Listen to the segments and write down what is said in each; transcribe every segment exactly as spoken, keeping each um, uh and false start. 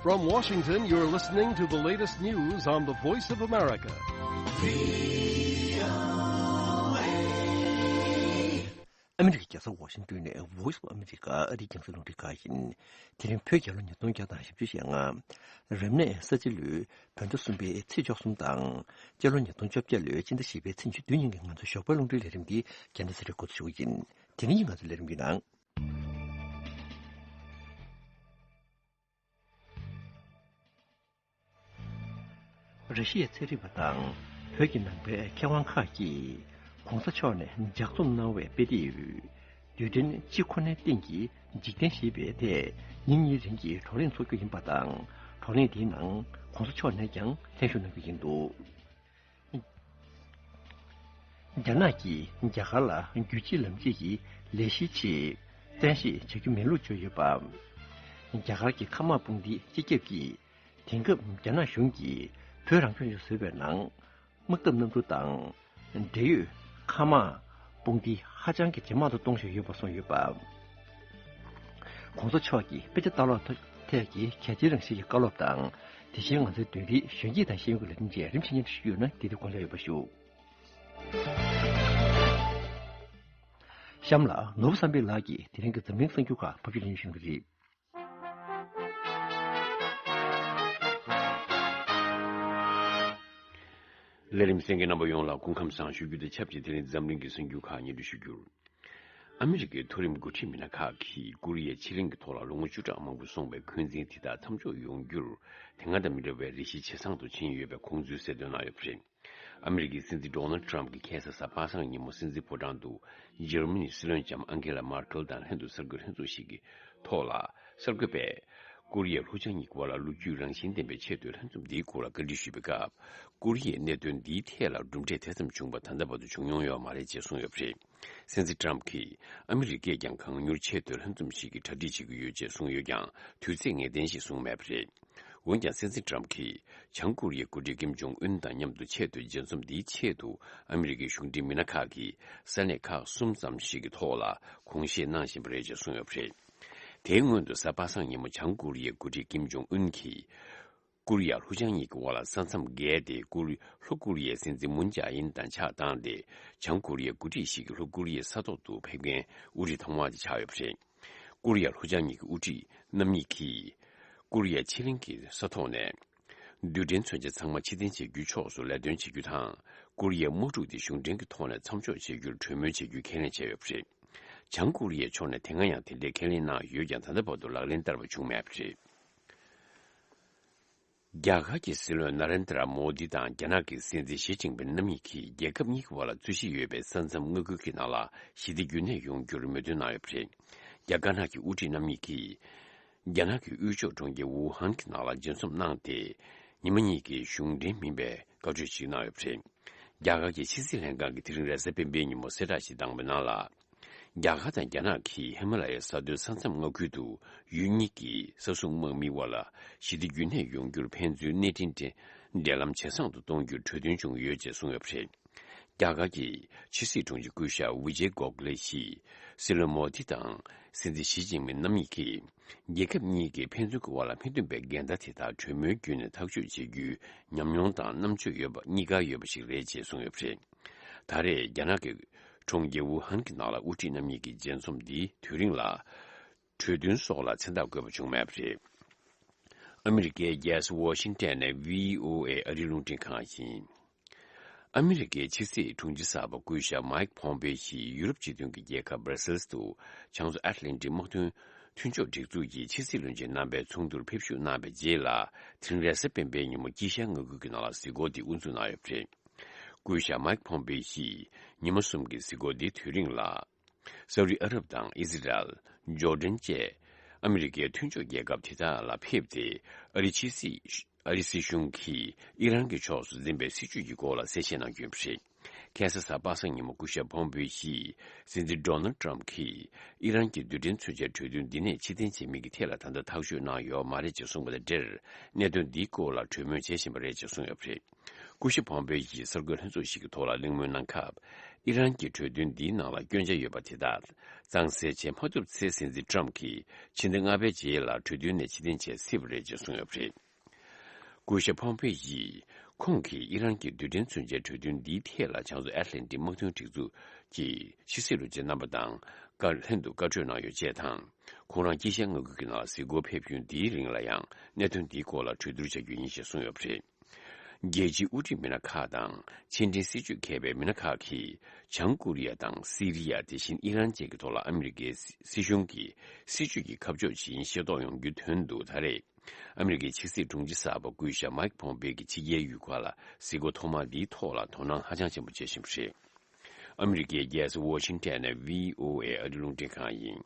From Washington, you're listening to the latest news on the Voice of America. ཨ་མི་རི་ཀའི་རྒྱལ་ས་ཝ་ཤིང་ཏོན་ནས་Voice of America ཨ་རིའི་རྒྱང་སྲིང་རླུང་འཕྲིན་ཁང་ཡིན། དེ་རིང་བོད་རྒྱལ་ལོ་ཉིས་སྟོང་བརྒྱ་དང་བཞི་བཅུ་ཞེ་ལྔ། རབ་གནས་ས་བྱི་ལོའི་བོད་ཟླ་གསུམ་པའི་ཚེས་བཅུ་གསུམ་དང་། སྤྱི་ལོ་ཉིས་སྟོང་བཅོ་བརྒྱད་ལོའི་སྤྱི་ཟླ་བཞི་པའི་ཚེས་ཉི་ཤུ་བདུན་ཉིན་གྱི་ང་ཚོའི་ཞོགས་པའི་རླུང་འཕྲིན་ལས་རིམ་འདི་རྒྱལ་སྟོན་ས་རིག་འགོ་འཛུགས་ཞུ་གི་ཡིན། དེ་རིང་གི་ང་ཚོའི་ལས་རིམ་གྱི་ནང་། ར་ཤི་ཡའི་ཚན་རིག་པ་དང་བོད་ཀྱི་ནང་པའི་མཁས་དབང་ཁག་གིས་༧གོང་ས་མཆོག་ནས་ལྗགས་རྩོམ་གནང་བའི་དཔེ་དེབ། རྡུལ་ཕྲན་སྤྱི་ཁོ་ནའི་སྟེང་གི་འཇིག་རྟེན་ཞེས་པའི་ཐད་ཉིན་གཉིས་རིང་གི་བགྲོ་གླེང་འཚོགས་རྒྱུ་ཡིན་པ་དང་། བགྲོ་གླེང་དེའི་ནང་༧གོང་ས་མཆོག་ནས་ཀྱང་ལྷན་ཞུགས་གནང་རྒྱུ་ཡིན་འདུག་རྒྱ་ནག་གིས་རྒྱ་གར་ལ་རྒྱུད་གཅིག་ལམ་གཅིག་གི་ལས་གཞིའི་ཆེད་བཙན་ཤེད་བྱ་རྒྱུ་མེད་ལུགས་བརྗོད་ཡོད་པ། རྒྱ་གར་གྱི་ཁ་མར་དཔུང་སྡེའི་སྤྱི་ཁྱབ་ཀྱིས། དེང་སྐབས་རྒྱ་ནག་གཞུང་གིས་བོད་རང་སྐྱོང་ལྗོངས་ཟེར་བའི་ནང་། དམག་འཐབ་གནམ་གྲུ་དང་། འབྲེལ་ཡོད་ཁ་མར་དཔུང་སྡེ་ཧ་ཅང་གི་ཇེ་མང་དུ་གཏོང་བཞིན་ཡོད་པ་གསུངས་ཡོད་པ། ༸གོང་ས་མཆོག་གིས་དཔེ་ཆ་ལྟ་ཀློག་ཐད་ཀྱི་གལ་ཆེའི་རང་བཞིན་གྱི་བཀའ་སློབ་དང་། དེ་བཞིན་ང་ཚོའི་བདུན་རིག་གཞོན་སྐྱེས་དང་ཤེས་ཡོན་གྱི་ལས་དོན་བཅས་རིམ་བཞིན་སྙན་སྒྲོན་ཞུས་ཡོད་ན་དེ་དུས་དགོངས་འཇགས་ཡོད་པ་ཞུ། གཤམ་ལ་ནོར་བུ་བསམ་འཕེལ་ལགས་ཀྱིས་དེ་རིང་གི་འཛམ་གླིང་གསར་འགྱུར་ཁག་ཕབ་སྒྱུར་ལེན་ཞུ་གི་རེད། ལས་རིམ་གསན་མཁན་རྣམ་པ་ཡོངས་ལ་སྐུ་ཁམས་བཟང་ཞུ་རྒྱུ་དང་ཆབས་ཅིག་དེ་རིང་འཛམ་གླིང་གི་གསར་འགྱུར་ཁག་སྙན་སྒྲོན་ཞུ་རྒྱུར། ཨ་མི་རི་ཀའི་མཐོ་རིམ་འགོ་ཁྲིད་མི་སྣ་ཁག་གིས་ཀོ་རི་ཡའི་ཕྱེད་གླིང་གི་ཐོག་ལ་ལོ་ངོ་བཅུ་ཕྲག་མང་པོ་སོང་བའི་འཁོན་འཛིན་དེ་དག་མཚམས་འཇོག་ཡོང་རྒྱུར་དེ་སྔ་དང་མི་འདྲ་བའི་རེ་ཞིག་ཇེ་བཟང་དུ་ཕྱིན་ཡོད་པའི་ཁོང་ཚོས་གསལ་སྟོན་གནང་ཡོད་པ་རེད། ཨ་མི་རི་ཀའི་སྲིད་འཛིན་ཌོ་ནལ་ཊམ་གྱིས་ཁ་སང་གཟའ་པ་སངས་ཉིན་མོ་སྲིད་འཛིན་ཕོ་བྲང་དུ་འཇར་མ་ནིའི་སྲིད་བློན་ལྕམ་ཨང་གེ་ལ་མར་ཀེལ་དང་ལྷན་དུ་གསར་འགོད་ལྷན་ཚོགས་ཤིག་གི་ཐོག་ལ། གསར་འགོད་པས་ཀོ་རི་ཡ་ལྷོ་བྱང་གཉིས་ཀྱི་བར་ལ་ལོ་རྒྱུས་རང་བཞིན་ལྡན་པའི་ཆེས་མཐོའི་ལྷན་འཛོམས་འདིའི་སྐོར་ལ་བཀའ་འདྲི་ཞུས་པའི་སྐབས། ཀོ་རི་ཡའི་གནད་དོན་འདིའི་ཐད་ལ་གྲུབ་འབྲས་དེ་ཙམ་བྱུང་བ་ད་ལྟ་བར་དུ་བྱུང་མྱོང་ཡོད་མ་རེད་ཅེས་གསུངས་ཡོད་པ་རེད། སྲིད་འཛིན་ཊམ་གྱིས་ཨ་མི་རི་ཀས་ཀྱང་གང་མྱུར་ཆེས་མཐོའི་ལྷན་འཛོམས་ཤིག་གི་གྲ་སྒྲིག་བྱེད་ཀྱི་ཡོད་ཅེས་གསུངས་ཡོད་ཀྱང་། དུས་ཚོད་ངེས་གཏན་ཞིག་གསུངས་མེད་པ་རེད། འོན་ཀྱང་། སྲིད་འཛིན་ཊམ་གྱིས་བྱང་ཀོ་རི་ཡའི་འགོ་ཁྲིད་ཀིམ་ཇོང་ཨུན་དང་མཉམ་དུ་ཆེས་མཐོའི་མཇལ་འཛོམས་འདིའི་ཆེད་དུ་ཨ་མི་རི་ཀའི་གཞུང་འབྲེལ་མི་སྣ་ཁག་གིས་ས་གནས་ཁག་གསུམ་ཙམ་ཞིག་གི་ཐོག་ལ་དགོངས་བཞེས་གནང་བཞིན་པ་རེད་ཅེས་གསུངས་ཡོད་པ་རེད། དེའི་སྔོན་དུ་གཟའ་པ་སངས་ཉིན་མོ་བྱང་ཀོ་རི་ཡའི་འགོ་ཁྲིད་ཀིམ་ཇོང་ཨུན་གྱིས། ཀོ་རི་ཡ་ལྷོ་བྱང་གཉིས་ཀྱི་དབར་ལ་ས་མཚམས་བརྒལ་ཏེ། ཀོ་རི། ལྷོ་ཀོ་རི་ཡའི་སྲིད་འཛིན་མུན་ཇཱ་ཨིན་དང་ཕྱག་བཏང་སྟེ། བྱང་ཀོ་རི་ཡའི་འགོ་ཁྲིད་ཞིག་གིས་ལྷོ་ཀོ་རི་ཡའི་ས་ཐོག་ཏུ་ཕེབས་མཁན་དབུ་ཁྲིད་ཐོག་མ་དེ་ཆགས་ཡོད་པ་རེད། ཀོ་རི་ཡ་ལྷོ་བྱང་གཉིས་ཀྱི་དབུ་ཁྲིད་རྣམ་གཉིས་ཀྱིས། ཀོ་རི་ཡ་ཕྱེད་གླིང་གི་ས་ཐོག་ནས། རྡུལ་ཕྲན་མཚོན་ཆ་ཚང་མ་ཕྱིར་འཐེན་བྱེད་རྒྱུའི་ཕྱོགས་སུ་ལས་དོན་བྱེད་རྒྱུ་དང་། ཀོ་རི་ཡའི་དམག་འཁྲུག་དེ་གཞུང་འབྲེལ་གྱི་ཐོག་ནས་མཚམས་འཇོག་བྱེད་རྒྱུར་གྲོས་མོལ་བྱེད་རྒྱུའི་ཁས་ལེན་བྱས་ཡོད་པ་རེད། བྱང་ཀོ་རི་ཡའི་ཕྱོགས་ནས་དེ་སྔ་ཡང་དེ་འདྲའི་ཁས་ལེན་གནང་ཡོད་ཀྱང་། ད་ལྟ་བར་དུ་ལག་ལེན་བསྟར་བ་བྱུང་མེད་པ་རེད། རྒྱ་གར་གྱི་སྲིད་བློན་ན་རེན་དྲ་མོ་དི་དང་རྒྱ་ནག་གི་སྲིད་འཛིན་ཞི་ཅིན་ཕིན་རྣམ་གཉིས་ཀྱིས་རྒྱལ་ཁབ་གཉིས་ཀྱི་བར་ལ་རྩོད་གཞི་ཡོད་པའི་ས་མཚམས་མངའ་ཁུལ་གྱི་ནང་ལ་ཞི་བདེ་རྒྱུན་གནས་ཡོང་རྒྱུར་མོས་མཐུན་གནང་ཡོད་པ་རེད། རྒྱ་དཀར་ནག་གི་དབུ་ཁྲིད་རྣམ་གཉིས་ཀྱིས། རྒྱ་ནག་གི་དབུས་ཕྱོགས་གྲོང་ཁྱེར་ཝུ་ཧན་གྱི་ནང་ལ་མཇལ་འཛོམས་གནང་སྟེ། ཉི་མ་གཉིས་ཀྱི་གཞུང་འབྲེལ་མིན་པའི་བཀའ་གྲོས་ཤིག་གནང་ཡོད་པ་རེད། རྒྱ་གར་གྱི་ཕྱི་སྲིད་ལྷན་ཁང་གིས་དེ་རིང་རེས་གཟའ་སྤེན་པའི་ཉིན་མོ་གསལ་བསྒྲགས་ཤིག་བཏང་བའི་ནང་ལ། རྒྱ་གར་དང་རྒྱ་ནག་གིས་ཧི་མ་ལ་ཡའི་ས་མཐོའི་ས་མཚམས་མངའ་ཁུལ་དུ་ཡུལ་གཉིས་ཀྱི་ས་སྲུང་དམག་མིའི་དབར་ལ་ཞི་བདེ་རྒྱུན་གནས་ཡོང་རྒྱུར་ཕན་ཚུན་སྣེ་ཁྲིད་འབྲེལ་ལམ་ཇེ་བཟང་དུ་གཏོང་རྒྱུར་གྲོས་མཐུན་བྱུང་ཡོད་ཅེས་གསུངས་ཡོད་པ་རེད། རྒྱ་གར་གྱི་ཕྱི་སྲིད་དྲུང་ཆེ་སྐུ་ཞབས་ཝི་ཇེ་གོ་ཁ་ལེ་ཡིས་སྲིད་བློན་མོ་དི་དང་སྲིད་འཛིན་ཞི་ཅིན་ཕིན་རྣམ་གཉིས་ཀྱིས། རྒྱལ་ཁབ་གཉིས་ཀྱི་ཕན་ཚུན་གྱི་དབར་ལ་མི་མཐུན་པའི་འགལ་ཟླ་དེ་དག་གྲོས་མོལ་བརྒྱུད་ནས་ཐག་གཅོད་བྱེད་རྒྱུའི་ཉམས་མྱོང་དང་རྣམ་དཔྱོད་ཡོད་པ་གཉིས་ཀ་ཡོད་པ་ཞིག་རེད་ཅེས་གསུངས་ཡོད་པ་རེད། ད་རེས་རྒྱ་ནག་གི་གྲོང་ཁྱེར་ཝུ་ཧན་གྱི་ནང་ལ་དབུ་ཁྲིད་རྣམ་གཉིས་ཀྱི་མཇལ་འཛོམས་འདིའི་དུས་རིང་ལ་གྲོས་མཐུན་སོགས་ལ་མཚན་རྟགས་བཀོད་པ་བྱུང་མེད་པ་རེད། ཨ་མི་རི་ཀའི་རྒྱལ་ས་ཝ་ཤིང་ཊོན་ནས་བྷི་ཨོ་ཨེ་ཨ་རིའི་རླུང་འཕྲིན་ཁང་ཡིན། ཨ་མི་རི་ཀའི་ཕྱི་སྲིད་དྲུང་ཆེ་གསར་པ་སྐུ་ཞབས་མའིག་ཕོམ་པེ་ཡིས་ཡུ་རོབ་སྤྱི་མཐུན་གྱི་རྒྱལ་ཁབ་སྦྲ་སེལ་དུ་བྱང་མཚོ་ཨེཊ་ལན་ཊིག་དམག་དོན་མཐུན་ཕྱོགས་སྒྲིག་འཛུགས་ཀྱི་ཕྱི་སྲིད་བློན་ཆེན་རྣམ་པའི་ཚོགས་འདུར་ཕེབས་བཞུགས་གནང་བའི་རྗེས་ལ། དེ་རིང་རེས་གཟའ་སྤེན་པའི་ཉིན་མོ་དཀྱིལ་ཤར་མངའ་ཁུལ་གྱི་ནང་ལ་གཟིགས་སྐོར་དེ་དབུ་འཛུགས་གནང་ཡོད་པ་རེད། སྐུ་ཞབས་མའིག་ཕོམ་པེ་ཡིས་ཉི་མ་གསུམ་གྱི་གཟིགས་སྐོར་འདིའི་དུས་རིང་ལ། སའུ་ཏི་ཨ་རབ་དང་ཨི་ཟི་རལ། ཇོར་ཌན་བཅས་ཨ་མི་རི་ཀའི་མཐུན་ཕྱོགས་རྒྱལ་ཁབ་དེ་དག་ལ་ཕེབས་ཏེ། ཨ་རི་ཕྱི་སྲིད། ཨ་རི་སྲིད་གཞུང་གིས་ཨི་རན་གྱི་ཕྱོགས་སུ་འཛིན་པའི་སྲིད་བྱུས་ཀྱི་སྐོར་ལ་གསལ་བཤད་གནང་རྒྱུ་ཡིན་པ་རེད། ཁ་སང་གཟའ་པ་སངས་ཉིན་མོ་སྐུ་ཞབས་ཕོམ་པེ་ཡིས་སྲིད་འཛིན་ཌོ་ནལ་ཊམ་གྱིས་ཨི་རན་གྱི་རྡུལ་ཕྲན་མཚོན་ཆའི་གྲོས་མཐུན་འདི་ནས་ཕྱིར་འཐེན་བྱེད་མིན་གྱི་ཐད་ལ་ད་ལྟ་ཐག་གཅོད་གནང་ཡོད་མ་རེད་ཅེས་གསུངས་པ་དང་འབྲེལ། གནད་དོན་འདིའི་སྐོར་ལ་གྲོས་མོལ་བྱེད་བཞིན་པ་རེད་ཅེས་གསུངས་ཡོད་པ་རེད། སྐུ་ཞབས་ཕོམ་པེ་ཡིས་གསར་འགོད་ལྷན་ཚོགས་ཤིག་གི་ཐོག་ལ་གླེང་མོལ་གནང་སྐབས། ཨི་རན་གྱི་གྲོས་མཐུན་འདིའི་ནང་ལ་སྐྱོན་ཆ་ཡོད་པ་དེ་དག་གཙང་སེལ་བྱེད་མ་ཐུབ་ཚེ། སྲིད་འཛིན་ཊམ་གྱིས་ཕྱི་ཟླ་ལྔ་པའི་རྗེས་ལ་གྲོས་མཐུན་ནས་ཕྱིར་འཐེན་བྱེད་སྲིད་པ་རེད་ཅེས་གསུངས་ཡོད་པ་རེད། སྐུ་ཞབས་ཕོམ་པེ་ཡིས་ཁོང་གིས་ཨི་རན་གྱི་རྡུལ་ཕྲན་མཚོན་ཆའི་གྲོས་མཐུན་འདིའི་ཐད་ལ་བྱང་མཚོ་ཨེཊ་ལན་ཊིག་དམག་དོན་སྒྲིག་འཛུགས་ཀྱི་ཕྱི་སྲིད་བློན་ཆེན་རྣམ་པ་དང་བཀའ་ལྷན་དུ་བཀའ་གྲོས་གནང་ཡོད་ཅེས་དང་། ཁོང་རང་དཀྱིལ་ཤར་མངའ་ཁུལ་གྱི་ནང་ལ་གཟིགས་སྐོར་ཕེབས་རྒྱུ་འདིའི་རིང་ལ་ཡང་གནད་དོན་འདིའི་སྐོར་ལ་གྲོས་བསྡུར་བྱ་རྒྱུ་ཡིན་ཞེས་གསུངས་ཡོད་པ་རེད། རྒྱལ་སྤྱིའི་དབུ་ཁྲིད་མི་སྣ་ཁག་དང་ཕྱི་འབྲེལ་སྲིད་བྱུས་མཁས་པའི་མི་སྣ་ཁག་གིས་བྱང་ཀོ་རི་ཡ་དང་སི་རི་ཡ། དེ་བཞིན་ཨི་རན་བཅས་ཀྱི་ཐོག་ལ་ཨ་མི་རི་ཀའི་སྲིད་གཞུང་གིས་སྲིད་བྱུས་ཀྱི་ཁ་ཕྱོགས་ཇི་ཡིན་ཤེས་རྟོགས་ཡོང་རྒྱུའི་དོན་དུ། ད་རེས་ཨ་མི་རི་ཀའི་ཕྱི་སྲིད་དྲུང་ཆེ་གསར་པ་སྐུ་ཞབས་མའིག་ཕོམ་པེ་གྱི་ཕྱི་རྒྱལ་ཡུལ་ཁག་ལ་གཟིགས་སྐོར་ཐོག་མ་འདིའི་ཐོག་ལ་དོ་སྣང་ཧ་ཅང་ཆེན་པོ་བྱེད་བཞིན་པ་རེད། ཨ་མི་རི་ཀའི་རྒྱལ་ས་ཝོ་ཤིང་ཊོན་ནས་བྷི་ཨོ་ཨེ་ཨ་རིའི་རླུང་འཕྲིན་ཁང་ཡིན།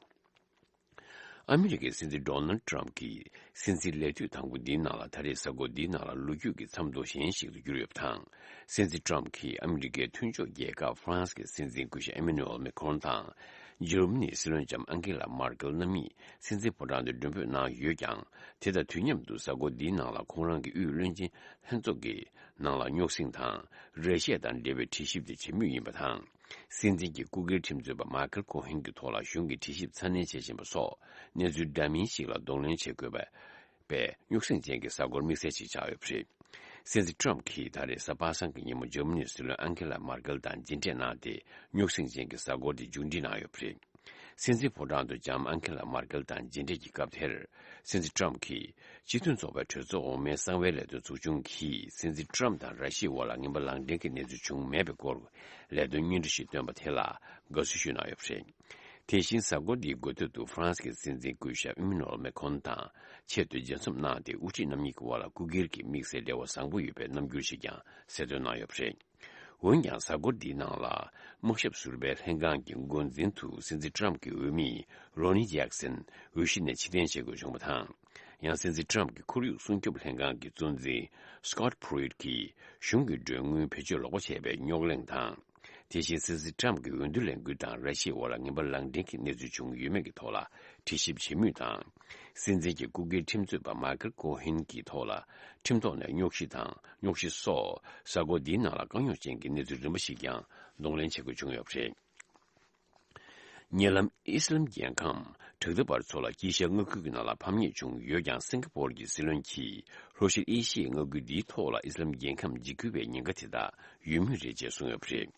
ཨ་མི་རི་ཀའི་སྲིད་འཛིན་ཌོ་ནལ་ཊམ་གྱི་སྲིད་འཛིན་ལས་དུས་དང་པོ་འདིའི་ནང་ལ། ད་རེས་གཟའ་འཁོར་འདིའི་ནང་ལ་ལོ་རྒྱུས་ཀྱི་མཚམས་ཐོ་གཞན་ཞིག་ཏུ་གྱུར་ཡོད་པ་དང་། སྲིད་འཛིན་ཊམ་གྱིས་ཨ་མི་རི་ཀའི་མཐུན་ཕྱོགས་རྒྱལ་ཁབ་ཧྥ་རན་སི་གི་སྲིད་འཛིན་སྐུ་ཞབས་ཨེ་མེ་ནུ་ཨེལ་མེ་ཁོན་དང་། འཇར་མ་ནིའི་སྲིད་བློན་ལྕམ་ཨན་ཀེ་ལ་མར་ཀེལ་རྣམ་གཉིས་སྲིད་འཛིན་ཕོ་བྲང་དུ་མགྲོན་འབོད་གནང་ཡོད་ཀྱང་། དེ་དང་དུས་མཉམ་དུ་གཟའ་འཁོར་འདིའི་ནང་ལ་ཁོང་རང་གི་དབུས་བློན་ཆེན་ལྷན་ཚོགས་ཀྱི་ནང་ལ་རྙོག་ཟིང་དང་། ར་ཤི་ཡ་དང་འབྲེལ་བའི་དྲི་ཞིབ་དེ་བྱེད་མུས་ཡིན་པ་དང་། སྲིད་འཛིན་གྱི་སྐུ་སྒེར་ཁྲིམས་རྩོད་པ་མཱ་ཁལ་ཀོ་ཧན་གྱི་ཐོག་ལ་གཞུང་གི་དྲི་ཞིབ་ཚ་ནན་བྱེད་བཞིན་པ་སོགས་གནས་ཚུལ་འདྲ་མིན་ཞིག་ལ་གདོང་ལེན་བྱེད་དགོས་པའི་རྙོག་ཟིང་ཅན་གྱི་གཟའ་འཁོར་དམིགས་བསལ་ཞིག་ཆགས་ཡོད་པ་རེད། སྲིད་འཛིན་ཊམ་གྱིས་ད་རེས་གཟའ་པ་སངས་ཀྱི་ཉིན་མོ་འཇར་མ་ནིའི་སྲིད་བློན་ཨན་ཁེ་ལ་མར་ཀེལ་དང་མཇལ་འཕྲད་གནང་སྟེ། རྙོག་ཟིང་ཅན་གྱི་གཟའ་འཁོར་དེ་མཇུག་སྒྲིལ་གནང་ཡོད་པ་རེད། སྲིད་འཛིན་ཕོ་བྲང་དུ་ལྕམ་ཨན་ཁེ་ལ་མར་ཀེལ་དང་མཇལ་འཕྲད་ཀྱི་སྐབས་དེར། སྲིད་འཛིན་ཊམ་གྱིས་སྤྱི་མཐུན་ཚོགས་པའི་གྲོས་ཚོགས་འོག་མའི་གསང་བའི་ལས་དོན་ཚོགས་ཆུང་གིས་སྲིད་འཛིན་ཊམ་དང་ར་ཤི་ཡའི་དབར་ལ་ངན་པ་ལག་འབྲེལ་གྱི་གནས་ཚུལ་བྱུང་མེད་པའི་སྐོར་ལས་དོན་སྙན་སྒྲོན་ཞིག་བཏོན་པ་དེ་ལ་དགའ་བསུ་ཞུས་གནང་ཡོད་པ་རེད། དེ་བཞིན་གཟའ་འཁོར་འདིའི་འགོ་སྟོད་དུ་ཧྥ་རན་སི་གི་སྲིད་འཛིན་སྐུ་ཞབས་ཨི་མེ་ནུ་ཨེལ་མེ་ཁོན་དང་ཆེད་དུ་མཇལ་འཛོམས་གནང་སྟེ། དབུ་ཁྲིད་རྣམ་གཉིས་ཀྱི་དབར་ལ་སྐུ་སྒེར་གྱི་དམིགས་བསལ་འབྲེལ་བ་བཟང་པོ་ཡོད་པའི་རྣམ་འགྱུར་ཞིག་ཀྱང་གསལ་སྟོན་གནང་ཡོད་པ་རེད། འོན་ཀྱང་། གཟའ་འཁོར་འདིའི་ནང་ལ་དམག་ཞབས་ཟུར་པའི་ལྷན་ཁང་གི་འགོ་འཛིན་དུ་སྲིད་འཛིན་ཊམ་གྱི་འོས་མི་རོ་ནི་ཇེག་སན་འོས་གཞི་ནས་ཕྱིར་འཐེན་བྱེད་དགོས་བྱུང་བ་དང་། ཡང་། སྲིད་འཛིན་ཊམ་གྱི་ཁོར་ཡུག་སྲུང་སྐྱོབ་ལྷན་ཁང་གི་གཙོ་འཛིན་སི་ཀོ་ཊི་ཕུ་རུ་ཊི་གིས་གཞུང་གི་མགྲོན་དངུལ་བེད་སྤྱོད་ལོག་པ་བྱས་པའི་རྙོག་གླེང་དང་། དེ་བཞིན། སྲིད་འཛིན་ཊམ་གྱི་འོས་བསྡུ་ལས་འགུལ་དང་ར་ཤི་ཡའི་དབར་ལ་ངན་པ་ལག་འབྲེལ་གྱི་གནས་ཚུལ་བྱུང་ཡོད་མེད་ཀྱི་ཐོག་ལ་དྲི་ཞིབ་བྱེད་མུས་དང་། སྲིད་འཛིན་གྱི་སྐུ་སྒེར་ཁྲིམས་རྩོད་པ་མཱ་ཁལ་ཀོ་ཧིན་གྱི་ཐོག་ལ་ཁྲིམས་ཐོག་ནས་རྙོག་གཞི་དང་། རྙོག་གཞི་སོགས་གཟའ་འཁོར་འདིའི་ནང་ལ་དཀའ་རྙོག་ཅན་གྱི་གནས་ཚུལ་རིམ་པ་ཞིག་ཀྱང་གདོང་ལེན་བྱེད་དགོས་བྱུང་ཡོད་པ་རེད། ཉེ་ལམ་ཨི་སི་ལམ་རྒྱལ་ཁམས་དྲག་འཐབ་པ་ཚོ་ལ་དཀྱིལ་ཤར་མངའ་ཁུལ་གྱི་ནང་ལ་ཕམ་ཉེས་བྱུང་ཡོད་ཀྱང་། སིང་ག་པོར་གྱི་སྲིད་བློན་གྱིས་ལྷོ་ཤར་ཨེ་ཤི་ཡའི་མངའ་ཁུལ་འདིའི་ཐོག་ལ་ཨི་སི་ལམ་རྒྱལ་ཁམས་འཇིགས་སྐུལ་བའི་ཉེན་ཁ་དེ་དག་ཡོད་མུས་རེད་ཅེས་གསུངས་ཡོད་པ་རེད།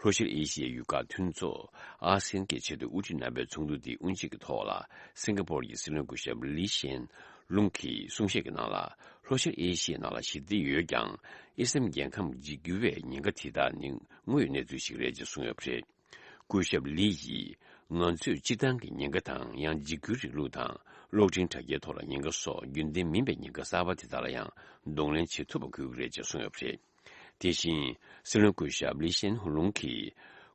ལྷོ་ཤར་ཨེ་ཤི་ཡའི་ཡུལ་ཁག་མཐུན་ཚོགས་ཨ་སེན་གྱི་ཆེད་དུ་དབུ་ཁྲིད་རྣམ་པའི་ཚོགས་འདུ་འདིའི་དབུ་འབྱེད་ཀྱི་ཐོག་ལ། སིང་ག་པོར་གྱི་སྲིད་བློན་སྐུ་ཞབས་ལི་ཤན་ལུང་གིས་གསུང་བཤད་ཀྱི་ནང་ལ། ལྷོ་ཤར་ཨེ་ཤི་ཡའི་ནང་ལ་ཞི་བདེ་ཡོད་ཀྱང་། ཨི་སི་ལམ་རྒྱལ་ཁམས་འཇིགས་སྐུལ་བའི་ཉེན་ཁ་དེ་དག་ནི་དངོས་ཡོད་གནས་ཚུལ་ཞིག་རེད་ཅེས་གསུངས་ཡོད་པ་རེད། སྐུ་ཞབས་ལི་ཡིས། ང་ཚོས་སྤྱིར་བཏང་གི་ཉེན་ཁ་དང་། ཡང་འཇིགས་སྐུལ་རིང་ལུགས་དང་གློག་འཕྲིན་དྲ་རྒྱའི་ཐོག་ལ་ཉེན་ཁ་སོགས་རྒྱུན་ལྡན་མིན་པའི་ཉེན་ཁ་གསར་པ་དེ་དག་ལ་ཡང་གདོང་ལེན་བྱེད་ཐུབ་པ་དགོས་ཀྱི་རེད་ཅེས་གསུངས་ཡོད་པ་རེད། དེ་བཞིན། སྲིད་བློན་སྐུ་ཞབས་ལི་ཤན་ཧུ་ལུང་གིས།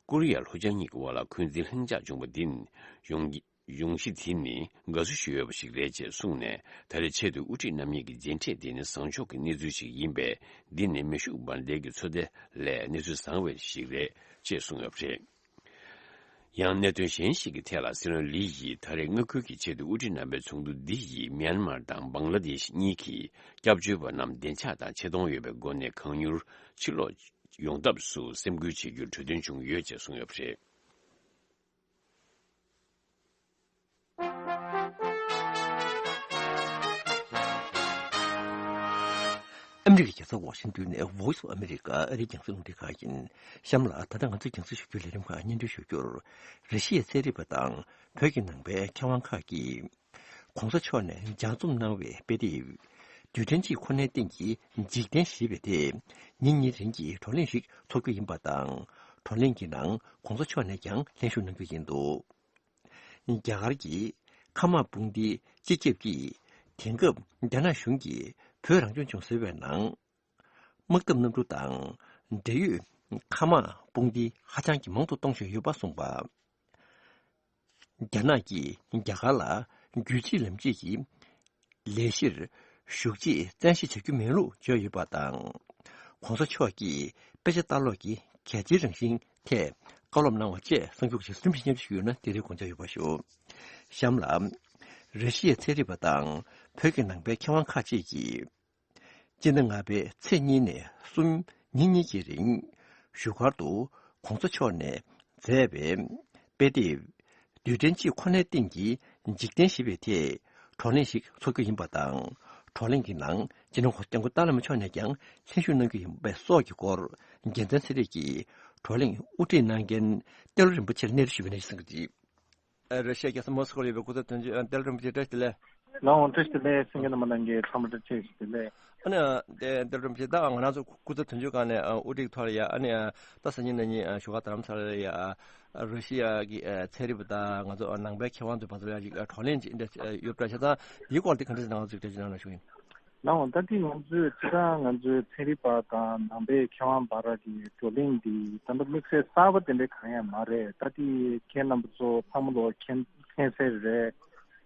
ཀོ་རི་ཡ་ལྷོ་བྱང་གཉིས་ཀྱི་དབར་ལ་འཁོན་འཛིན་ལྷིང་འཇགས་བྱུང་བ་འདི་ནི་ཡོང་གི་ཡོང་གཞི་དེ་ནི་དགའ་བསུ་ཞུ་འོས་པ་ཞིག་རེད་ཅེས་གསུངས་ནས། ད་རེས་ཆེད་དུ་དབུ་ཁྲིད་རྣམ་གཉིས་ཀྱི་མཇལ་འཕྲད་དེ་ནི་བཟང་ཕྱོགས་ཀྱི་གནས་ཚུལ་ཞིག་ཡིན་པས། འདི་ནི་མེ་ཤུགས་འབར་མདེལ་གྱི་ཚོད་ལྟ་ལས་གནས་ཚུལ་བཟང་བ་ཞིག་རེད་ཅེས་གསུངས་ཡོད་པ་རེད། ཡང་། གནད་དོན་གཞན་ཞིག་གི་ཐད་ལ། སྲིད་བློན་ལི་ཡིས་ད་རེས་མངའ་ཁུལ་གྱི་ཆེད་དུ་དབུ་ཁྲིད་རྣམ་པའི་ཚོགས་འདུ་འདི་ཡིས་མྱན་མར་དང་བང་ལ་དེཤ་གཉིས་ཀྱི་སྐྱབས་བཅོལ་བ་རྣམས་བདེ་འཇགས་དང་ཆེ་མཐོང་ཡོད་པའི་སྒོ་ནས་གང་མྱུར་ཕྱིར་ལོག་ཡོང་ཐབས་སུ་སེམས་ཁུར་བྱེད་རྒྱུར་གྲོས་མཐུན་བྱུང་ཡོད་ཅེས་གསུངས་ཡོད་པ་རེད། ཨ་མི་རི་ཀའི་རྒྱལ་ས་ཝ་ཤིང་ཏོན་ནས་Voice of America ཨ་རིའི་རྒྱང་སྲིང་རླུང་འཕྲིན་ཁང་ཡིན། གཤམ་ལ་ད་ལྟ་ང་ཚོའི་རྒྱང་སྲིང་ཞུ་རྒྱུའི་ལས་རིམ་ཁག་སྙན་སྒྲོན་ཞུ་རྒྱུར། ར་ཤི་ཡའི་ཚན་རིག་པ་དང་བོད་ཀྱི་ནང་པའི་མཁས་དབང་ཁག་གིས། ༸གོང་ས་མཆོག་ནས་ལྗགས་རྩོམ་གནང་བའི་དཔེ་དེབ། རྡུལ་ཕྲན་གཅིག་ཁོ་ནའི་སྟེང་གི་འཇིག་རྟེན་ཞེས་པའི་དེ། ཉིན་གཉིས་རིང་གི་བགྲོ་གླེང་ཞིག་འཚོགས་རྒྱུ་ཡིན་པ་དང་། བགྲོ་གླེང་གི་ནང་༸གོང་ས་མཆོག་ནས་ཀྱང་ལྷན་ཞུགས་གནང་རྒྱུ་ཡིན་འདུག་རྒྱ་གར་གྱི་མཁའ་དམག་དཔུང་སྡེའི་སྤྱི་ཁྱབ་ཀྱིས། དེང་སྐབས་རྒྱ་ནག་གཞུང་གིས་བོད་རང་སྐྱོང་ལྗོངས་ཟེར་བའི་ནང་། དམག་འཐབ་གནམ་གྲུ་དང་འབྲེལ་ཡོད་མཁའ་དམག་དཔུང་སྡེ་ཧ་ཅང་གི་མང་དུ་གཏོང་བཞིན་ཡོད་པ་གསུངས་པ། རྒྱ་ནག་གིས་རྒྱ་གར་ལ་རྒྱུད་གཅིག་ལམ་གཅིག་གི་ལས་གཞིར་ཞུགས་རྗེས་བཙན་ཤེད་བྱ་རྒྱུ་མེད་ལུགས་བརྗོད་ཡོད་པ་དང་། ༸གོང་ས་མཆོག་གིས་དཔེ་ཆ་ལྟ་ཀློག་གི་གལ་ཆེའི་རང་བཞིན་ཐད་བཀའ་སློབ་གནང་བ་བཅས་གསར་འགྱུར་ཞིག་རིམ་བཞིན་སྙན་ཞུ་ཡོད་ན་དེ་རིང་དགོངས་འཇགས་ཡོད་པ་ཞུ། གཤམ་ལ། ར་ཤི་ཡའི་ཚན་རིག་པ་དང་བོད་ཀྱི་ནང་པའི་མཁས་དབང་ཁག་ཅིག་གིས། སྤྱི་ཟླ་ལྔ་པའི་ཚེས་གཉིས་ནས་གསུམ་ཉིན་གཉིས་ཀྱི་རིང་བཞུགས་སྒར་དུ་གོང་ས་མཆོག་ནས་མཛད་པའི་དཔེ་དེབ་རྡུལ་ཕྲན་གཅིག་ཁོ་ནའི་སྟེང་གི་འཇིག་རྟེན་ཞེས་པའི་ཐད་བགྲོ་གླེང་ཞིག་འཚོགས་རྒྱུ་ཡིན་པ་དང་། བགྲོ་གླེང་གི་ནང་སྤྱི་ནོར་༧གོང་ས་༧སྐྱབས་མགོན་ཏཱ་ལའི་བླ་མ་མཆོག་ནས་ཀྱང་ལྷན་ཞུགས་གནང་རྒྱུ་ཡིན་པ་སོགས་ཀྱི་སྐོར་རྒྱལ་མཚན་ཚེ་རིང་གིས་བགྲོ་གླེང་དབུ་ཁྲིད་གནང་མཁན་ཏེ་ལོ་རིན་པོ་ཆེར་གནས་དུ་ཞུས་པ་ནས་གསུངས་ཀྱི་རེད། ར་ཤི་ཡ་རྒྱལ་ས་མོ་སི་ཀོ་ལ་ཡོད་པའི་སྐུ་ཚབ་དོན་གཅོད་ཏེ་ལོ་རིན་པོ་ཆེ་བཀྲ་ཤིས་བདེ་ལེགས། ལགས་འོང་། བཀྲ་ཤིས་བདེ་ལེགས། གསན་མཁན་རྣམ་པ་ལྷན་རྒྱས་ཚང་མ་བཀྲ་ཤིས་བདེ་ལེགས། ཨ་ནི་ཏེ་ཏེ་ལོ་རིན་པོ་ཆེ་ད་ང་རང་ཚོ་སྐུ་ཚབ་དོན་གཅོད་ཁང་ནས་དབུ་ཁྲིད་ཐོག་ལ་ཡ་ཨ་ནི་ད་སང་ཉིན་གནངས་ཉིན་བཞུགས་སྒར་རྡ་རམ་ས་ལ་ལ་ཡ་ར་ཤི་ཡ་གི་ཚན་རིག་པ་དང་ང་ཚོ་ནང་པའི་མཁས་དབང་ཚོའི་བར་དུ་ཡ་ཅིག་བགྲོ་གླེང་ཅིག་འདྲ་ཡོད་པ་འདྲ་ཆ་ཚང་དེའི་སྐོར་དེ་ག་འདྲ་ཞིག་ནང་ཚིག་འགྲེལ་བརྗོད་གནང་རོགས་ཞུ་ཡིན། ལགས་འོང་། ད་ལྟའི་ང་ཚོས་སྤྱིར་བཏང་ང་ཚོའི་ཚན་རིག་པ་དང་ནང་པའི་མཁས་དབང་བར་གྱི་བགྲོ་གླེང་འདི་ད་ལྟ་དམིགས་བསལ་གསར་པ་དེ་འདྲ་གང་ཡང་མ་རེད། ད་ལྟའི་ཁྱེད་རྣམ་པ་ཚོ་ཚང་མ་ལོ་མཁྱེན་མཁྱེན་གསལ་རེད།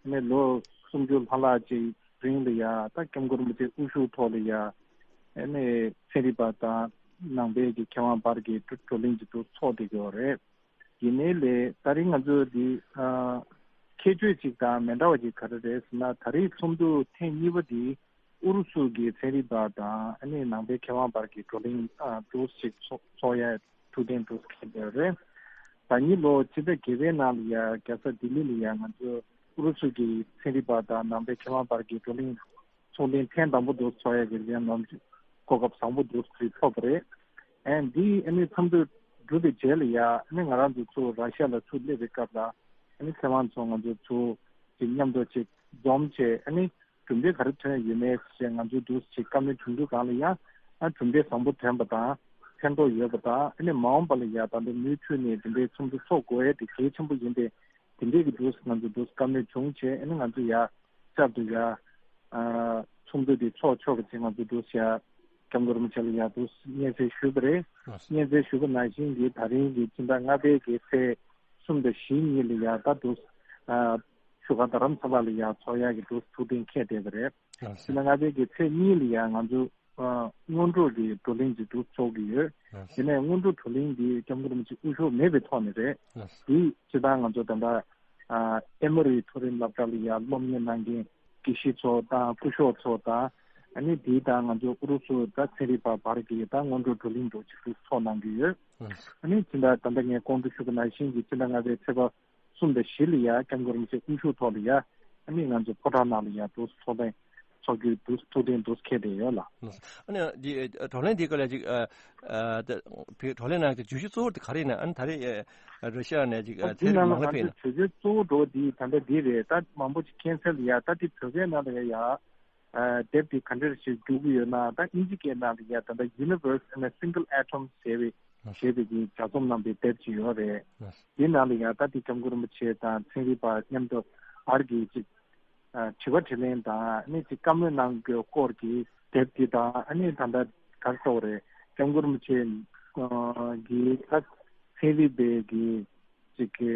ཨ་ནི་ལོ་སུམ་ཅུ་ལྷག་ལྷག་ཅིག་རིང་ལ་ཡ་ད་སྐྱབས་མགོན་རིན་པོ་ཆེ་དབུ་བཞུགས་ཐོག་ལ་ཡ་ཨ་ནི་ཚན་རིག་པ་དང་ནང་པའི་གི་མཁས་དབང་བར་གྱི་བགྲོ་གླེང་ཅིག་ཏུ་ཚོགས་བསྡད་ཀྱི་ཡོད་རེད། ཡིན་ནའི་ལས་ད་རིང་ང་ཚོ་འདི་ཨ་ཁྱད་ཆོས་ཅིག་དང་མི་འདྲ་བ་ཅིག་ག་རེ་རེད་ཟེར་ན། ད་རེས་ཚོགས་འདུ་ཐེངས་གཉིས་པ་འདི་ཨུ་རུ་སུ་གི་ཚན་རིག་པ་དང་ཨ་ནི་ནང་པའི་མཁས་དབང་བར་གྱི་བགྲོ་གླེང་ཨ་འདུག་ཅིག་ཚོགས་ཚོགས་ཡ་ཐུགས་གཏན་འདུག་ཟེར་གྱི་ཡོད་རེད། ཟླ་ཉིན་ལོ་ཕྱི་ཟླ་བརྒྱད་པའི་ནང་ལ་ཡ་རྒྱལ་ས་ལྡི་ལི་ལ་ཡ་ང་ཚོ་ཨུ་རུ་སུ་གི་ཚན་རིག་པ་དང་ནང་པའི་མཁས་དབང་བར་གྱི་བགྲོ་གླེང་ཚོགས་ཐེངས་ཐེངས་དང་པོ་འདུག་ཚོགས་ཡ་གི་ལན་ནམ་གོ་སྐབས་བཟང་པོ་འདུག་ཅིག་ཐོབ་པ་རེད། ཨ་ནི་འདི་ཨ་ནི་ཚོགས་འདུ་གྲུབ་པའི་རྗེས་ལ་ཡ་ཨ་ནི་ང་རང་ཚོ་ཚུར་ར་ཤ་ལ་ཚུར་སླེབས་པའི་སྐབས་ལ་ཨ་ནི་མཁས་དབང་ཚོ་ང་ཚོ་ཚུར་ཅིག་མཉམ་དུ་ཅིག་འཛོམས་བྱས་ཨ་ནི་གྲུབ་འབྲས་ག་རེ་ཐོན་ཡོད་མེད་ཞེས་ང་ཚོ་འདུག་ཅིག་བཀའ་མོལ་བྱུང་དུས་སྒང་ལ་ཡ་ཨ་གྲུབ་འབྲས་བཟང་པོ་ཐོན་པ་དང་ཕན་ཐོགས་ཡོད་པ་དང་ཨ་ནི་མ་འོངས་པ་ལ་ཡ་ད་ལྟ་མུ་མཐུད་ནས་དེ་འདྲའི་ཚོགས་འདུ་ཚོགས་དགོས་ཡ་དེ་གལ་ཆེན་པོ་ཡིན་པས། དེ་འདྲའི་གི་འདུག་ང་ཚོ་འདུག་བཀའ་མོལ་བྱུང་བྱས་ཨ་ནི་ང་ཚོ་ཡ་བསྐྱར་དུ་ཡ་ཨ་ཚོགས་འདུ་དེ་ཚོགས་ཆོག་པ་བྱས་ང་ཚོ་འདུག་ཡ་སྐྱབས་མགོན་རིན་པོ་ཆེ་ལ་ཡ་འདུག་སྙན་སེང་ཞུས་པ་རེད། ལགས་སོ། སྙན་སེང་ཞུས་པ་ནང་བཞིན་གྱི་ད་རིང་གི་སྤྱི་ཟླ་ལྔ་པའི་གི་ཚེས་གསུམ་དང་བཞི་གཉིས་ལ་ཡ་ད་འདུག་ཨ་བཞུགས་སྒར་རྡ་རམ་ས་ལ་ལ་ཡ་ཚོགས་ཡ་གི་འདུག་ཐུགས་གཏན་འཁེལ་བསྡད་པ་རེད། ལགས་སོ། སྤྱི་ཟླ་ལྔ་པའི་གི་ཚེས་གཉིས་ལ་ཡ་ང་ཚོ་ཨ་སྔོན་འགྲོ་གི་བགྲོ་གླེང་ཅིག་འདུག་ཚོགས་ཀྱི་ཡོད། དེ་ནས་སྔོན་འགྲོ་བགྲོ་གླེང་འདི་སྐྱབས་མགོན་རིན་པོ་ཆེ་དབུ་བཞུགས་མེད་པའི་ཐོག་ནས་རེད། འདི་སྤྱིར་བཏང་ང་ཚོ་ད་ལྟ་ཨ་ཨེ་མོ་རི་མཐོ་རིམ་སློབ་གྲྭ་ལ་ཡ་སློབ་གཉེར་གནང་མཁན་དགེ་བཤེས་ཚོ་དང་སྐུ་ཞབས་ཚོ་དང་ཨ་ནི་འདི་དང་ང་ཚོ་ཨུ་རུ་སུ་ད་ཚན་རིག་པ་བར་གྱི་ད་སྔོན་འགྲོ་བགྲོ་གླེང་འདྲ་ཅིག་འདུག་ཚོགས་གནང་གི་ཡོད། ཨ་ནི་སྤྱིར་བཏང་ད་ལྟ་ངས་གོང་དུ་ཞུ་པ་ནང་བཞིན་གྱི་སྤྱི་ཟླ་ལྔ་པའི་ཚེས་པ་གསུམ་དང་བཞི་ལ་ཡ་སྐྱབས་མགོན་རིན་པོ་ཆེ་དབུ་བཞུགས་ཐོག་ལ་ཡ་ཨ་ནི་ང་ཚོ་ཕོ་བྲང་ནང་ལ་ཡ་འདུག་ཚོགས་ཐེངས་ཚོགས་རྒྱུའི་འདུག་ཐུགས་གཏན་འདུག་འཁེལ་བསྡད་ཡོད་ལགས། ཨ་ནི་འདི་བགྲོ་གླེང་འདིའི་སྐོར་ལ་ཅིག་ཨ་ཨ་ད་བགྲོ་གླེང་ནང་གི་བརྗོད་གཞི་གཙོ་བོ་དེ་ག་རེ་ཡིན་ན། ཨ་ནི་ད་རེས་ཨ་ར་ཤི་ཡ་ནས་ཅིག་ཨ་ཚན་རིག་མང་པོ་ཕེབས་ཡིན་ན། འདི་ནང་ལ་ང་ཚོའི་བརྗོད་གཞི་གཙོ་བོ་འདྲ་བོ་འདི་ད་ལྟ་འདི་རེད། ད་མང་པོ་ཅིག་མཁྱེན་གསལ་ལ་ཡ་ད་འདི་བོད་སྐད་ནང་ལ་ཡ་ཡ་ཨ་དེབ་འདི་ག་འདྲ་ཞིག་བསྒྱུར་གྱི་ཡོད་ན། ད་དབྱིན་ཇི་སྐད་ནང་ལ་ཡ་ད་ལྟ་Universe in a Single Atom ཞེས་པའི་ཞེས་པའི་གི་ལྗགས་རྩོམ་གནང་བའི་དེབ་ཅིག་ཡོད་རེད། དེའི་ནང་ལ་ཡང་ད་ལྟའི་སྐྱབས་མགོན་རིན་པོ་ཆེ་དང་ཚན་རིག་པ་མཉམ་དུ་བར་གྱི་ཅིག་ཨ་དྲི་བ་དྲིས་ལན་དང་ཨ་ནི་ཅིག་བཀའ་མོལ་གནང་དགོས་སྐོར་གྱི་དེབ་འདི་དང་། ཨ་ནི་ད་ལྟ་ག་རེ་ཟེར་དགོས་རེད། སྐྱབས་མགོན་རིན་པོ་ཆེ་ཨ་གི་ད་ཚན་རིག་པའི་གི་ཅིག་གི་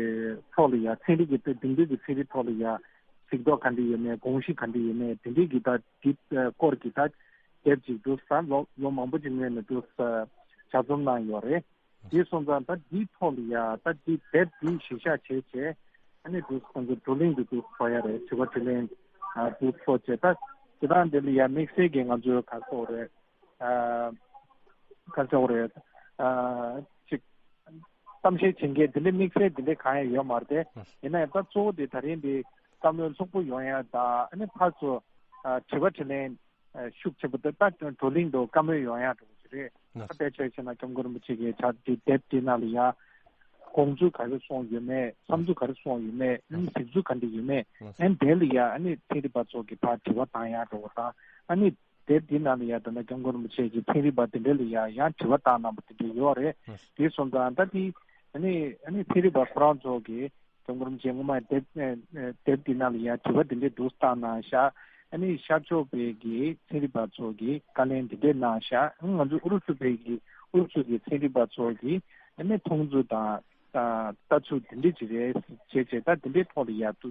ཐོག་ལ་ཡ་ཚན་རིག་གི་དེང་དུས་ཀྱི་ཚན་རིག་ཐོག་ལ་ཡ་གཟིགས་རྟོག་ག་འདྲ་ཡོད་མེད། དགོངས་གཞི་ག་འདྲ་ཡོད་མེད། དེ་འདྲའི་གི་ད་འདི་ཨ་སྐོར་གྱི་ད་དེབ་ཅིག་འདུག་ས་ལོ་ལོ་མང་པོ་ཅིག་སྔོན་ནས་འདུག་ས་ལྗགས་རྩོམ་གནང་ཡོད་རེད། དེ་སོང་ཙང་ད་འདིའི་ཐོག་ལ་ཡ་ད་འདི་དེབ་འདི་གཞི་བཞག་བྱས་བྱས་ཨ་ནི་འདུག་ཁོང་ཚོ་བགྲོ་གླེང་འདི་འདུག་ཚོགས་ཡ་རེད། དྲི་བ་དྲིས་ལན་ཨ་འདུག་ཚོགས་བྱས། ད་སྤྱིར་བཏང་འདི་ལ་ཡ་དམིགས་བསལ་གྱི་ང་ཚོའི་ག་རེ་ཟེར་དགོས་རེད། ཨ་ག་རེ་ཟེར་དགོས་རེད། ཨ་ཅིག་གཏམ་བཤད་བྱེད་མཁན་འདི་འདྲའི་དམིགས་བསལ་འདི་འདྲའི་གང་ཡང་ཡོད་མ་རེད་དེ། ཡིན་ན་ཡང་ད་གཙོ་བོ་དེ་ད་རིང་འདི་བསམ་བློའི་ལྷུག་པོ་ཡོང་ཡ་དང་། ཨ་ནི་ཕར་ཚུར་ཨ་དྲི་བ་དྲིས་ལན་ཨ་ཤུགས་ཆེན་པོ་དེ་ད་བགྲོ་གླེང་དུ་བཀའ་མོལ་ཡོང་ཡ་འདྲ་བོ་ཞིག་རེད། ད་དཔེ་ཆ་བཞག་ན་སྐྱབས་མགོན་རིན་པོ་ཆེ་གིས་ཕྱག་དེབ་དེ་ནང་ལ་ཡ་དགོངས་ཚུལ་ག་རེ་གསུངས་ཡོད་མེད། བསམ་ཚུལ་ག་རེ་གསུངས་ཡོད་མེད། ཨ་ནི་གཟིགས་ཚུལ་ག་འདྲ་ཡོད་མེད། ཨ་ནི་དེ་ལ་ཡ་ཨ་ནི་ཚན་རིག་པ་ཚོ་གིས་ཕར་དྲི་བ་བཏང་ཡ་འདྲ་བོ་དང་། ཨ་ནི་དེབ་འདི་ནང་ལ་ཡ་ད་ལྟ་སྐྱབས་མགོན་རིན་པོ་ཆེ་གིས་ཚན་རིག་པ་དེ་འདྲ་ལ་ཡ་ཡང་དྲི་བ་བཏང་གནང་པ་དེ་འདྲ་ཡོད་རེད། དེ་སོང་ཙང་ད་དེ་ཨ་ནི་ཨ་ནི་ཚན་རིག་པ་ཁོ་རང་ཚོ་གིས་སྐྱབས་མགོན་རིན་པོ་ཆེ་སྔོན་མ་དེབ་ཨ་ཨ་དེབ་འདི་ནང་ལ་ཡ་དྲི་བ་དེ་འདྲ་འདུག་བཏང་གནང་ཤག་ཨ་ནི་ཤར་ཕྱོགས་པའི་གི་ཚན་རིག་པ་ཚོ་གིས་བཀའ་ལན་དེ་འདྲ་གནང་ཤག་ཨ་ནི་ང་ཚོ་ཨུ་རུ་སུ་པའི་གི་ཨུ་རུ་སུ་གི་ཚན་རིག་པ་ཚོ་གིས་ཨ་ནི་མཐོང་ཚུལ་དང་ཨ་ལྟ་ཚུལ་དེ་འདྲ་ཅིག་རེད་བྱས་བྱས། ད་དེ་འདྲའི་ཐོག་ལ་ཡ་ཏུ་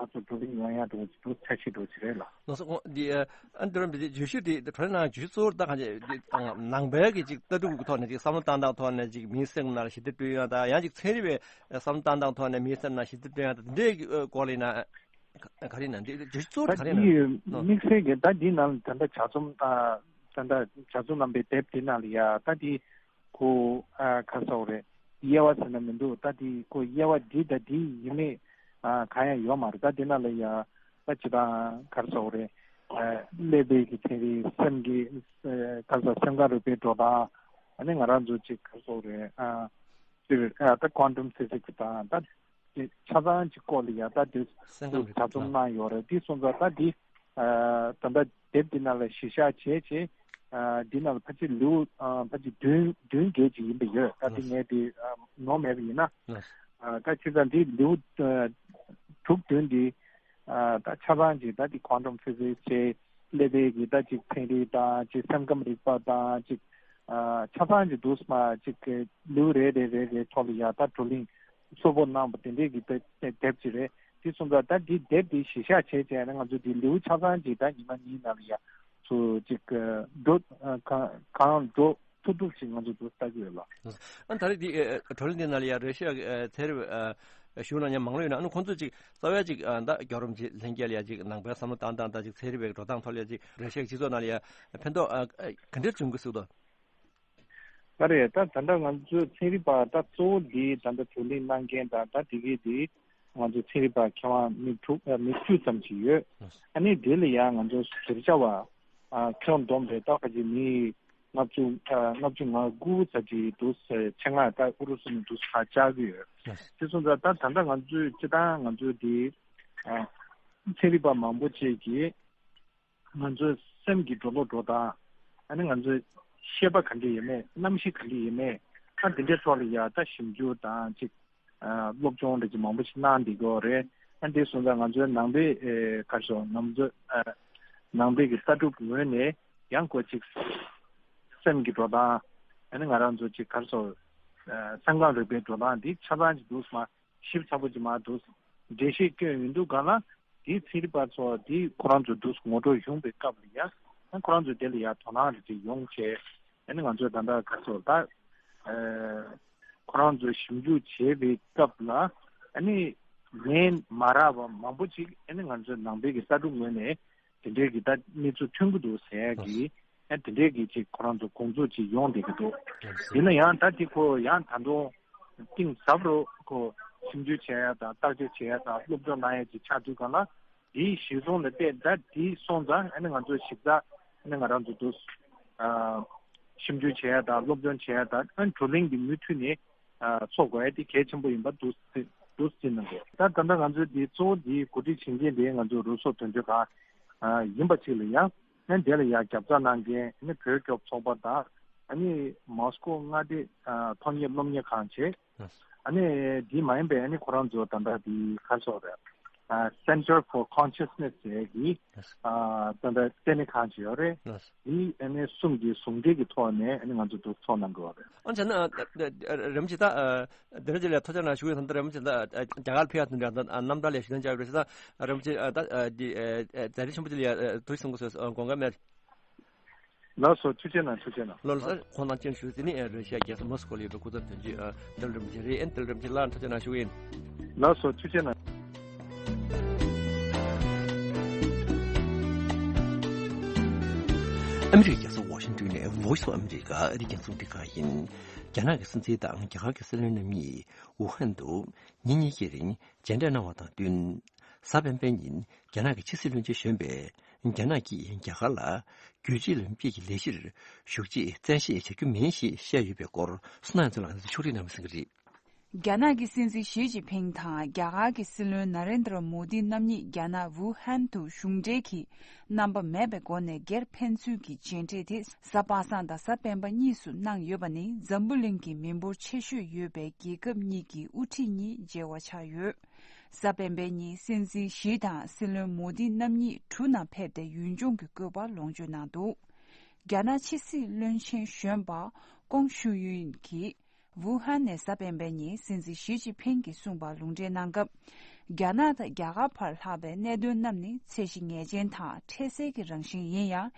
ང་ཚོ་བགྲོ་གླེང་ཡོང་ཡ་འགྲོ་གི་འདུག་འཆར་གཞི་འགྲོ་གི་རེད་ལ། ལགས་སོ། འོ་འདི་ཨ་འདི་རིང་འདི་བརྗོད་གཞི་འདི་བགྲོ་གླེང་ནང་བརྗོད་གཞི་གཙོ་བོར་ད་གང་ཅི་འདི་ནང་པའི་གི་ཅིག་ལྟ་གྲུབ་ཀྱི་ཐོག་ནས་ཅིག་བསམ་བློ་བཏང་སྟངས་ཐོག་ནས་ཅིག་མིའི་སེམས་ནང་ལ་ཞི་བདེ་བསྐྲུན་ཡ་དང་། ཡང་ཅིག་ཚན་རིག་པའི་བསམ་བློ་བཏང་སྟངས་ཐོག་ནས་མིའི་སེམས་ནང་ཞི་བདེ་བསྐྲུན་ཡ་དང་། འདི་འདྲའི་གི་སྐོར་ལ་ཡིན་ན་ག་རེ་ཡིན་ན། འདི་བརྗོད་གཞི་གཙོ་བོར་ད་ག་རེ་ཡིན་ན། ད་འདི་ནང་ད་ལྟ་ལྗགས་རྩོམ་དང་ ད་ལྟ་ཇ་མཚོ་རྣམ་པའི་དེབ་དེ་ནང་ལ་ཡ་ད་དེ་ཁོ་ཨ་ག་རེ་ཟེར་དགོས་རེད། དབྱེ་བ་ཟེར་ན་མི་འདུག་ད་དེ་ཁོ་དབྱེ་བ་འདི་དང་འདི་ཡིན་མེད་ཨ་གང་ཡང་ཡོད་མ་རེད། ད་དེ་ནང་ལ་ཡ་ད་ཇི་ལྟར་ག་རེ་ཟེར་དགོས་རེད། ཨ་ཀླད་པའི་གི་ཚན་རིག་སེམས་ཀྱི་ཨ་ག་རེ་ཟེར་སེམས་ཁམས་རིག་པའི་འགྲོ་སྟངས། ཨ་ནི་ང་རང་ཚོ་ཅིག་ག་རེ་ཟེར་དགོས་རེད། ཨ་ཅིག་ཨ་ད་quantum physics དང་ད་ཆ་ཚང་གི་སྐོར་ལ་ཡ་ད་དེ་སེམས་ཁམས་རིག་ཇ་རྩོམ་གནང་ཡོད་རེད། དེ་སོང་ཙང་ད་དེ་ཨ་ད་ལྟ་དེབ་འདི་ནང་ལ་གཞི་བཞག་བྱས་བྱས་ཨ་འདི་ནང་ལ་ཕལ་ཆེར་ལེའུ་ཨ་ཕལ་ཆེར་བདུན་བདུན་བརྒྱད་ཅིག་ཡིན་པ་ཡོད། ད་དེ་ངས་དེ་ཨ་ནོར་མེད་པ་ཡིན་ན་ཨ་ད་བྱས་ཙང་འདི་ལེའུ་ཨ་དྲུག་བདུན་འདི་ཨ་ད་ཆ་ཚང་གི་ད་དེ་quantum physics བྱས་ཀླད་པའི་གི་ད་ཅིག་ཚན་རིག་དང་ཅིག་སེམས་ཁམས་རིག་པ་དང་ཅིག་ཨ་ཆ་ཚང་གི་འདུག་སེ་མར་ཅིག་ལེའུ་རེ་རེ་རེ་རེ་ཐོག་ལ་ཡ་ད་བགྲོ་གླེང་གཙོ་བོ་གནང་བ་དེ་འདྲས་ཀྱི་དེབ་དེབ་ཅིག་རེད། དེ་སོང་ཙང་ད་འདི་དེབ་འདི་གཞི་བཞག་བྱས་བྱས་ནས་ང་ཚོ་འདི་ལེའུ་ཆ་ཚང་ཅིག་ད་ཉི་མ་གཉིས་ནང་ལ་ཡ་ཚུར་ཅིག་འགྲོ་གང་གང་འགྲོ་ཐུབ་ཐུབ་ཅིག་ང་ཚོ་འདུག་ལྟ་གི་ཡོད་ལགས། ཨ་ད་རེས་འདི་བགྲོ་གླེང་འདི་ནང་ལ་ཡ་ར་ཤི་ཡ་ཚན་རིག་ཞུ་ན་ཡང་མང་ལོས་ཡོད་ན། ཨ་ནི་ཁོང་ཚོས་ཅིག་རྩ་བའི་ཅིག་ད་རྒྱལ་རོམ་ཅིག་ལྷན་རྒྱས་ལ་ཡ་ཅིག་ནང་པའི་བསམ་བློ་བཏང་སྟངས་དང་ཅིག་ཚན་རིག་པའི་འགྲོ་སྟངས་ཐོག་ལ་ཡ་ཅིག་ར་ཤི་ཡ་སྤྱི་ཚོགས་ནང་ལ་ཡ་ཕན་ཐོགས་ག་འདྲས་བྱུང་གི་སྲིད་དོ། ད་རེད། ད་ད་ལྟ་ང་ཚོའི་ཚན་རིག་པ་ད་གཙོ་བོ་འདི་ད་ལྟ་བགྲོ་གླེང་གནང་མཁན་དང་ད་དེ་གའི་དེ་ང་ཚོའི་ཚན་རིག་པ་མཁས་དབང་མི་དྲུག་ཨ་མི་བཅུ་ཙམ་ཞིག་ཡོད། ཨ་ནི་དེ་ལ་ཡང་ང་ཚོ་ཟུར་བཅར་བ་ཨ་ཁྱོན་བསྡོམས་པའི་ད་ཁ་ཅིག་མི་ལྔ་བཅུ་ཨ་ལྔ་བཅུ་ང་དགུ་ཙམ་ཅིག་འདུག་ཟེར། ཆེད་མངགས་ད་ཨུ་རུ་སུ་ནས་འདུག་ཟེར་བཅར་གྱི་ཡོད། དེ་སོང་ཙང་ད་ད་ལྟ་ང་ཚོས་སྤྱིར་བཏང་ང་ཚོའི་དེ་ཨ་ཚན་རིག་པ་མང་པོ་ཅིག་གིས། ང་ཚོའི་སེམས་ཀྱི་འགྲོ་ལུགས་འགྲོ་སྟངས། ཨ་ནི་ང་ཚོའི་ཤེས་པ་ག་འདྲ་ཡོད་མེད། རྣམ་ཤེས་ག་འདྲ་ཡོད་མེད། ཨ་འདི་འདྲའི་ཐོག་ལ་ཡ་ད་ཞིབ་འཇུག་དང་ཅིག་ཨ་སློབ་སྦྱོང་འདྲ་ཅིག་མང་པོ་ཞིག་གནང་བསྡད་ཀྱི་ཡོད་རེད། ཨ་འདི་སོང་ཙང་ང་ཚོའི་ནང་པའི་ཨེ་ག་རེ་ཟེར། ང་ཚོའི་ཨ་ནང་པའི་གི་ལྟ་གྲུབ་ངོས་ནས་ཡང་ཁོ་ཅིག་སེམས་ཀྱི་འགྲོ་སྟངས། ཨ་ནི་ང་རང་ཚོ་ཅིག་ག་རེ་ཟེར། ཨ་སེམས་ཁམས་རིག་པའི་འགྲོ་སྟངས་འདི་ཆ་ཚང་ཅིག་འདུག་སེ་མར་ཞིབ་ཚགས་པོ་ཅིག་མར་འདུག་འགྲེལ་བཤད་བསྐྱོན་ཡོང་དུས་སྒང་ལ། དེའི་ཚན་རིག་པ་ཚོ་དེ་ཁོ་རང་ཚོ་འདུག་ངོ་སྤྲོད་ཡོང་པའི་སྐབས་ལ་ཡ། ཨ་ཁོ་རང་ཚོ་དེ་ལ་ཡ་དོ་སྣང་རེ་ཅིག་ཡོང་བྱས། ཨ་ནི་ང་ཚོས་ད་ལྟ་ག་རེ་ཟེར་ད། ཨ་ཁོ་རང་ཚོ་ཞིབ་འཇུག་བྱེད་པའི་སྐབས་ལ། ཨ་ནི་ལན་མ་རག་པ་མང་པོ་ཅིག་ཨ་ནི་ང་ཚོའི་ནང་པའི་གི་ལྟ་གྲུབ་ངོས་ནས་དེ་འདྲའི་གི་ད་གནས་ཚུལ་ཐོན་གྱི་འདུག་ཟེར་ཡ་གི། ཨ་དེ་འདྲའི་གི་ཅིག་ཁོ་རང་ཚོ་དགོངས་ཚུལ་ཅིག་ཡོང་བསྡད་ཀྱི་འདུག་ཡིན་ན་ཡང་ད་དེ་ཁོ་ཡང་ད་དུང་གཏིང་ཟབ་རུ་ཁོ་ཞིབ་འཇུག་བྱེད་ཡ་དང་བརྟག་དཔྱད་བྱེད་ཡ་དང་སློབ་སྦྱོང་གནང་ཡ་ཅིག་ཆགས་དུས་སྒང་ལ། དེའི་གཞིར་བཟུང་ལ་བལྟས། ད་དེ་སོང་ཙང་ཨ་ནི་ང་ཚོ་ཞིབ་ཚགས་ཨ་ནི་ང་རང་ཚོ་འདུག་ཨ་ཞིབ་འཇུག་བྱེད་ཡ་དང་སློབ་སྦྱོང་བྱེད་ཡ་དང་། ཨ་ནི་བགྲོ་གླེང་གི་མུ་མཐུད་ནས་ཨ་ཚོགས་དགོས་ཡ་དེ་གལ་ཆེན་པོ་ཡིན་པ་འདུག་འདུག་སེ་གནང་དགོས། ད་ད་ལྟ་ང་ཚོའི་དེ་གཙོ་བོ་དེ་གོ་སྒྲིག་བྱེད་མཁན་དེ་ང་ཚོ་རུ་སོག་དོན་གཅོད་ཁང་ཨ་ཡིན་པ་ཅིག་ལ་ཡང་། ཨ་ནི་དེ་ལ་ཡང་རྒྱབ་རྩ་གནང་མཁན་ཨ་ནི་བོད་སྐྱོབ་ཚོགས་པ་དང་། ཨ་ནི་མོ་སི་ཀོ་མངའ་སྡེ་ཨ་ཐོན་དབྱིབས་སློབ་གཉེར་ཁང་བྱས། ཨ་ནི་དེ་མ་ཡིན་པའི་ཨ་ནི་ཁོ་རང་ཚོ་ད་ལྟ་དེ་ག་རེ་ཟེར་དགོས་རེད། ཨ་Center for Consciousness ཟེར་གྱི་ཨ་ད་ལྟ་ལྟེ་གནས་ཁང་ཅིག་ཡོད་རེད། དེ་ཨ་ནི་གསུམ་གྱི་ཟུང་འབྲེལ་གྱི་ཐོག་ནས་ཨ་ནི་ང་ཚོ་འདུག་ཚོགས་གནང་གི་ཡོད་རེད། ཨ་བྱས་ན་ཨ་ཨ་ཨ་རིན་པོ་ཆེ་ད་ཨ་འདི་འདྲ་ཅིག་ལ་ཐུགས་རྗེ་གནང་ཞུ་གི་ཡོད། ད་ལྟ་རིན་པོ་ཆེ་ད་ཨ་རྒྱ་གར་ཕེབས་ཡ་དེ་འདྲ་ད་ཨ་རྣམ་ཐར་ལ་ཞུ་དོན་བྱ་ཡོད་རེད་ཟེར། ད་རིན་པོ་ཆེ་ཨ་ད་ཨ་འདི་ཨ་ཨ་རྫ་རི་ཆེན་པོ་ཅིག་ལ་ཡ་ཨ་ཐུགས་རྗེ་གནང་དགོས་ཟེར་དགོངས་འགལ་མེད། ལགས་སོ། ཐུགས་རྗེ་གནང་། ཐུགས་རྗེ་གནང་། ལགས་སོ། ཁོང་དང་བཅས་ཞུ་ཟིན་ནི་རེ་ཤ་རྒྱལ་ས་མོ་སི་ཀོ་ལ་ཡོད་པའི་སྐུ་ཚབ་དོན་གཅོད་ཨ་ཏེལ་རིན་པོ་ཆེ་རེད། ཨེན་ཏེལ་རིན་པོ་ཆེ་ལགས་ཐུགས་རྗེ་གནང་ཞུ་གི་ཡིན། ལགས་སོ། ཐུགས་རྗེ་གནང་། ཨ་མི་རི་ཀའི་རྒྱལ་ས་ཝ་ཤིང་ཏོན་ནས་Voice of America ཨ་རིའི་རྒྱང་སྲིང་རླུང་འཕྲིན་ཁང་ཡིན། རྒྱ་ནག་གི་སྲིད་འཛིན་དང་རྒྱ་གར་གྱི་སྲིད་བློན་རྣམ་གཉིས་ཝུ་ཧན་དུ་ཉིན་གཉིས་ཀྱི་རིང་མཇལ་འཕྲད་གནང་བ་དང་བསྟུན། གཟའ་སྤེན་པའི་ཉིན་རྒྱ་ནག་གི་ཕྱི་སྲིད་བློན་ཆེན་གཞོན་པས་རྒྱ་ནག་གིས་རྒྱ་གར་ལ་རྒྱུད་གཅིག་ལམ་གཅིག་གི་ལས་གཞིར་ཞུགས་རྗེས་བཙན་ཤེད་བྱ་རྒྱུ་མིན་ཞེས་བཤད་ཡོད་པའི་སྐོར། བསོད་ནམས་ཚེ་ལགས་ནས་ཕྱོགས་སྒྲིག་གནང་བ་གསན་གྱི་རེད། རྒྱ་ནག་གི་སྲིད་འཛིན་ཞི་ཅིན་ཕིང་དང་རྒྱ་གར་གྱི་སྲིད་བློན་ན་རེན་དྲ་མོ་དི་རྣམ་གཉིས་རྒྱ་ནག་ཝུ་ཧན་དུ་གཞུང་འབྲེལ་གྱི་རྣམ་པ་མེད་པའི་སྒོ་ནས་སྒེར་ཕན་ཚུན་གྱི་མཇལ་འཕྲད་དེ་གཟའ་པ་སངས་དང་གཟའ་སྤེན་པ་གཉིས་སུ་གནང་ཡོད་པ་ནི་འཛམ་བུ་གླིང་གི་མི་འབོར་ཆེ་ཤོས་ཡོད་པའི་རྒྱལ་ཁབ་གཉིས་ཀྱི་དབུ་ཁྲིད་གཉིས་མཇལ་བ་ཆགས་ཡོད། གཟའ་སྤེན་པའི་ཉིན་སྲིད་འཛིན་ཞི་དང་སྲིད་བློན་མོ་དི་རྣམ་གཉིས་གྲུ་ནང་ཕེབས་ཏེ་ཡུལ་ལྗོངས་ཀྱི་བཀོད་པ་ལོངས་སྤྱོད་གནང་འདུག་རྒྱ་ནག་ཕྱི་སྲིད་བློན་ཆེན་གཞོན་པ་ཀོང་ཞུ་ཡུན་གྱིས་ཝུ་ཧན་ནས་གཟའ་སྤེན་པའི་ཉིན་སྲིད་འཛིན་ཞི་ཅིན་ཕིང་གིས་གསུངས་པར་ལུང་འདྲེན་གནང་སྐབས། རྒྱ་ནག་དང་རྒྱ་གར་བར་ལྷགས་པའི་གནད་དོན་རྣམས་ནི་ཚད་གཞི་ངེས་ཅན་དང་འཕྲལ་སེལ་གྱི་རང་བཞིན་ཡིན་ཡང་།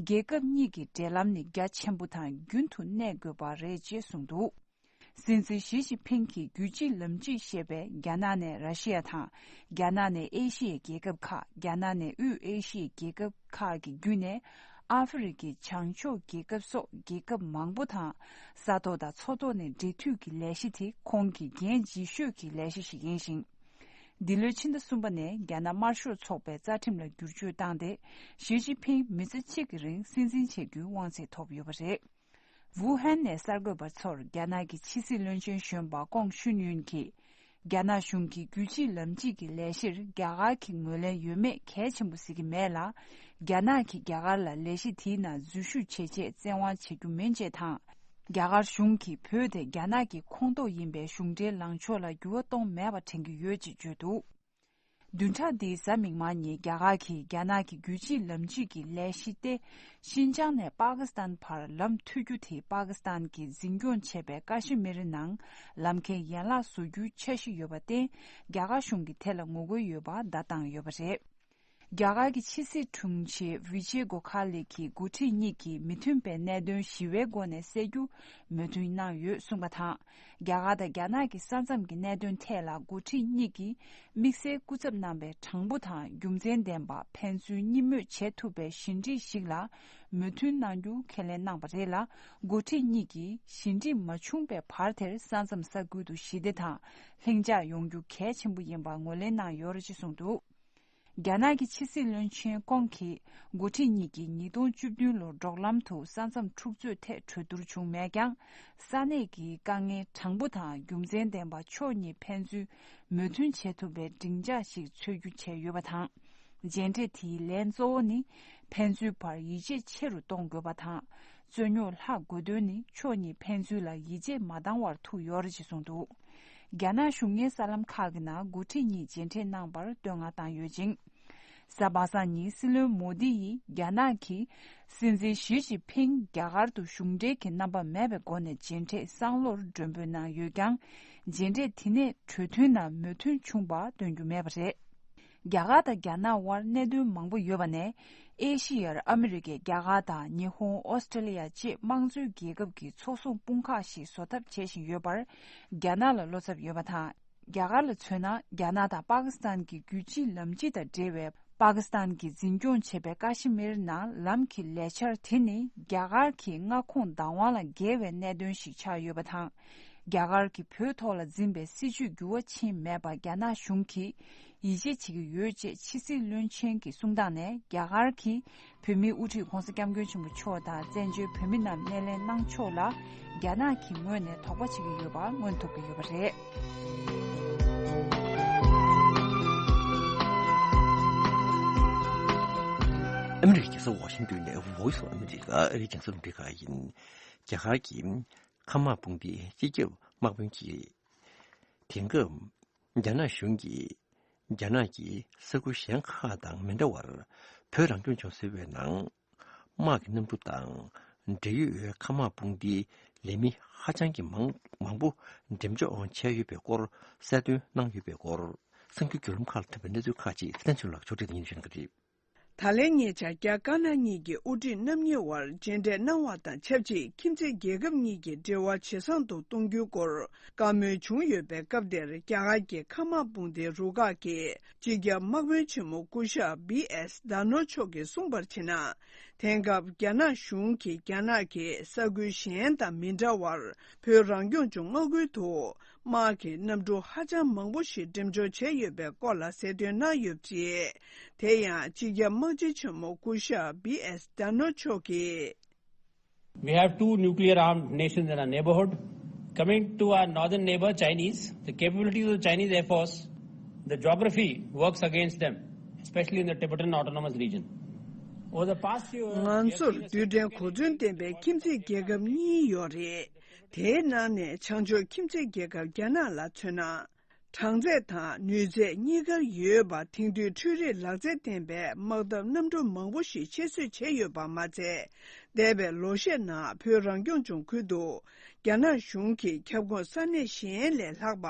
རྒྱལ་ཁབ་གཉིས་ཀྱི་འབྲེལ་ལམ་ནི་རྒྱ་ཆེན་པོ་དང་རྒྱུན་དུ་གནས་དགོས་པ་རེད་ཅེས་གསུངས་འདུག་སྲིད་འཛིན་ཞི་ཅིན་ཕིང་གིས་རྒྱུད་གཅིག་ལམ་གཅིག་ཞེས་པའི་རྒྱ་ནག་ནས་ར་ཤི་ཡ་དང་། རྒྱ་ནག་ནས་ཨེ་ཤི་ཡའི་རྒྱལ་ཁབ་ཁག་རྒྱ་ནག་ནས་དབུས་ཨེ་ཤི་ཡའི་རྒྱལ་ཁབ་ཁག་གི་བརྒྱུད་ནས་ ཨ་ཧྥེ་རི་ཁའི་བྱང་ཕྱོགས་རྒྱལ་ཁབ་སོགས་རྒྱལ་ཁབ་མང་པོ་དང་ས་ཐོག་དང་མཚོ་ཐོག་ནས་འབྲེལ་མཐུད་ཀྱི་ལས་གཞི་དེ་ཁོང་གི་འགན་ལྗིད་ཤོས་ཀྱི་ལས་གཞི་ཞིག་ཡིན་ཞིང་། འདི་ལོའི་ཕྱི་ཟླ་གསུམ་པ་ནས་རྒྱ་ནག་དམར་ཤོག་ཚོགས་པའི་རྩ་ཁྲིམས་ལ་བསྒྱུར་བཅོས་བཏང་སྟེ། ཞི་ཅིན་ཕིང་མི་ཚེ་གཅིག་གི་རིང་སྲིད་འཛིན་བྱེད་རྒྱུའི་དབང་ཚད་ཐོབ་ཡོད་པ་རེད། ཝུ་ཧན་ནས་གསར་འགོད་པ་ཚོར་རྒྱ་ནག་གི་ཕྱི་སྲིད་བློན་ཆེན་གཞོན་པ་ཀོང་ཤུན་ཡུན་གྱིས། རྒྱ་ནག་གཞུང་གི་རྒྱུད་གཅིག་ལམ་གཅིག་གི་ལས་གཞིར་རྒྱ་གར་གྱི་ངོས་ལེན་ཡོད་མེད་གལ་ཆེན་པོ་གཟིགས་ཀྱི་མེད་ལ། རྒྱ་ནག་གིས་རྒྱ་གར་ལ་ལས་གཞི་དེའི་ནང་འཛུལ་ཞུགས་བྱེད་ཆེད་བཙན་དབང་བྱེད་རྒྱུ་མིན་ཅེས་དང་། རྒྱ་གར་གཞུང་གིས་བོད་དེ་རྒྱ་ནག་གི་ཁོངས་གཏོགས་ཡིན་པའི་གཞུང་འབྲེལ་ལངས་ཕྱོགས་ལ་འགྱུར་བ་གཏོང་མེད་པ་དྲན་གྱི་ཡོད་ཅེས་བརྗོད་འདུག་བདུན་ཕྲག་འདིའི་གཟའ་མིག་དམར་ཉིན་རྒྱ་གར་གྱིས་རྒྱ་ནག་གི་རྒྱུད་གཅིག་ལམ་གཅིག་གི་ལས་གཞི་སྟེ། ཤིན་ཅང་ནས་པ་ཀི་སི་ཐན་བར་ལམ་མཐུད་རྒྱུ་དེ་པ་ཀི་སི་ཐན་གྱིས་འཛིན་སྐྱོང་བྱས་པའི་ཀ་ཤི་མིར་ནང་ལམ་ཁའི་ཡན་ལག་བཟོ་རྒྱུའི་འཆར་གཞི་ཡོད་པར་བརྟེན། རྒྱ་གར་གཞུང་གིས་དེ་ལ་ངོ་རྒོལ་ཡོད་པ་བརྡ་བཏང་ཡོད་པ་རེད། རྒྱ་གར་གྱི་ཕྱི་སྲིད་དྲུང་ཆེ་ཝི་ཇེ་གོ་ཁ་ལི་གིས་འགོ་ཁྲིད་གཉིས་ཀྱིས་མི་མཐུན་པའི་གནད་དོན་ཞི་བའི་སྒོ་ནས་སེལ་རྒྱུ་མོས་མཐུན་གནང་ཡོད་གསུངས་པ་དང་། རྒྱ་གར་དང་རྒྱ་ནག་གི་ས་མཚམས་ཀྱི་གནད་དོན་ཐད་ལ་འགོ་ཁྲིད་གཉིས་ཀྱིས་དམིགས་བསལ་སྐུ་ཚབ་གནང་བའི་དྲང་པོ་དང་རྒྱུ་མཚན་ལྡན་པ་ཕན་ཚུན་གཉིས་མོས་བྱེད་ཐུབ་པའི་ཞི་འགྲིག་ཞིག་ལ་མོས་མཐུན་གནང་རྒྱུ་ཁས་ལེན་གནང་བ་རེད་ལ། འགོ་ཁྲིད་གཉིས་ཀྱིས་ཞི་འགྲིག་མ་བྱུང་པའི་བར་དེར་ས་མཚམས་ས་ཁུལ་དུ་ཞི་བདེ་དང་ལྷིང་འཇགས་ཡོང་རྒྱུ་གལ་ཆེན་པོ་ཡིན་པ་ངོས་ལེན་གནང་ཡོད་རེད་ཅེས་གསུངས་འདུག་རྒྱ་ནག་གི་ཕྱི་སྲིད་བློན་ཆེན་ཀོང་གིས་འགོ་ཁྲིད་གཉིས་ཀྱིས་ཉིས་སྟོང་བཅུ་བདུན་ལོར་འབྲོག་ལམ་དུ་ས་མཚམས་འཁྲུག་རྩོད་ཐད་གྲོས་བསྡུར་བྱུང་མེད་ཀྱང་། ས་གནས་ཀྱི་དཀའ་ངལ་དྲང་པོ་དང་རྒྱུ་མཚན་ལྡན་པ་ཕྱོགས་གཉིས་ཕན་ཚུན་མོས་མཐུན་བྱེད་ཐུབ་པའི་སྡིངས་ཆ་ཞིག་འཚོལ་རྒྱུ་བྱས་ཡོད་པ་དང་། མཇལ་འཕྲད་དེའི་ལན་གཙོ་བོ་ནི་ཕན་ཚུན་བར་ཡིད་ཆེས་ཆེ་རུ་གཏོང་དགོས་པ་དང་། རྩོད་རྙོག་ལྷག་དགོས་དོན་ནི་ཕྱོགས་གཉིས་ཕན་ཚུན་ལ་ཡིད་ཆེས་མ་འདང་བར་ཐུག་ཡོད་རེད་ཅེས་གསུངས་འདུག་རྒྱ་ནག་གཞུང་གཉེར་གསར་ལམ་ཁག་གི་ནང་འགོ་ཁྲིད་གཉིས་མཇལ་འཕྲད་གནང་བར་བསྟོད་བསྔགས་བཏང་ཡོད་ཅིང་། གཟའ་པ་སངས་ཉིན་སྲིད་བློན་མོ་དི་ཡིས་རྒྱ་ནག་གི་སྲིད་འཛིན་ཞི་ཅིན་ཕིང་རྒྱ་གར་དུ་གཞུང་འབྲེལ་གྱི་རྣམ་པ་མེད་པའི་སྒོ་ནས་མཇལ་འཕྲད་སང་ལོར་མགྲོན་འབོད་གནང་ཡོད་ཀྱང་། མཇལ་འཕྲད་དེ་ནས་གྲོས་མཐུན་ནང་མོས་མཐུན་བྱུང་བ་སྟོན་རྒྱུ་མེད་པ་རེད། རྒྱ་གར་དང་རྒྱ་ནག་དབར་གནད་དོན་མང་པོ་ཡོད་པ་ནས། ཨེ་ཤི་ཡར་ཨ་མི་རི་ཀས་རྒྱ་གར་དང་ཉི་ཧོང་། ཨོ་སི་ཀྲི་ལི་ཡ་བཅས་དམངས་གཙོའི་རྒྱལ་ཁབ་ཀྱི་ཚོགས་ཟུང་དཔུང་ཁག་ཞིག་བཟོ་ཐབས་བྱེད་བཞིན་ཡོད་པར་རྒྱ་ནག་ལ་བློ་འཚབ་ཡོད་པ་དང་། རྒྱ་གར་ལ་མཚོན་ན། རྒྱ་ནག་དང་པ་ཀི་སི་ཐན་གྱི་རྒྱུད་གཅིག་ལམ་གཅིག་དང་འབྲེལ་བའི་པ་ཀི་སི་ཐན་གྱིས་འཛིན་སྐྱོང་བྱེད་པའི་ཀ་ཤི་མིར་ནང་ལམ་གྱི་ལས་འཆར་དེ་ནི་རྒྱ་གར་གྱི་མངའ་ཁོངས་བདག་དབང་ལ་འགལ་བའི་གནད་དོན་ཞིག་ཆགས་ཡོད་པ་དང་། རྒྱ་གར་གྱིས་བོད་ཐོག་ལ་འཛིན་པའི་སྲིད་བྱུས་འགྱུར་བ་ཕྱིན་མེད་པར་རྒྱ་ནག་གཞུང་གིས་ཡིད་ཆེས་བྱེད་ཀྱི་ཡོད་ཅེས་ཕྱི་སྲིད་བློན་ཆེན་གྱིས་གསུངས་སྟངས་ནས། རྒྱ་གར་གྱིས་བོད་མིའི་དབུ་ཁྲིད་༧གོང་ས་༧སྐྱབས་མགོན་ཆེན་པོ་མཆོག་དང་བཙན་བྱོལ་བོད་མི་རྣམས་སྣེ་ལེན་གནང་ཕྱོགས་ལ་རྒྱ་ནག་གི་ངོས་ནས་དོགས་པ་བྱེད་ཀྱི་ཡོད་པ་མངོན་ཐུབ་ཀྱི་ཡོད་པ་རེད། ཨ་མི་རི་ཀའི་རྒྱལ་ས་ཝ་ཤིང་ཏོན་ནས་Voice of America ཨ་རིའི་རྒྱང་སྲིང་རླུང་འཕྲིན་ཁང་ཡིན། རྒྱ་གར་གྱི་མཁའ་དམག་དཔུང་སྡེའི་སྤྱི་ཁྱབ་དམག་དཔོན་གྱིས། དེང་སྐབས། རྒྱ་ནག་གཞུང་གིས། རྒྱ་ནག་གི་ས་ཁུལ་གཞན་ཁག་དང་མི་འདྲ་བར། བོད་རང་སྐྱོང་ལྗོངས་ཟེར་བའི་ནང་། དམག་གི་གནམ་གྲུ་དང་། འབྲེལ་ཡོད་མཁའ་དམག་དཔུང་སྡེའི་ལས་མི་ཧ་ཅང་གི་མང་མང་པོ་འགྲེམས་འཇོག་བྱས་ཡོད་པའི་སྐོར་གསལ་སྟོན་གནང་ཡོད་པའི་སྐོར། གསར་འགྱུར་བརྒྱུད་ལམ་ཁག་ལ་ཐོན་པའི་གནས་ཚུལ་ཁག་ཅིག་བསྟན་ཆོས་ལགས་ཕྱོགས་སྒྲིག་ནས་སྙན་ཞུ་གནང་གི་རེད། ད་ལན་ཉེ་ཆར་རྒྱ་དཀར་ནག་གཉིས་ཀྱི་དབུ་ཁྲིད་རྣམ་གཉིས་དབར་མཇལ་འཕྲད་གནང་བ་དང་ཆབས་ཅིག་ཁྱིམ་མཚེས་རྒྱལ་ཁབ་གཉིས་ཀྱི་འབྲེལ་བ་ཇེ་བཟང་དུ་གཏོང་རྒྱུའི་སྐོར་བཀའ་མོལ་བྱུང་ཡོད་པའི་སྐབས་དེར། རྒྱ་གར་གྱི་མཁའ་དམག་དཔུང་སྡེའི་རུ་ཁག་གི་སྤྱི་ཁྱབ་དམག་དཔོན་ཆེན་མོ་སྐུ་ཞབས་བི་ཨེས་དྷ་ནོ་མཆོག་གིས་གསུངས་པར་བྱས་ན། དེང་སྐབས་རྒྱ་ནག་གཞུང་གིས་རྒྱ་ནག་གི་ས་ཁུལ་གཞན་དང་མི་འདྲ་བར། བོད་རང་སྐྱོང་ལྗོངས་མངའ་ཁུལ་དུ། དམག་གི་གནམ་གྲུ་ཧ་ཅང་མང་པོ་ཞིག་འགྲེམས་འཇོག་བྱས་ཡོད་པའི་སྐོར་ལ་གསལ་སྟོན་གནང་ཡོད་པ་རེད། དེ་ཡང་། སྤྱི་ཁྱབ་དམག་སྤྱི་ཆེན་མོ་སྐུ་ཞབས་བི་ཨེས་དྷ་ནོ་མཆོག་གིས། We have two nuclear armed nations in our neighborhood. Coming to our northern neighbor, Chinese, the capabilities of the Chinese Air Force, the geography works against them, especially in the Tibetan Autonomous Region. Over the past few years, ང་ཚོར་རྡུལ་ཕྲན་གོ་མཚོན་ལྡན་པའི་ཁྱིམ་མཚེས་རྒྱལ་ཁབ་གཉིས་ཡོད་རེད། དེའི་ནང་ནས་བྱང་ཕྱོགས་ཁྱིམ་མཚེས་རྒྱལ་ཁབ་རྒྱ་ནག་ལ་མཚོན་ན། གྲངས་ཚད་དང་ནུས་ཚད་གཉིས་ཀར་ཡོད་པ། དེང་དུས་འཕྲུལ་རིག་ལག་རྩལ་ལྡན་པའི་དམག་འཐབ་གནམ་གྲུ་མང་པོ་ཞིག་ཆེད་བཟོས་བྱས་ཡོད་པ་མ་ཚད། འདས་པའི་ལོ་ཤས་ནང་བོད་རང་སྐྱོང་ལྗོངས་ཁུལ་དུ་རྒྱ་ནག་གཞུང་གིས་ཁྱབ་ཁོངས་ས་གནས་གཞན་ལས་ལྷག་པ་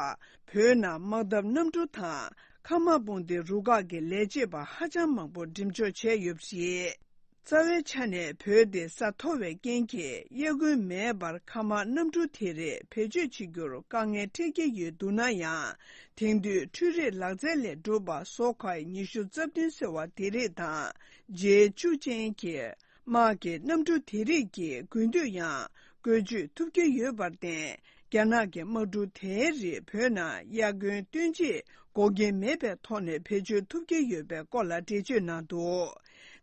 བོད་ནང་དམག་འཐབ་གནམ་གྲུ་དང་མཁའ་དམག་དཔུང་སྡེའི་རུ་ཁག་གི་ལས་བྱེད་པ་ཧ་ཅང་མང་པོ་འགྲེམས་འཇོག་བྱས་ཡོད་པ་རེད། རྩ་བའི་ཆ་ནས་བོད་དེ་ས་མཐོ་བའི་རྐྱེན་གྱིས་དབྱར་དགུན་མེད་པར་མཁའ་དམག་གནམ་གྲུ་དེ་རིགས་བེད་སྤྱོད་བྱེད་རྒྱུར་དཀའ་ངལ་འཕྲད་ཀྱི་ཡོད་འདུག་ན་ཡང་། དེང་དུས་འཕྲུལ་རིག་ལག་རྩལ་ལས་གྲུབ་པ་བཟོ་ཁའི་ཉི་ཤུ་རྩ་བདུན་ཟེར་བ་དེ་རིགས་དང་། ཇེ་བཅུ་ཅན་གྱི་ དམག་གི་གནམ་གྲུ་དེ་རིགས་ཀྱི་དགུན་དུས་ཡང་བཀོལ་སྤྱོད་ཐུབ་ཀྱི་ཡོད་པར་བརྟེན། རྒྱ་ནག་གི་དམག་གྲུ་དེའི་རིགས་བོད་ནང་དབྱར་དགུན་སྟོན་ཆེད་འགོག་རྐྱེན་མེད་པའི་ཐོག་ནས་བེད་སྤྱོད་ཐུབ་ཀྱི་ཡོད་པའི་སྐོར་ལ་འགྲེལ་བརྗོད་གནང་འདུག་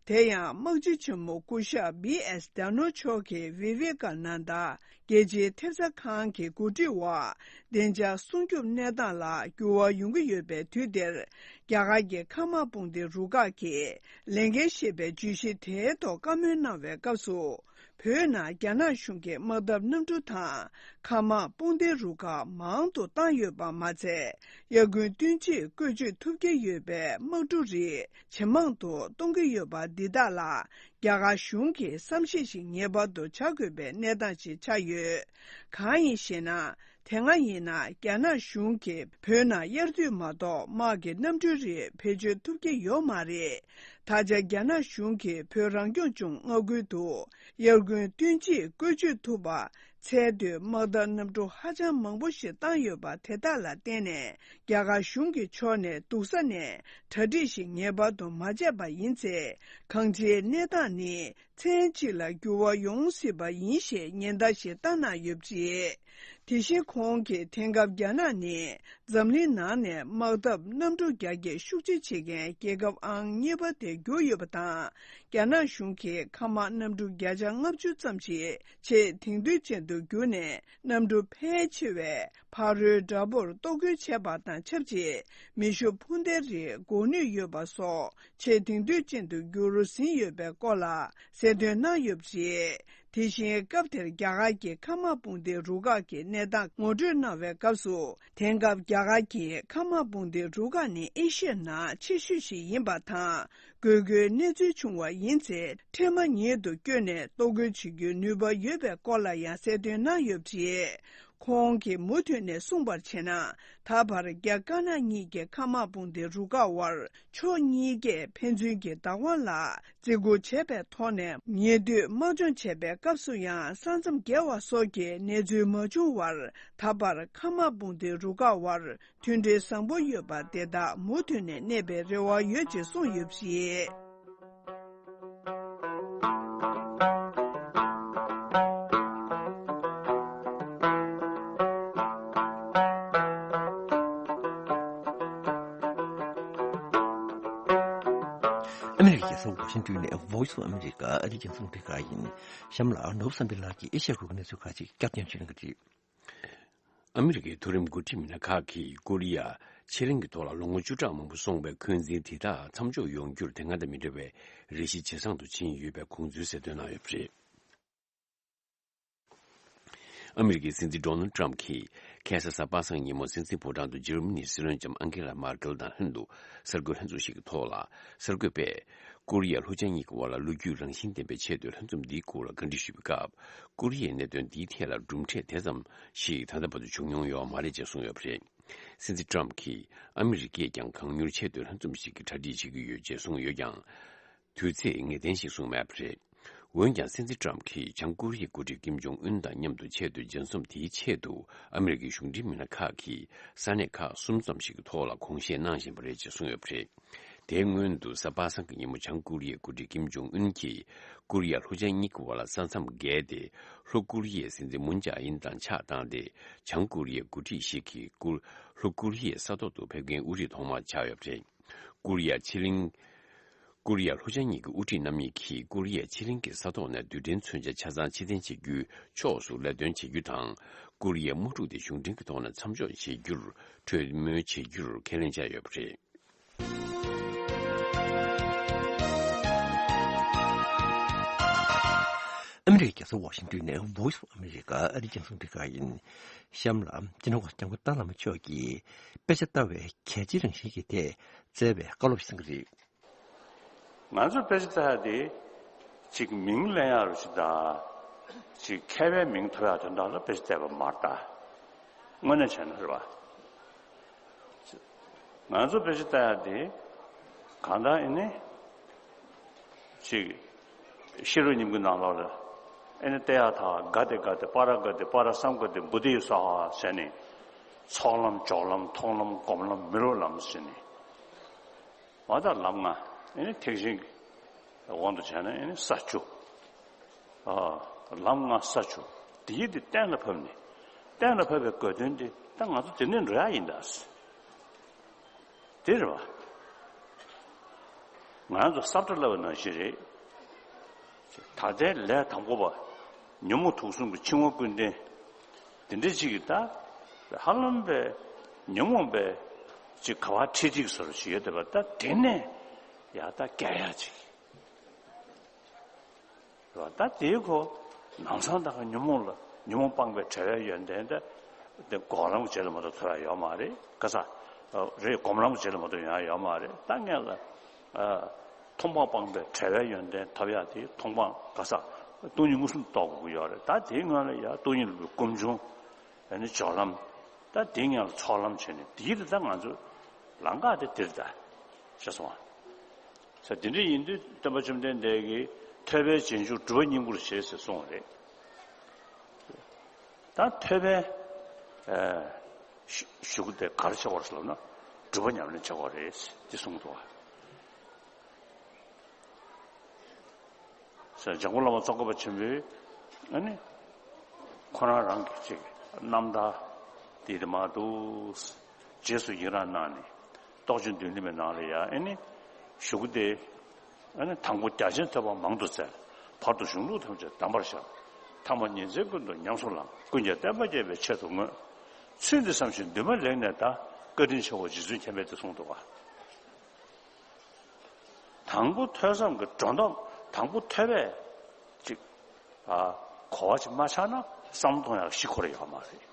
དེ་ཡང་དམག་སྤྱི་ཆེན་མོ་སྐུ་ཞབས་བྷི་ཨེས་དྷ་ནོ་མཆོག་གིས་བི་བེ་ཀ་ནན་དཱ་རྒྱལ་སྤྱིའི་ཐེབས་རྩ་ཁང་གི་གོ་སྒྲིག་འོག་བདེ་འཇགས་སྲུང་སྐྱོབ་གནས་སྟངས་ལ་འགྱུར་བ་ཡོང་གི་ཡོད་པའི་དུས་འདིར། རྒྱ་གར་གྱི་མཁའ་དམག་དཔུང་སྡེ་རུ་ཁག་གིས་ལས་འགན་ཞེས་པའི་བརྗོད་གཞི་དེའི་ཐོག་བཀའ་མོལ་གནང་བའི་སྐབས་སུ། བོད་ནང་རྒྱ་ནག་གཞུང་གིས་དམག་འཐབ་གནམ་གྲུ་དང་མཁའ་དམག་དཔུང་སྡེ་རུ་ཁག་མང་དུ་བཏང་ཡོད་པ་མ་ཚད། དབྱར་དགུན་སྟོན་དཔྱིད་བཀོལ་སྤྱོད་ཐུབ་ཀྱི་ཡོད་པའི་དམག་གྲུ་རིགས་ཇེ་མང་དུ་གཏོང་གི་ཡོད་པ་འདི་དག་ལ། རྒྱ་གར་གཞུང་གིས་བསམ་གཞིག་ཞིག་ངེས་པར་དུ་བྱ་དགོས་པའི་གནས་སྟངས་ཤིག་ཆགས་ཡོད། གང་ཡིན་ཞེ་ན། དེ་སྔ་ཡིན་ན་རྒྱ་ནག་གཞུང་གིས་བོད་ནང་དབྱར་དུས་མ་གཏོགས་དམག་གི་གནམ་གྲུའི་རིགས་བེད་སྤྱོད་ཐུབ་ཀྱི་ཡོད་མ་རེད། ད་ཆ་རྒྱ་ནག་གཞུང་གིས་བོད་རང་སྐྱོང་ལྗོངས་མངའ་ཁུལ་དུ་དབྱར་དགུན་སྟོན་དཔྱིད་བཀོལ་སྤྱོད་ཐུབ་པ། ཚད་མཐོའི་དམག་འཐབ་གནམ་གྲུ་ཧ་ཅང་མང་པོ་ཞིག་བཏང་ཡོད་པ་དེ་དག་ལ་བརྟེན་ནས། རྒྱ་གར་གཞུང་གི་ཕྱོགས་ནས་སྡུག་ས་ནས་གྲ་སྒྲིག་ཞིག་ངེས་པར་དུ་མ་བྱས་པ་ཡིན་ཚེ། གང་ཅིའི་གནས་སྟངས་ནི་མཚན་གཅིག་ལ་འགྱུར་བ་ཡོང་སྲིད་པ་ཡིན་ཞེས་ཉེན་བརྡ་ཞིག་བཏང་གནང་ཡོད་པ་རེད། དེ་བཞིན་ཁོང་གིས་དེང་སྐབས་རྒྱ་ནག་ནི་འཛམ་གླིང་ནང་ནས་དམག་འཐབ་གནམ་གྲུ་རྒྱ་སྐྱེད་ཤུགས་ཆེ་བྱེད་མཁན་རྒྱལ་ཁབ་ཨང་གཉིས་པ་དེར་གྱུར་ཡོད་པ་དང་། རྒྱ་ནག་གཞུང་གིས་མཁའ་དམག་གནམ་གྲུ་བརྒྱ་ཆ་ལྔ་བཅུ་ཙམ་ཞིག་ཆེས་དེང་དུས་ཅན་དུ་བསྒྱུར་ནས། གནམ་གྲུ་ཕལ་ཆེ་བས་ཕ་རོལ་དགྲ་བོར་གཏོར་རྒོལ་བྱས་པ་དང་ཆབས་ཅིག་མེ་ཤུགས་འཕུར་མདེལ་རིགས་འགོག་ནུས་ཡོད་པ་སོགས་ཆེས་དེང་དུས་ཅན་དུ་འགྱུར་ཟིན་ཡོད་པའི་སྐོར་ལ་གསལ་སྟོན་གནང་ཡོད་པ་རེད། དེ་བཞིན་སྐབས་དེར་རྒྱ་གར་གྱི་མཁའ་དམག་དཔུང་སྡེའི་རུ་ཁག་གི་གནས་སྟངས་ངོ་སྤྲོད་གནང་བའི་སྐབས་སུ། དེང་སྐབས་རྒྱ་གར་གྱི་མཁའ་དམག་དཔུང་སྡེའི་རུ་ཁག་ནི་ཨེ་ཤི་ཡའི་ནང་ཆེ་ཤོས་ཤིག་ཡིན་པ་དང་། དགོས་མཁོའི་གནས་ཚུལ་བྱུང་བ་ཡིན་ཚེ། འཕྲལ་མ་ཉིད་དུ་བསྐྱོད་ནས་གཏོར་རྒོལ་བྱེད་རྒྱུའི་ནུས་པ་ཡོད་པའི་སྐོར་ལ་ཡང་གསལ་སྟོན་གནང་ཡོད་པ་རེད། ཁོང་གིས་མུ་མཐུད་ནས་གསུངས་པར་བྱས་ན། ད་བར་རྒྱ་དཀར་ནག་གཉིས་ཀྱི་མཁའ་དམག་དཔུང་སྡེའི་རུ་ཁག་དབར་ཕྱོགས་གཉིས་ཀས་ཕན་ཚུན་གྱི་བདག་དབང་ལ་བརྩི་བཀུར་བྱས་པའི་ཐོག་ནས། ཉེ་དུས་དམག་སྦྱོང་བྱས་པའི་སྐབས་སུ་ཡང་ས་མཚམས་བརྒལ་བ་སོགས་ཀྱི་གནས་ཚུལ་མ་བྱུང་བར། ད་བར་མཁའ་དམག་དཔུང་སྡེའི་རུ་ཁག་དབར་མཐུན་སྒྲིལ་བཟང་པོ་ཡོད་པ་དེ་དག་མུ་མཐུད་ནས་གནས་པའི་རེ་བ་ཡོད་ཅེས་གསུངས་ཡོད་པ་རེད། ཨ་མི་རི་ཀའི་རྒྱལ་ས་ཝ་ཤིང་ཏོན་ནས་Voice of America ཨ་རིའི་རྒྱང་སྲིང་རླུང་འཕྲིན་ཁང་ཡིན། གཤམ་ལ་ནོར་བུ་བསམ་འཕེལ་ལགས་ཀྱིས་ཨེ་ཤ་ཡ་ཁུལ་གྱི་གནས་ཚུལ་ཁག་ཅིག་བསྐྱར་སྟོན་ཞུ་གནང་གི་རེད། ཨ་མི་རི་ཀའི་མཐོ་རིམ་འགོ་ཁྲིད་མི་སྣ་ཁག་གིས་ཀོ་རི་ཡ་ཕྱེད་གླིང་གི་ཐོག་ལ་ལོ་ངོ་བཅུ་ཕྲག་མང་པོ་སོང་བའི་འཁོན་འཛིན་དེ་དག་མཚམས་འཇོག་ཡོང་རྒྱུར་དེ་སྔ་དང་མི་འདྲ་བའི་རེ་ཞིག་ཇེ་བཟང་དུ་ཕྱིན་ཡོད་པའི་དགོངས་ཚུལ་གསལ་སྟོན་གནང་ཡོད་པ་རེད། ཨ་མི་རི་ཀའི་སྲིད་འཛིན་ཌོ་ནལ་ཊམ་གྱིས་ཁ་སང་གཟའ་པ་སངས་ཉིན་མོ་སྲིད་འཛིན་ཕོ་བྲང་དུ་འཇར་མ་ནིའི་སྲིད་བློན་ལྕམ་ཨང་ཀེ་ལ་མར་ཀེལ་དང་ལྷན་དུ་གསར་འགོད་ལྷན་ཚོགས་ཤིག་གི་ཐོག་ལ། གསར་འགོད་པས་ཀོ་རི་ཡ་ལྷོ་བྱང་གཉིས་ཀྱི་དབར་ལ་ལོ་རྒྱུས་རང་བཞིན་ལྡན་པའི་ཆེས་མཐོའི་ལྷན་འཛོམས་འདིའི་སྐོར་ལ་བཀའ་འདྲི་ཞུས་པའི་སྐབས། ཀོ་རི་ཡའི་གནད་དོན་འདིའི་ཐད་ལ་གྲུབ་འབྲས་དེ་ཙམ་ཞིག་ད་ལྟ་བར་དུ་བྱུང་མྱོང་ཡོད་མ་རེད་ཅེས་གསུངས་ཡོད་པ་རེད། སྲིད་འཛིན་ཊམ་གྱིས་ཨ་མི་རི་ཀས་ཀྱང་གང་མྱུར་ཆེས་མཐོའི་ལྷན་འཛོམས་ཤིག་གི་གྲ་སྒྲིག་བྱེད་ཀྱི་ཡོད་ཅེས་གསུངས་ཡོད་ཀྱང་། དུས་ཚེས་ངེས་གཏན་ཞིག་གསུངས་མེད་པ་རེད། འོན་ཀྱང་། སྲིད་འཛིན་ཊམ་གྱིས་བྱང་ཀོ་རི་ཡའི་འགོ་ཁྲིད་ཀིམ་ཇོང་ཨུན་དང་མཉམ་དུ་ཆེས་མཐོའི་མཇལ་འཛོམས་དེའི་ཆེད་དུ་ཨ་མི་རི་ཀའི་གཞུང་འབྲེལ་མི་སྣ་ཁག་གིས་ས་གནས་ཁག་གསུམ་ཙམ་ཞིག་གི་ཐོག་ལ་གུང་བཤད་གནང་བཞིན་པ་རེད་ཅེས་གསུངས་ཡོད་པ་རེད། དེའི་སྔོན་དུ་གཟའ་པ་སངས་ཀྱི་ཉིན་མོ་བྱང་ཀོ་རི་ཡའི་འགོ་ཁྲིད་ཀིམ་ཇོང་ཨུན་གྱིས་ཀོ་རི་ཡ་ལྷོ་བྱང་གཉིས་ཀྱི་དབར་ལ་ས་མཚམས་བརྒལ་ཏེ། ལྷོ་ཀོ་རི་ཡའི་སྲིད་འཛིན་མུན་ཇཱ་ཨིན་དང་ཕྱག་བཏང་སྟེ། བྱང་ཀོ་རི་ཡའི་འགོ་ཁྲིད་ཞིག་གིས་ཀོ། ལྷོ་ཀོ་རི་ཡའི་ས་ཐོག་ཏུ་ཕེབས་མཁན་དབུ་ཁྲིད་ཐོག་མ་ཆགས་ཡོད་པ་རེད། ཀོ་རི་ཡ་ཕྱེད་གླིང་། ཀོ་རི་ཡ་ལྷོ་བྱང་གཉིས་ཀྱི་དབུ་ཁྲིད་རྣམ་གཉིས་ཀྱིས་ཀོ་རི་ཡ་ཕྱེད་གླིང་གི་ས་ཐོག་ནས་རྡུལ་ཕྲན་མཚོན་ཆ་ཆ་ཚང་ཕྱིར་འཐེན་བྱེད་རྒྱུའི་ཕྱོགས་སུ་ལས་དོན་བྱེད་རྒྱུ་དང་། ཀོ་རི་ཡའི་དམག་འཁྲུག་དེ་གཞུང་འབྲེལ་གྱི་ཐོག་ནས་མཚམས་འཇོག་བྱེད་རྒྱུར་གྲོས་མོལ་བྱེད་རྒྱུར་ཁས་ལེན་བྱས་ཡོད་པ་རེད། ཨ་མི་རི་ཀའི་རྒྱལ་ས་ཝ་ཤིང་ཏོན་ནས་Voice of America ཨ་རིའི་རྒྱང་སྲིང་རླུང་འཕྲིན་ཁང་ཡིན། གཤམ་ལ་སྤྱི་ནོར་༸གོང་ས་༸སྐྱབས་མགོན་ཏཱ་བླ་མ་མཆོག་གིས་དཔེ་ཆ་ལྟ་བའི་གལ་ཆེའི་རང་བཞིན་གྱི་ཐད་བསྩལ་བའི་བཀའ་སློབ་ཞིག་གསན་གྱི་རེད། ང་ཚོ་དཔེ་ཆ་ལྟ་ཡ་དེ་ཅིག་མིང་ལེན་ཡག་རུ་ཞིག་དང་། ཅིག་མཁས་པའི་མིང་ཐོབ་ཡག་དོན་དག་ལ་དཔེ་ཆ་བལྟས་པ་མ་རེད་ད། དངོས་གནས་བྱས་ན་རེད་བ། ང་ཚོ་དཔེ་ཆ་ལྟ་ཡག་དེ་གང་ལྟར་ཨེ་ནི་ཅིག་ཤེས་རབ་སྙིང་པོའི་ནང་ལོགས་ལ་ཨེ་ནི་བལྟ་ཡག་ཐག་ག་དེ་ག་དེ་པ་ར་ག་དེ་པ་ར་སམ་ག་དེ་བོ་དྷི་ཡི་ས་ཧ་ཟེར་ནས། ཚོགས་ལམ་ཇོག་ལམ་མཐོང་ལམ་སྒོམ་ལམ་མི་སློབ་ལམ་ཟེར་ནས། འོ་ད་ལམ་ལྔ་ཨེ་ནི་ཐེག་ཆེན་གྱི་དབང་དུ་བྱས་ན་ཨེ་ནི་ས་བཅུ། ཨ། ལམ་ལྔ་ས་བཅུ། དེ་ཡིག་དེ་གཏན་ལ་ཕབ་ནས། གཏན་ལ་ཕབ་པའི་དགོས་དོན་དེ་ད་ང་ཚོ་དེ་ནས་འགྲོ་ཡ་ཡིན་ད། དེ་རེད་བ། ང་རང་ཚོ་ས་བཀྲ་ལབ་པ་ནང་བཞིན་རེད། ད་ལྟའི་ལས་དང་པོ་པ། ཉོན་མོངས་དུག་གསུམ་གྱི་འཆིང་བ་ཀུན་ལྡན། དེ་འདྲའི་ཅིག་གིས་ད། ཧ་ལམ་པའི་ཉོན་མོངས་པའི་ཅིག་ག་བ་ཁྲིད་ཁྲིད་བཟོ་འདྲ་ཞིག་ཡོད་བསྡད་པ། ད་དེ་ནས་ཡ་ད་རྒྱལ་ཡ་ཅིག་ད་དེའི་གོ། ལམ་སང་ད་ག་ཉོན་མོངས་ལ། ཉོན་མོངས་སྤངས་པའི་བྲལ་བའི་ཡོན་ཏན་དེ། འདི་སྒོམ་ལམ་གྱི་རྗེས་ལ་མ་གཏོགས་ཐོབ་ཡ་ཡོད་མ་རེད། ག་ས། རེད། སྒོམ་ལམ་གྱི་རྗེས་ལ་མ་གཏོགས་ཡོང་ཡ་ཡོད་མ་རེད། ད་ངས་ལ། མཐོང་སྤང་སྤངས་པའི་བྲལ་བའི་ཡོན་ཏན་ཐོབ་ཡ་དེ། མཐོང་སྤང་ག་ས། སྟོང་ཉིད་མངོན་སུམ་རྟོགས་དགོས་ཀྱི་ཡོད་རེད། ད་དེའི་སྔོན་ལ་ཡ་སྟོང་ཉིད་ལུགས་ཀྱི་སྒོམ་བྱུང་། ཨ་ནི་སྦྱོར་ལམ། ད་དེའི་སྔོན་ལ་ཚོགས་ལམ་བྱས་ནས། དེའི་དེ་ད་ང་ཚོ་ལམ་ཁ་དེ་དེ་རེད་ད། ཤེས་སོང་ང་། ས་དེ་འདྲ་ཡིན་དུས་སྟོན་པ་བཅོམ་ལྡན་འདས་ཀྱིས་ཐོས་པའི་རྗེས་འཇུག་སྒྲུབ་པ་སྙིང་པོར་བྱེད་ཟེར་གསུངས་པ་རེད། ད་ཐོས་པའི་ཨ་གཞུག་གུ་དེ་ག་རེ་བྱེད་དགོས་རེད་ལབ་ན། སྒྲུབ་པ་ཉམས་ལེན་བྱེད་དགོས་རེད་ཟེར་དེ་གསུངས་འདུག་བ། ཟེར་འཇམ་མགོན་བླ་མ་ཙོང་ཁ་པ་ཆེན་པོས་ཨ་ནི་ཁོ་རང་རང་གི་ཅིག་རྣམ་ཐར་དེ་དེ་མ་འདུག་རྗེས་སུ་ཡི་རང་གནང་ནས། རྟོགས་བརྗོད་མདུན་ལམ་གྱི་ནང་ལ་ཡ་ཨ་ནི་གཞུག་གུ་དེ། ཨ་ནི་དང་པོ་རྒྱ་ཆེན་ཐོས་པ་མང་དུ་བཙལ། བར་དུ་གཞུང་ལུགས་ཐམས་ཅད་གདམས་པར་ཤར། ཐ་མ་ཉིན་མཚན་ཀུན་ཏུ་ཉམས་སུ་བླངས། ཀུན་ཀྱང་བསྟན་པ་རྒྱས་པའི་ཆེད་དུ་བསྔོས། ཚུལ་འདི་བསམ་ཞིང་འདུན་མ་ལེགས་ནས་ད། བཀའ་དྲིན་ཆེའོ་རྗེ་བཙུན་མཁྱེན་པས་དེ་གསུངས་འདུག་བ། དང་པོ་ཐོས་བསམ་གྱི་སྒྲོ་འདོགས། དང་པོ་ཐོས་པས་ཅིག་ཨ་གོ་བ་ཅིག་མ་ཆགས་ན་བསམ་བློ་གཏོང་ཡག་གཞི་ཁོ་ར་ཡོད་མ་རེད།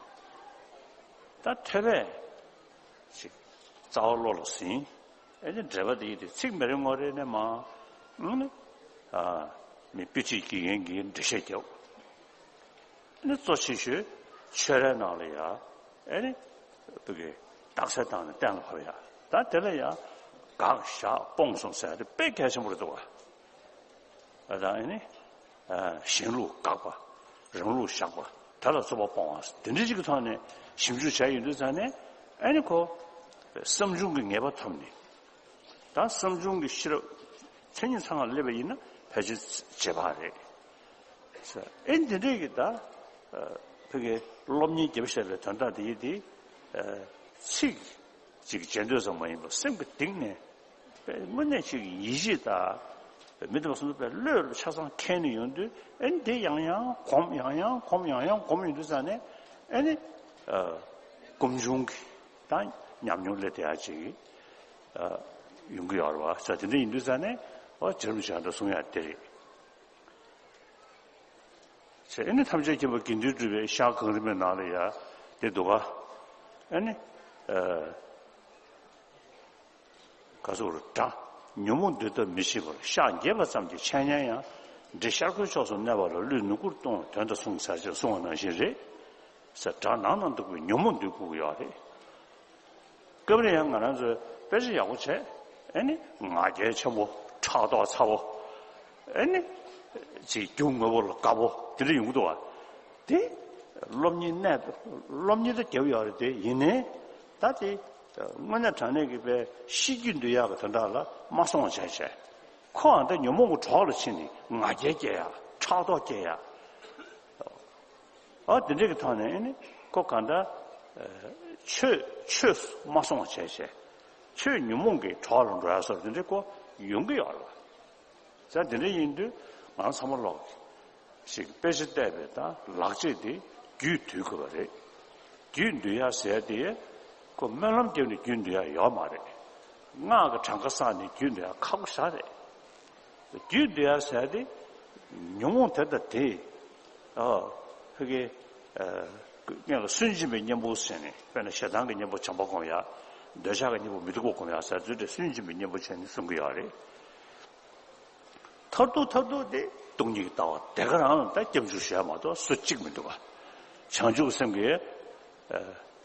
ད་ཐོས་པས་ཅིག་རྩ་བ་བློ་ལ་ཟིན། ཨེ་ནི་འགྲེལ་པ་འདི་ཡིན་ཏེ། ཚིག་མི་རེ་ངོ་རེ་ནས་མ། ཨ་ནི་ཨ་མི་དཔེ་ཁྲིད་དགེ་རྒན་གྱིས་འགྲེལ་བཤད་རྒྱབ། ནི་གཙོ་ཆེ་ཤོས་ཆོས་རའི་ནང་ལ་ཡ། ཨེ་ནི་བུ་གའི་རྟགས་གསལ་བཏང་ནས་གཏན་ལ་ཕབ་ཡ། ད་དེ་ལ་ཡ་དགག་བཞག་སྤོང་གསུམ་ཟེར་ཡ་དེ་དཔེ་གལ་ཆེན་པོ་རེད་འདུག་བ། ཨ་ད་ཨེ་ནི་ཨ་གཞན་ལུགས་དགག་པ། རང་ལུགས་བཞག་པ། དེ་ལ་རྩོད་པ་སྤོང་བ། དེ་འདྲ་ཅིག་གི་ཐོག་ནས་ཞིབ་འཇུག་བྱས་ཡོང་དུས་ཙང་ནས། ཨེ་ནི་ཁོ་བསམ་བྱུང་གི་ངེས་པ་ཐོབ་ནས། ད་བསམ་བྱུང་གི་ཤེས་རབ་མཚན་ཉིད་ཚང་བ་སླེབས་པ་ཡིན་ན་ཕལ་ཆེར་རྗེས་དཔག་རེད། ཨེ་འདི་འདྲས་ཀྱི་ད་ཕ་གི་སློབ་གཉེར་རྒྱབ་བཤད་པའི་དོན་དག་དེ་ཡིན་ཏེ། ཚིག་ཅིག་བྱེད་འདོད་ཙམ་མ་ཡིན་པར་སེམས་ཀྱི་གཏིང་ནས་དཔེ་དངོས་གནས་ཅིག་ཡིད་ཆེས་དང་། མི་འདི་བ་སོང་ཙང་དཔེ་བློས་ཆ་ཚང་འཁྱེར་ནས་ཡོང་དུས། ཨེ་འདི་ཡང་ཡང་སྒོམ། ཡང་ཡང་སྒོམ། ཡང་ཡང་སྒོམ་ཡོང་དུས་ཙང་ནས། ཨེ་ནི་སྒོམ་བྱུང་གི་ད་ཉམས་མྱོང་སླེབས་བསྡད་ཡ་ཅིག་ཡོང་གི་ཡོད་རེད་བ། ས་དེ་འདྲ་ཡིན་དུས་ཙང་ནས་འོ་རྗེ་རིན་པོ་ཆེ་ད་གསུང་ཡ་དེ་རེད། ཟེར། ཨེ་ནི་ཐམས་ཅད་མཁྱེན་པ་དགེ་འདུན་གྲུབ་པའི་ཤར་གངས་རི་མའི་ནང་ལ་ཡ་དེ་འདུག་ག་ཨེ་ནི་ཨ་ག་ཟེར་རེད། དགྲ་ཉོན་མོངས་འདུལ་ཐབས་མི་ཤེས་པར། ཤགས་འགྱེད་པ་ཙམ་གྱི་འཆད་ཉན་ཡང་། འདྲེ་ཤར་ཁོའི་ཕྱོགས་སུ་གནས་པ་ལ། ཀླུས་ནུ་གུར་གཏོང་བའི་དོན་དུ་གསུངས་ཟེར་ཅེས་གསུངས་པ་ནང་བཞིན་རེད། ཟེར། དགྲ་ནང་ན་འདུག་པའི་ཉོན་མོངས་འདུལ་དགོས་ཀྱི་ཡོད་རེད། སྐབས་རེ་ཡང་ང་རང་ཚོས་དཔེ་ཆ་ཡག་པོ་བྱས། ཨེ་ནི་ང་རྒྱལ་ཆེན་པོ། ཕྲག་དོག་ཚ་པོ། ཨེ་ནི་ཅིག་རྒྱུ་དངོས་པོ་ལ་དགའ་པོ་དེ་འདྲ་ཡོང་གི་འདུག་བ། དེ་སློབ་གཉེར་གནད། སློབ་གཉེར་ད་རྒྱབ་ཡོད་རེད་དེ། ཡིན་ནའི་ད་དེ་དངོས་གནས་དྲང་གནས་ཀྱི་དཔེ་ཤེས་རྒྱུད་འདུལ་ཡག་གི་དོན་དག་ལ་མ་སོང་བ་བྱས་བྱས། ཁོའང་ད་ཉོན་མོངས་ཀྱི་གྲོགས་ལ་ཕྱིན་ནས་ང་རྒྱལ་སྐྱེ་ཡ། ཕྲག་དོག་སྐྱེ་ཡ། ཨ་དེ་འདྲ་གི་ཐོག་ནས་ཨེ་ནི་ཁོ་གང་ལྟར་ཆོས། ཆོས་སུ་མ་སོང་བ་བྱས་བྱས། ཆོས་ཉོན་མོངས་ཀྱི་གྲོགས་ལ་འགྲོ་ཡ་སོགས་དེ་འདྲ་ཁོ་ཡོང་གི་ཡོད་རེད་བ། ས་དེ་འདྲ་ཡིན་དུས་ང་ཚང་མ་ལོག་ཅིག་དཔེ་ཆ་བལྟས་པའི་ད་ལག་རྗེས་དེ་རྒྱུད་འདུལ་དགོས་པ་རེད། རྒྱུད་འདུལ་ཡ་ཟེར་དེ་ཁོ་སྨོན་ལམ་བརྒྱབ་ནས་རྒྱུད་འདུལ་ཡ་ཡོད་མ་རེད། སྔགས་ཀྱི་གྲངས་ཀ་བསགས་ནས་རྒྱུད་འདུལ་ཡ་ཁག་པོ་ཞེ་དྲག་རེད། རྒྱུད་འདུལ་ཡ་ཟེར་དེ་ཉོན་མོངས་དེ་དང་དེ། ཨ་ཕ་གི་ཨ་སྔོན་ལ་སུན་འབྱིན་པའི་གཉེན་པོ་ཟེར་ནས། དཔེར་ན་ཞེ་སྡང་གི་གཉེན་པོ་བྱམས་པ་སྒོམ་ཡ། འདོད་ཆགས་ཀྱི་གཉེན་པོ་མི་སྡུག་པ་སྒོམ་ཡ་ཟེར་ཚུལ་དེ་སུན་འབྱིན་པའི་གཉེན་པོ་བྱས་ནས་གསུང་གི་ཡོད་རེད། མཐར་ཐུག་མཐར་ཐུག་དེ་སྟོང་ཉིད་ཀྱི་ལྟ་བ་དེ་ག་རང་ལ་ད་སྐྱབས་འཇུག་ཞུ་ཡ་མ་གཏོགས་སུ་གཅིག་མི་འདུག་ག་བྱང་ཆུབ་སེམས་ཀྱི་ཨ་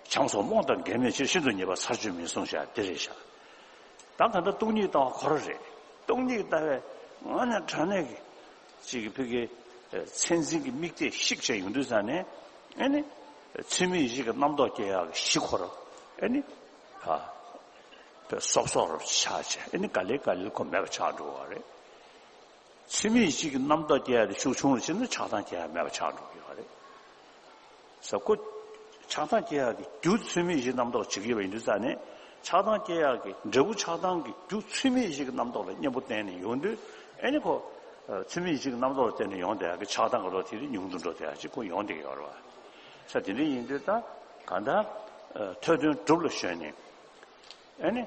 བྱམས་སོགས་རྨོངས་དང་འགལ་མེད་ཕྱིར། ཤིན་ཏུ་ཉེས་པ་ཚར་གཅོད་མིན་གསུངས་བཞག་དེ་རེད་བཞག་ད་ག་འདྲ་སྟོང་ཉིད་ཀྱི་ལྟ་བ་ཁོ་རང་རེད། སྟོང་ཉིད་ཀྱི་ལྟ་བས་དངོས་གནས་དྲང་གནས་ཀྱི་ཅིག་གི་ཕ་གི་ཨ་མཚན་འཛིན་གྱི་དམིགས་གཏད་བཤིག་བྱས་ཡོང་དུས་ཙང་ནས། ཨེ་ནི་ཚུལ་མིན་ཡིད་བྱེད་ཀྱི་རྣམ་རྟོག་སྐྱེ་ཡག་གི་གཞི་ཁོ་རང་། ཨེ་ནི་ཨ་སོབ་སོབ་རུ་ཆགས་བྱས། ཨེ་ནི་ག་ལེ་ག་ལེ་ཁོ་མེད་པ་ཆགས་འགྲོ་བ་རེད། ཚུལ་མིན་ཡིད་བྱེད་ཀྱི་རྣམ་རྟོག་སྐྱེ་ཡ་དེ་ཤུགས་ཆུང་རུ་ཕྱིན་ན་ཆགས་སྡང་སྐྱེ་ཡ་མེད་པ་ཆགས་འགྲོ་གི་ཡོད་རེད། ས་ཁོ། ཆགས་སྡང་སྐྱེ་ཡག་གི་རྒྱུ་ཚུལ་མིན་ཡིད་བྱེད་རྣམ་རྟོག་བྱེད་ཀྱི་ཡོད་པ་ཡིན་དུས་ཙང་ནས། ཆགས་སྡང་སྐྱེ་ཡག་གི་འབྲས་བུ་ཆགས་སྡང་གི་རྒྱུ་ཚུལ་མིན་ཡིད་བྱེད་ཀྱི་རྣམ་རྟོག་ལ་གཉེན་པོ་བསྟེན་ནས་ཡོང་དུས། ཨེ་ནི་ཁོ། ཚུལ་མིན་ཡིད་བྱེད་ཀྱི་རྣམ་རྟོག་ལ་བརྟེན་ནས་ཡོང་བསྡད་ཡག་གི་ཆགས་སྡང་གི་རོ་དེ་རིགས་ཉུང་དུ་འགྲོ་བསྡད་ཡག་ཅིག་ཁོ་ཡོང་བསྡད་ཀྱི་ཡོད་རེད་བ། ས་དེ་འདྲ་ཡིན་དུས་ད། གང་ལྟར། ཐོས་དོན་སྒྲུབ་ལ་གཞོལ་ནས། ཨེ་ནི།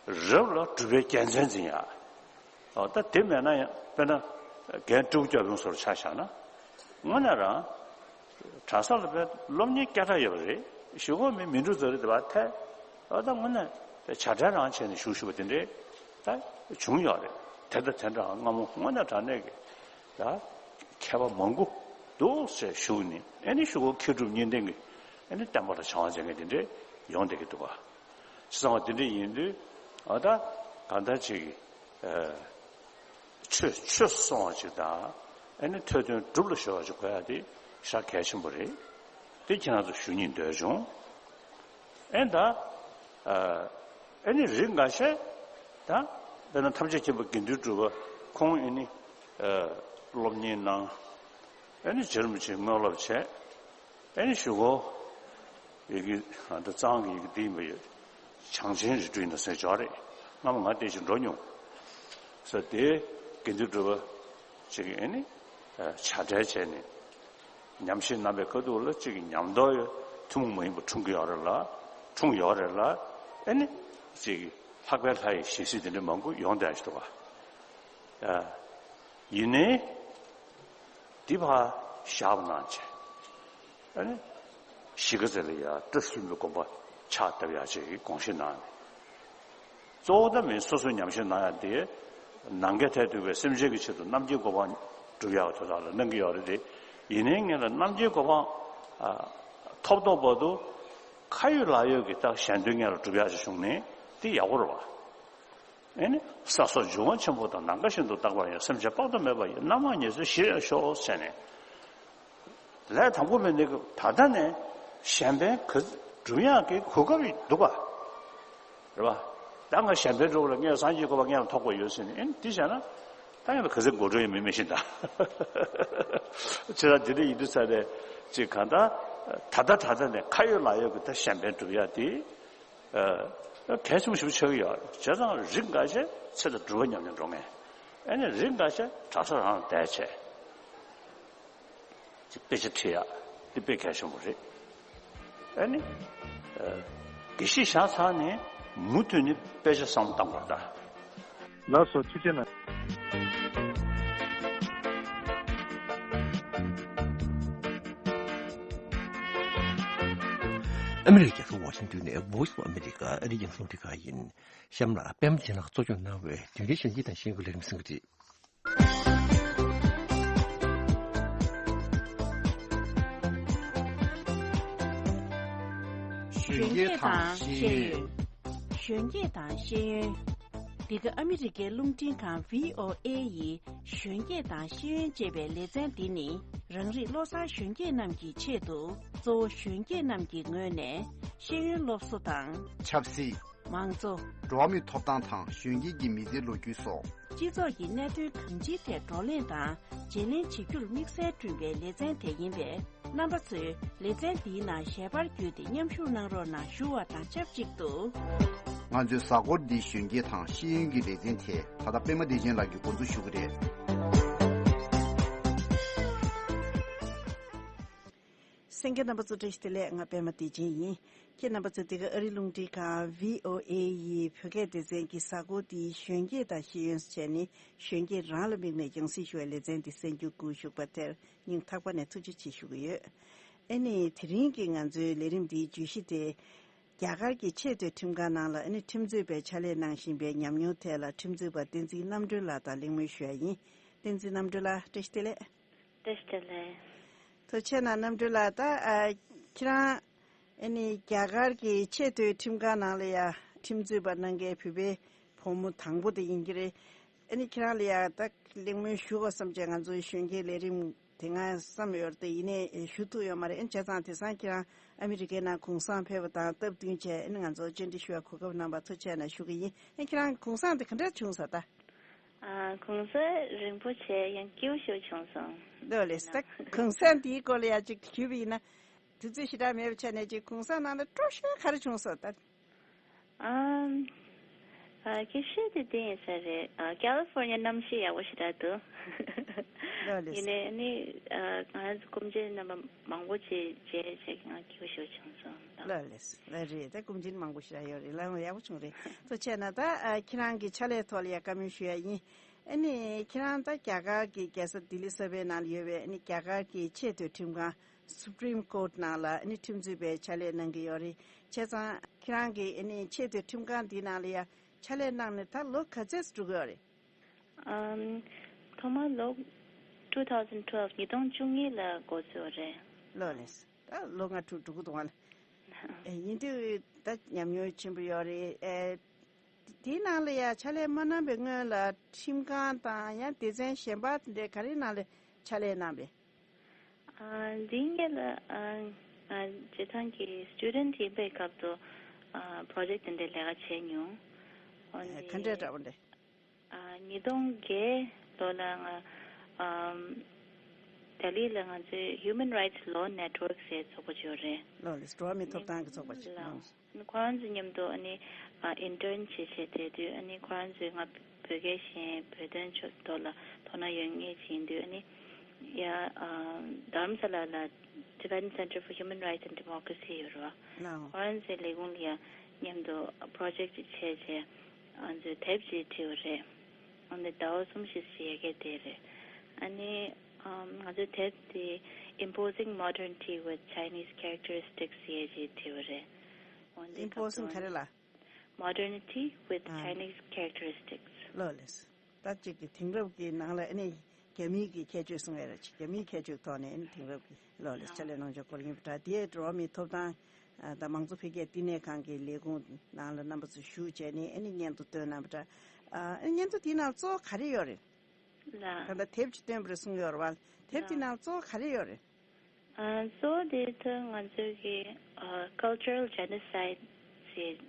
རབ་ལ་སྒྲུབ་པའི་རྒྱལ་མཚན་འཛིན་ཡག་ཨོ་ད་དེ་མེད་ན་ཡང་དཔེར་ན། རྒན་སྤྲེའུ་སྐྱབས་ཡོང་སོར་ཆ་བཞག་ན། དངོས་གནས་རང་། གྲྭ་ས་ལ་བས་སློབ་གཉེར་སྐད་གྲགས་ཡོད་པ་རེད། གཞུག་གུ་མི་མི་འགྲོ་ཟེར་རེད་པ་ཐལ། ཨོ་ད་དངོས་གནས་བྱ་བྲལ་རང་བྱས་ནས་བཞུགས་བཞུགས་པ་དེ་འདྲའི་ད་བྱུང་ཡོད་རེད། དེ་ད་དེ་འདྲ་སྔ་མོ་དངོས་གནས་དྲང་གནས་ཀྱི་ད་མཁས་པ་མང་པོ་འདུག་ཟེར་བཞུགས་ནས་ཨེ་ནི་གཞུག་གུ་མཁས་གྲུབ་གཉིས་ལྡན་གྱི་ཨེ་ནི་བསྟན་པ་ལ་བྱ་བ་མཛད་མཁན་དེ་འདྲའི་ཡོང་བསྡད་ཀྱི་འདུག་ག་བྱས་ཙང་བ་དེ་འདྲ་ཡིན་དུས་ཨ་ད་གང་ལྟར་ཅིག་ཨ་ཆོས་ཆོས་སུ་སོང་བ་ཅིག་དང་ཨ་ནི་ཐོས་དོན་སྒྲུབ་ལ་གཞོལ་བ་ཅིག་དགོས་ཡ་དེ་ཞེ་དྲག་གལ་ཆེན་པོ་རེད། དེ་ཁྱེད་རང་ཚོ་ཞུ་སྙིང་འདོད་བྱུང་། ཨེ་ད་ཨ་ཨེ་ནི་རིགས་འགའ་ཤས་ད་དཔེར་ན་ཐམས་ཅད་མཁྱེན་པ་དགེ་འདུན་གྲུབ་པ་ཁོང་ཨེ་ནི་ཨ་སློབ་གཉེར་གནང་། ཨེ་ནི་རྗེ་རིན་པོ་ཆེ་དངོས་སློབ་བྱས། ཨེ་ནི་གཞུག་གུ། ཡི་གེ་ཨ་ད་གཙང་གི་ཡི་གེ་འདི་ཡིན་པ་ཡོད། བྱང་ཆེན་རིགས་དྲུག་ཡིན་ན་ཟེར་འཇོག་རེད། སྔ་མ་ང་བལྟས་ཤིང་འགྲོ་མྱོང་། ས་དེ་དགེ་འདུན་གྲུབ་པ་ཅིག་གིས་ཨེ་ནི་བྱ་བྲལ་བྱས་ནས་ཉམས་བཞེས་གནང་པའི་ཁ་ཐུག་ལ་ཅིག་གི་ཉམས་རྟོགས་ཐུན་མོང་མ་ཡིན་པ་འཁྲུངས་ཀྱི་ཡོད་རེད་ལ། འཁྲུངས་ཡོད་རེད་ལ། ཨེ་ནི་ཅིག་གི་ལྷག་པའི་ལྷ་ཡི་ཞལ་གཟིགས་དེ་འདྲ་མང་པོ་ཡོང་བསྡད་ཡོད་པ། ཡིན་ནའི། འདི་ཕར་བཞག་པ་གནང་བྱས། ཨ་ནི། གཞིས་ཀ་རྩེ་ལ་ཡ་བཀྲ་ཤིས་ལྷུན་པོའི་དགོན་པ་ཕྱག་བཏབ་ཡག་ཅིག་གི་དགོངས་བཞེས་གནང་ནས། གཙོ་བོ་ད་མིན་སོ་སོའི་ཉམས་བཞེས་གནང་ཡག་དེ། ནམ་མཁའི་མཐས་གཏུགས་པའི་སེམས་ཅན་གྱི་ཆེད་དུ་རྣམ་མཁྱེན་གོ་འཕང་སྒྲུབ་ཡག་དོན་དག་ལ་གནང་གི་ཡོད་རེད་དེ། ཡིན་ནའི་ངས་ལ་རྣམ་མཁྱེན་གོ་འཕང་། ཐོབ་ཐོབ་བར་དུ། ཁ་ཡོད་ལག་ཡོད་ཀྱི་རྟགས་གཞན་དོན་ངས་ལ་སྒྲུབ་ཡག་ཅིག་བྱུང་ནས་དེ་ཡག་པོ་རེད་བ། ཨེ་ནི། ས་སོགས་འབྱུང་བ་ཆེན་པོ་དང་ནམ་མཁའ་བཞིན་དུ་རྟག་པར་ཡང་སེམས་ཅན་དཔག་ཏུ་མེད་པ་ཡི་རྣམ་མང་ཉེར་འཚོའི་གཞིར་ཡང་ཤོག་ཟེར་ནས། ལས་དང་པོ་མེད་ནི་ད་ལྟ་ནས་གཞན་ཕན་ག་སྒྲུབ་ཡག་གི་གོ་སྐབས་འདུག་ག་རེད་བ། ད་ང་གཞན་ཕན་སྒྲུབ་ལ་ངས་སངས་རྒྱས་གོ་འཕང་ངས་ཐོབ་དགོས་ཡོད་ཟེར་ནས་ཨེ་ནི་འདི་བྱས་ན། ད་ཡང་ག་ཚོད་མགོ་འགྲོ་ཡོད་མི་མི་ཤེས་ད། ཁྱེད་རང་འདི་འདྲ་ཡིན་དུས་ས་རེད་ཅིག་གང་ལྟར། ད་ལྟ་ད་ལྟ་ནས་ཁ་ཡོད་ལག་ཡོད་ཀྱི་ད་གཞན་ཕན་སྒྲུབ་ཡག་དེ། ཨ། གལ་ཆེན་པོ་ཞིག་ཆགས་ཀྱི་ཡོད་རེད། བྱས་ཙང་རིགས་འགའ་ཤས་ཚེ་དང་སྒྲུབ་པ་ཉམས་ནས་འགྲོ་མཁན། ཨ་ནི་རིགས་འགའ་ཤས་གྲྭ་ས་རང་ལ་བསྡད་བྱས། ཅིག་དཔེ་ཆ་ཁྲིད་ཡག་འདི་དཔེ་གལ་ཆེན་པོ་རེད། ཨ་ནི། ཨ། དགེ་བཤེས་བཞག་ཚར་ནས་མུ་མཐུད་ནས་དཔེ་ཆ་བསམ་བློ་བཏང་དགོས་རེད་ད། ལགས་སོ་ཐུགས་རྗེ་གནང་། ཨ་མི་རི་ཀའི་རྒྱལ་ས་ཝ་ཤིང་ཏོན་ནས་Voice of America ཨ་རིའི་རྒྱང་སྲིང་རླུང་འཕྲིན་ཁང་ཡིན། གཤམ་ལ་པད་མ་བྱིན་ལགས་གཙོ་སྐྱོང་གནང་བའི་དོན་རྐྱེན་གཞོན་སྐྱེས་དང་ཤེས་ཡོན་གྱི་ལས་རིམ་གསན་གྱི་རེད། གཞོན་སྐྱེས་དང་ཤེས་ཡོན། གཞོན་སྐྱེས་དང་ཤེས་ཡོན། འདི་ག་ཨ་མི་རི་ཀའི་རླུང་འཕྲིན་ཁང་བྷི་ཨོ་ཨེ་ཡི་གཞོན་སྐྱེས་དང་ཤེས་ཡོན་ཅེས་པའི་ལེ་ཚན་འདི་ནི། རང་རིགས་བློ་བཟང་གཞོན་སྐྱེས་རྣམས་ཀྱི་ཆེད་དུ། གཙོ་བོ་གཞོན་སྐྱེས་རྣམས་ཀྱི་ངོས་ནས་ཤེས་ཡོན་སློབ་གསོ་དང་། ཆབ་སྲིད། མང་གཙོ། འགྲོ་བ་མིའི་ཐོབ་ཐང་དང་གཞོན་སྐྱེས་ཀྱི་མི་ཚེའི་ལོ་རྒྱུས་སོགས། སྤྱི་ཚོགས་ཀྱི་གནད་དོན་གང་ཅིའི་ཐད་བགྲོ་གླེང་དང་བརྗེ་ལེན་བྱེད་རྒྱུར་དམིགས་བསལ་བསྐྲུན་པའི་ལེ་ཚན་དེ་ཡིན་པས། རྣམ་པ་ཚོས་ལེ་ཚན་འདིའི་ནང་ཞལ་པར་བརྒྱུད་དེ་མཉམ་ཞུགས་གནང་རོགས་གནང་ཞུ་བ་དང་ཆབས་ཅིག་ཏུ། ང་ཚོའི་གཟའ་འཁོར་འདིའི་གཞོན་སྐྱེས་དང་ཤེས་ཡོན་གྱི་ལེ་ཚན་དེ་ད་ལྟ་པད་མ་བདེ་ཆེན་ལགས་ཀྱིས་འགོ་འཛུགས་ཞུ་གི་རེད། གསན་མཁན་རྣམ་པ་ཚོ་བཀྲ་ཤིས་བདེ་ལེགས། ང་པད་མ་བདེ་ཆེན་ཡིན། ཁྱེད་རྣམ་པ་ཚོ་འདི་ག་ཨ་རི་རླུང་འཕྲིན་ཁང་བྷི་ཨོ་ཨེ་ཡི་བོད་སྐད་སྡེ་ཚན་གྱི་གཟའ་འཁོར་འདིའི་གཞོན་སྐྱེས་དང་ཤེས་ཡོན་བྱས་ནས་གཞོན་སྐྱེས་རང་ལ་དམིགས་ནས་རྒྱང་སྲིང་ཞུ་བའི་ལེ་ཚན་འདི་གསན་རྒྱུ་སྒུག་བཞུགས་པ་དེར་སྙིང་ཐག་པ་ནས་ཐུགས་རྗེ་ཆེ་ཞུ་གི་ཡོད། ཨེ་ནི་དེ་རིང་གི་ང་ཚོའི་ལས་རིམ་འདིའི་བརྗོད་གཞི་དེ། རྒྱ་གར་གྱི་ཆེས་མཐོའི་ཁྲིམས་ཁང་ནང་ལ་ཨ་ནི་ཁྲིམས་རྩོད་པའི་ཕྱག་ལས་གནང་བཞིན་པའི་ཉམས་མྱོང་ཐད་ལ་ཁྲིམས་རྩོད་པ་བསྟན་འཛིན་རྣམ་གྲོལ་ལགས་དང་གླེང་མོལ་ཞུ་ཡ་ཡིན། བསྟན་འཛིན་རྣམ་གྲོལ་ལགས་བཀྲ་ཤིས་བདེ་ལེགས། བཀྲ་ཤིས་བདེ་ལེགས། ཐུགས་རྗེ་གནང་རྣམ་གྲོལ་ལགས། ད་ཨ་ཁྱེད་རང་ཨ་ནི་རྒྱ་གར་གྱི་ཆེས་མཐོའི་ཁྲིམས་ཁང་ནང་ལ་ཡ་ཁྲིམས་རྩོད་པ་གནང་མཁན་བོད་པའི་བུ་མོ་དང་པོ་དེ་ཡིན་གྱི་རེད། ཨ་ནི་ཁྱེད་རང་ལ་ཡ་ད་གླེང་མོལ་ཞུ་དགོས་བསམ་བྱས་ང་ཚོའི་གཞོན་སྐྱེས་ལས་རིམ་དེ་སྔ་བསམ་ཡོད་རེད་དེ་ཡིན་ནའི་ཞུ་ཐུབ་ཡོད་མ་རེད། ཨ་ནི་བྱས་ཙང་དེང་སང་ཁྱེད་རང་ཨ་མི་རི་ཀའི་ནང་གུང་སེང་ཕེབས་པ་དང་སྟབས་བསྟུན་བྱས་ཨ་ནི་ང་ཚོ་བཅར་འདྲི་ཞུ་བའི་གོ་སྐབས་གནང་བར་ཐུགས་རྗེ་གནང་ཞུ་གི་ཡིན། ཨ་ནི་ཁྱེད་རང་གུང་སེང་དེ་ག་འདྲ་བྱུང་སོང་ད། ཨ། གུང་སེང་རིང་པོ་བྱས། ཡང་སྐྱིད་པོ་ཞིག་བྱུང་སོང་། ལགས་ལགས། ད་གུང་སེང་འདིའི་སྐོར་ལ་ཡང་ཅིག་ཞུས་པ་ཡིན་ན། དུས་ཚོད་ཞེ་དྲག་མེད་པའི་ཆ་ནས་ཅིག་གུང་སེང་ནང་ལ་སྤྲོ་ཤོས་ག་རེ་བྱུང་སོང་ད། ཨམ། ཨ། སྐྱིད་ཤོས་དེ་འདི་ཡིན་ས་རེད། ཨ། ཀ་ལི་ཧྥོར་ནི་ཡ་གནམ་གཤིས་ཡག་པོ་ཞེ་དྲག་འདུག། ལགས་ལགས། ཡིན་ནའི་ནི། ཨ། ང་རང་ཚོ་སྐུ་མགྲོན་རྣམ་པ་མང་པོ་ཅིག་མཇལ་བྱས་ང་སྐྱིད་པོ་ཞིག་བྱུང་སོང་། ལགས་ལགས། ལགས་རེད། ད་སྐུ་མགྲོན་མང་པོ་ཞིག་ཡོད་རེད། ལགས་ཡག་པོ་བྱུང་རེད། ཐུགས་རྗེ་ཆེ་གནང་། ད། ཨ། ཁྱེད་རང་གི་ཕྱག་ལས་ཐོག་ལ་ཡ་བཀའ་མོལ་ཞུ་ཡ་ཡིན། ཨ་ནི་ཁྱེད་རང་ད་རྒྱ་གར་གྱི་རྒྱལ་ས་ལྡི་ལི་གསར་པའི་ནང་ལ་ཡོད་པའི་ཨ་ནི་རྒྱ་གར་གྱི་ཆེས་མཐོའི་ཁྲིམས་ཁང་Supreme Court ནང་ལ་ཨ་ནི་ཁྲིམས་རྩོད་པའི་ཕྱག་ལས་གནང་གི་ཡོད་རེད། བྱས་ཙང་ཁྱེད་རང་གིས་ཨ་ནི་ཆེས་མཐོའི་ཁྲིམས་ཁང་འདི་ནང་ལ་ཡ་ཕྱག་ལས་གནང་ནས་ད་ལོ་ག་ཚོད་འགྲོ་གི་ཡོད་རེད། ཨམ། ཐོག་མར་ལོ་two thousand twelve ཉིས་སྟོང་བཅུ་གཉིས་ལ་འགོ་བཙུགས་རེད། ལགས་ལགས། ད་ལོ་ལྔ་དྲུག་འགྲོ་གི་འདུག་ཨ། ཨེ། ཡིན་དུས་ད་ཉམས་མྱོང་ཆེན་པོ་ཡོད་རེད། ཨེ། དེའི་ནང་ལ་ཡ་ཕྱག་ལས་མ་གནང་བའི་སྔོན་ལ་ཁྲིམས་ཁང་དང་ཡང་སྡེ་ཚན་གཞན་པ་དེ་འདྲའི་ག་རེའི་ནང་ལ་ཕྱག་ལས་གནང་བས། ཨ། འདིའི་སྔོན་ལ། ཨ། ང་སྤྱིར་བཏང་གི་སི་ཊུ་ཌེན་ཊི་ཡིན་པའི་སྐབས་སུ། ཨ། པྲོ་ཇེག་དེ་འདྲའི་ལས་ཀ་བྱས་མྱོང་། འོན་ཨ། ཏེ། ག་འདྲའི་འདྲ་པོ་འདྲ། ཨ། ཉིས་སྟོང་བརྒྱད་ལོ་ལ་ང་། ཨམ། ལྡི་ལི་ལ་ང་ཚོའི་Human Rights Law Network ཟེར་ཚོགས་པ་ཅིག་ཡོད་རེད། ལགས་ལགས། འགྲོ་བ་མིའི་ཐོབ་ཐང་གི་ཚོགས་པ་ཅིག། ལགས། ལགས། ཁོ་རང་ཚོ་མཉམ་དུ་ཨ་ནི། ཨ། ཨིན་ཊརན་བྱེད་བྱེད་བསྡད་དུས་ཨ་ནི་ཁོ་རང་ཚོས་ང་བོད་སྐད་ཤེས། བོད་དོན་ཕྱོགས་ཐོག་ལ་དོ་སྣང་ཡོད་མཁན་ཅིག་ཡིན་དུས་ཨ་ནི། ཡ། ཨ། དྷ་རམ་ས་ལ་ལ་Tibetan Center for Human Rights and Democracy ཡོད་རེད་བ། ལགས། ཁོ་རང་ཚོའི་ལས་ཁུངས་ལ་ཡ་མཉམ་དུ་པྲོ་ཇེག་ཅིག་བྱས་བྱས། ང་ཚོས་དེབ་ཅིག་བྲིས་པ་རེད། འོན་ཏེ་ཟླ་བ་གསུམ་བཞི་ཞིག་ཡ་གི་བསྡད་རེད། ཨ་ནི། ཨམ། ང་ཚོའི་དེབ་དེ་Imposing Modernity with Chinese Characteristics ཟེར་ཅིག་བྲིས་པ་རེད། འོན་ཏེ་Imposing ག་རེ་ལ། Modernity with ཨ། Chinese Characteristics། ལགས་ལགས། ད་ཅིག་གི་དེང་རབས་ཀྱི་ནང་ལ་ཨ་ནི་རྒྱ་མིའི་གི་ཁྱད་ཆོས་གསུང་ཡ་རེད། རྒྱ་མིའི་ཁྱད་ཆོས་ཐོག་ནས་ཨ་ནི་དེང་རབས་ཀྱི། ལགས་ལགས། ཕྱག་ལས་གནང་ཕྱོགས་སྐོར་ཡིན་པ་འདྲ། དེའི་འགྲོ་བ་མིའི་ཐོབ་ཐང་། ཨ། དང་མང་གཙོ་འཕེལ་རྒྱས་བསྟི་གནས་ཁང་གི་ལས་ཁུངས་ནང་ལ་རྣམ་པ་ཚོ་ཞུགས་བྱས་ནས་ཨ་ནི་སྙན་ཐོ་བཏོན་གནང་བ་འདྲ། ཨ། སྙན་ཐོ་དེའི་ནང་གཙོ་བོ་ག་རེ་ཡོད་རེད། ལགས། ད་ལྟ་དེབ་ཅིག་བཏོན་པ་རེད་གསུངས་ཡོད་རེད་བ། དེབ་དེའི་ལགས། ནང་གཙོ་བོ་ག་རེ་ཡོད་རེད། ཨ། གཙོ་བོ་དེ་ད་ང་ཚོའི་གི། ཨ། Cultural Genocide ཟེར།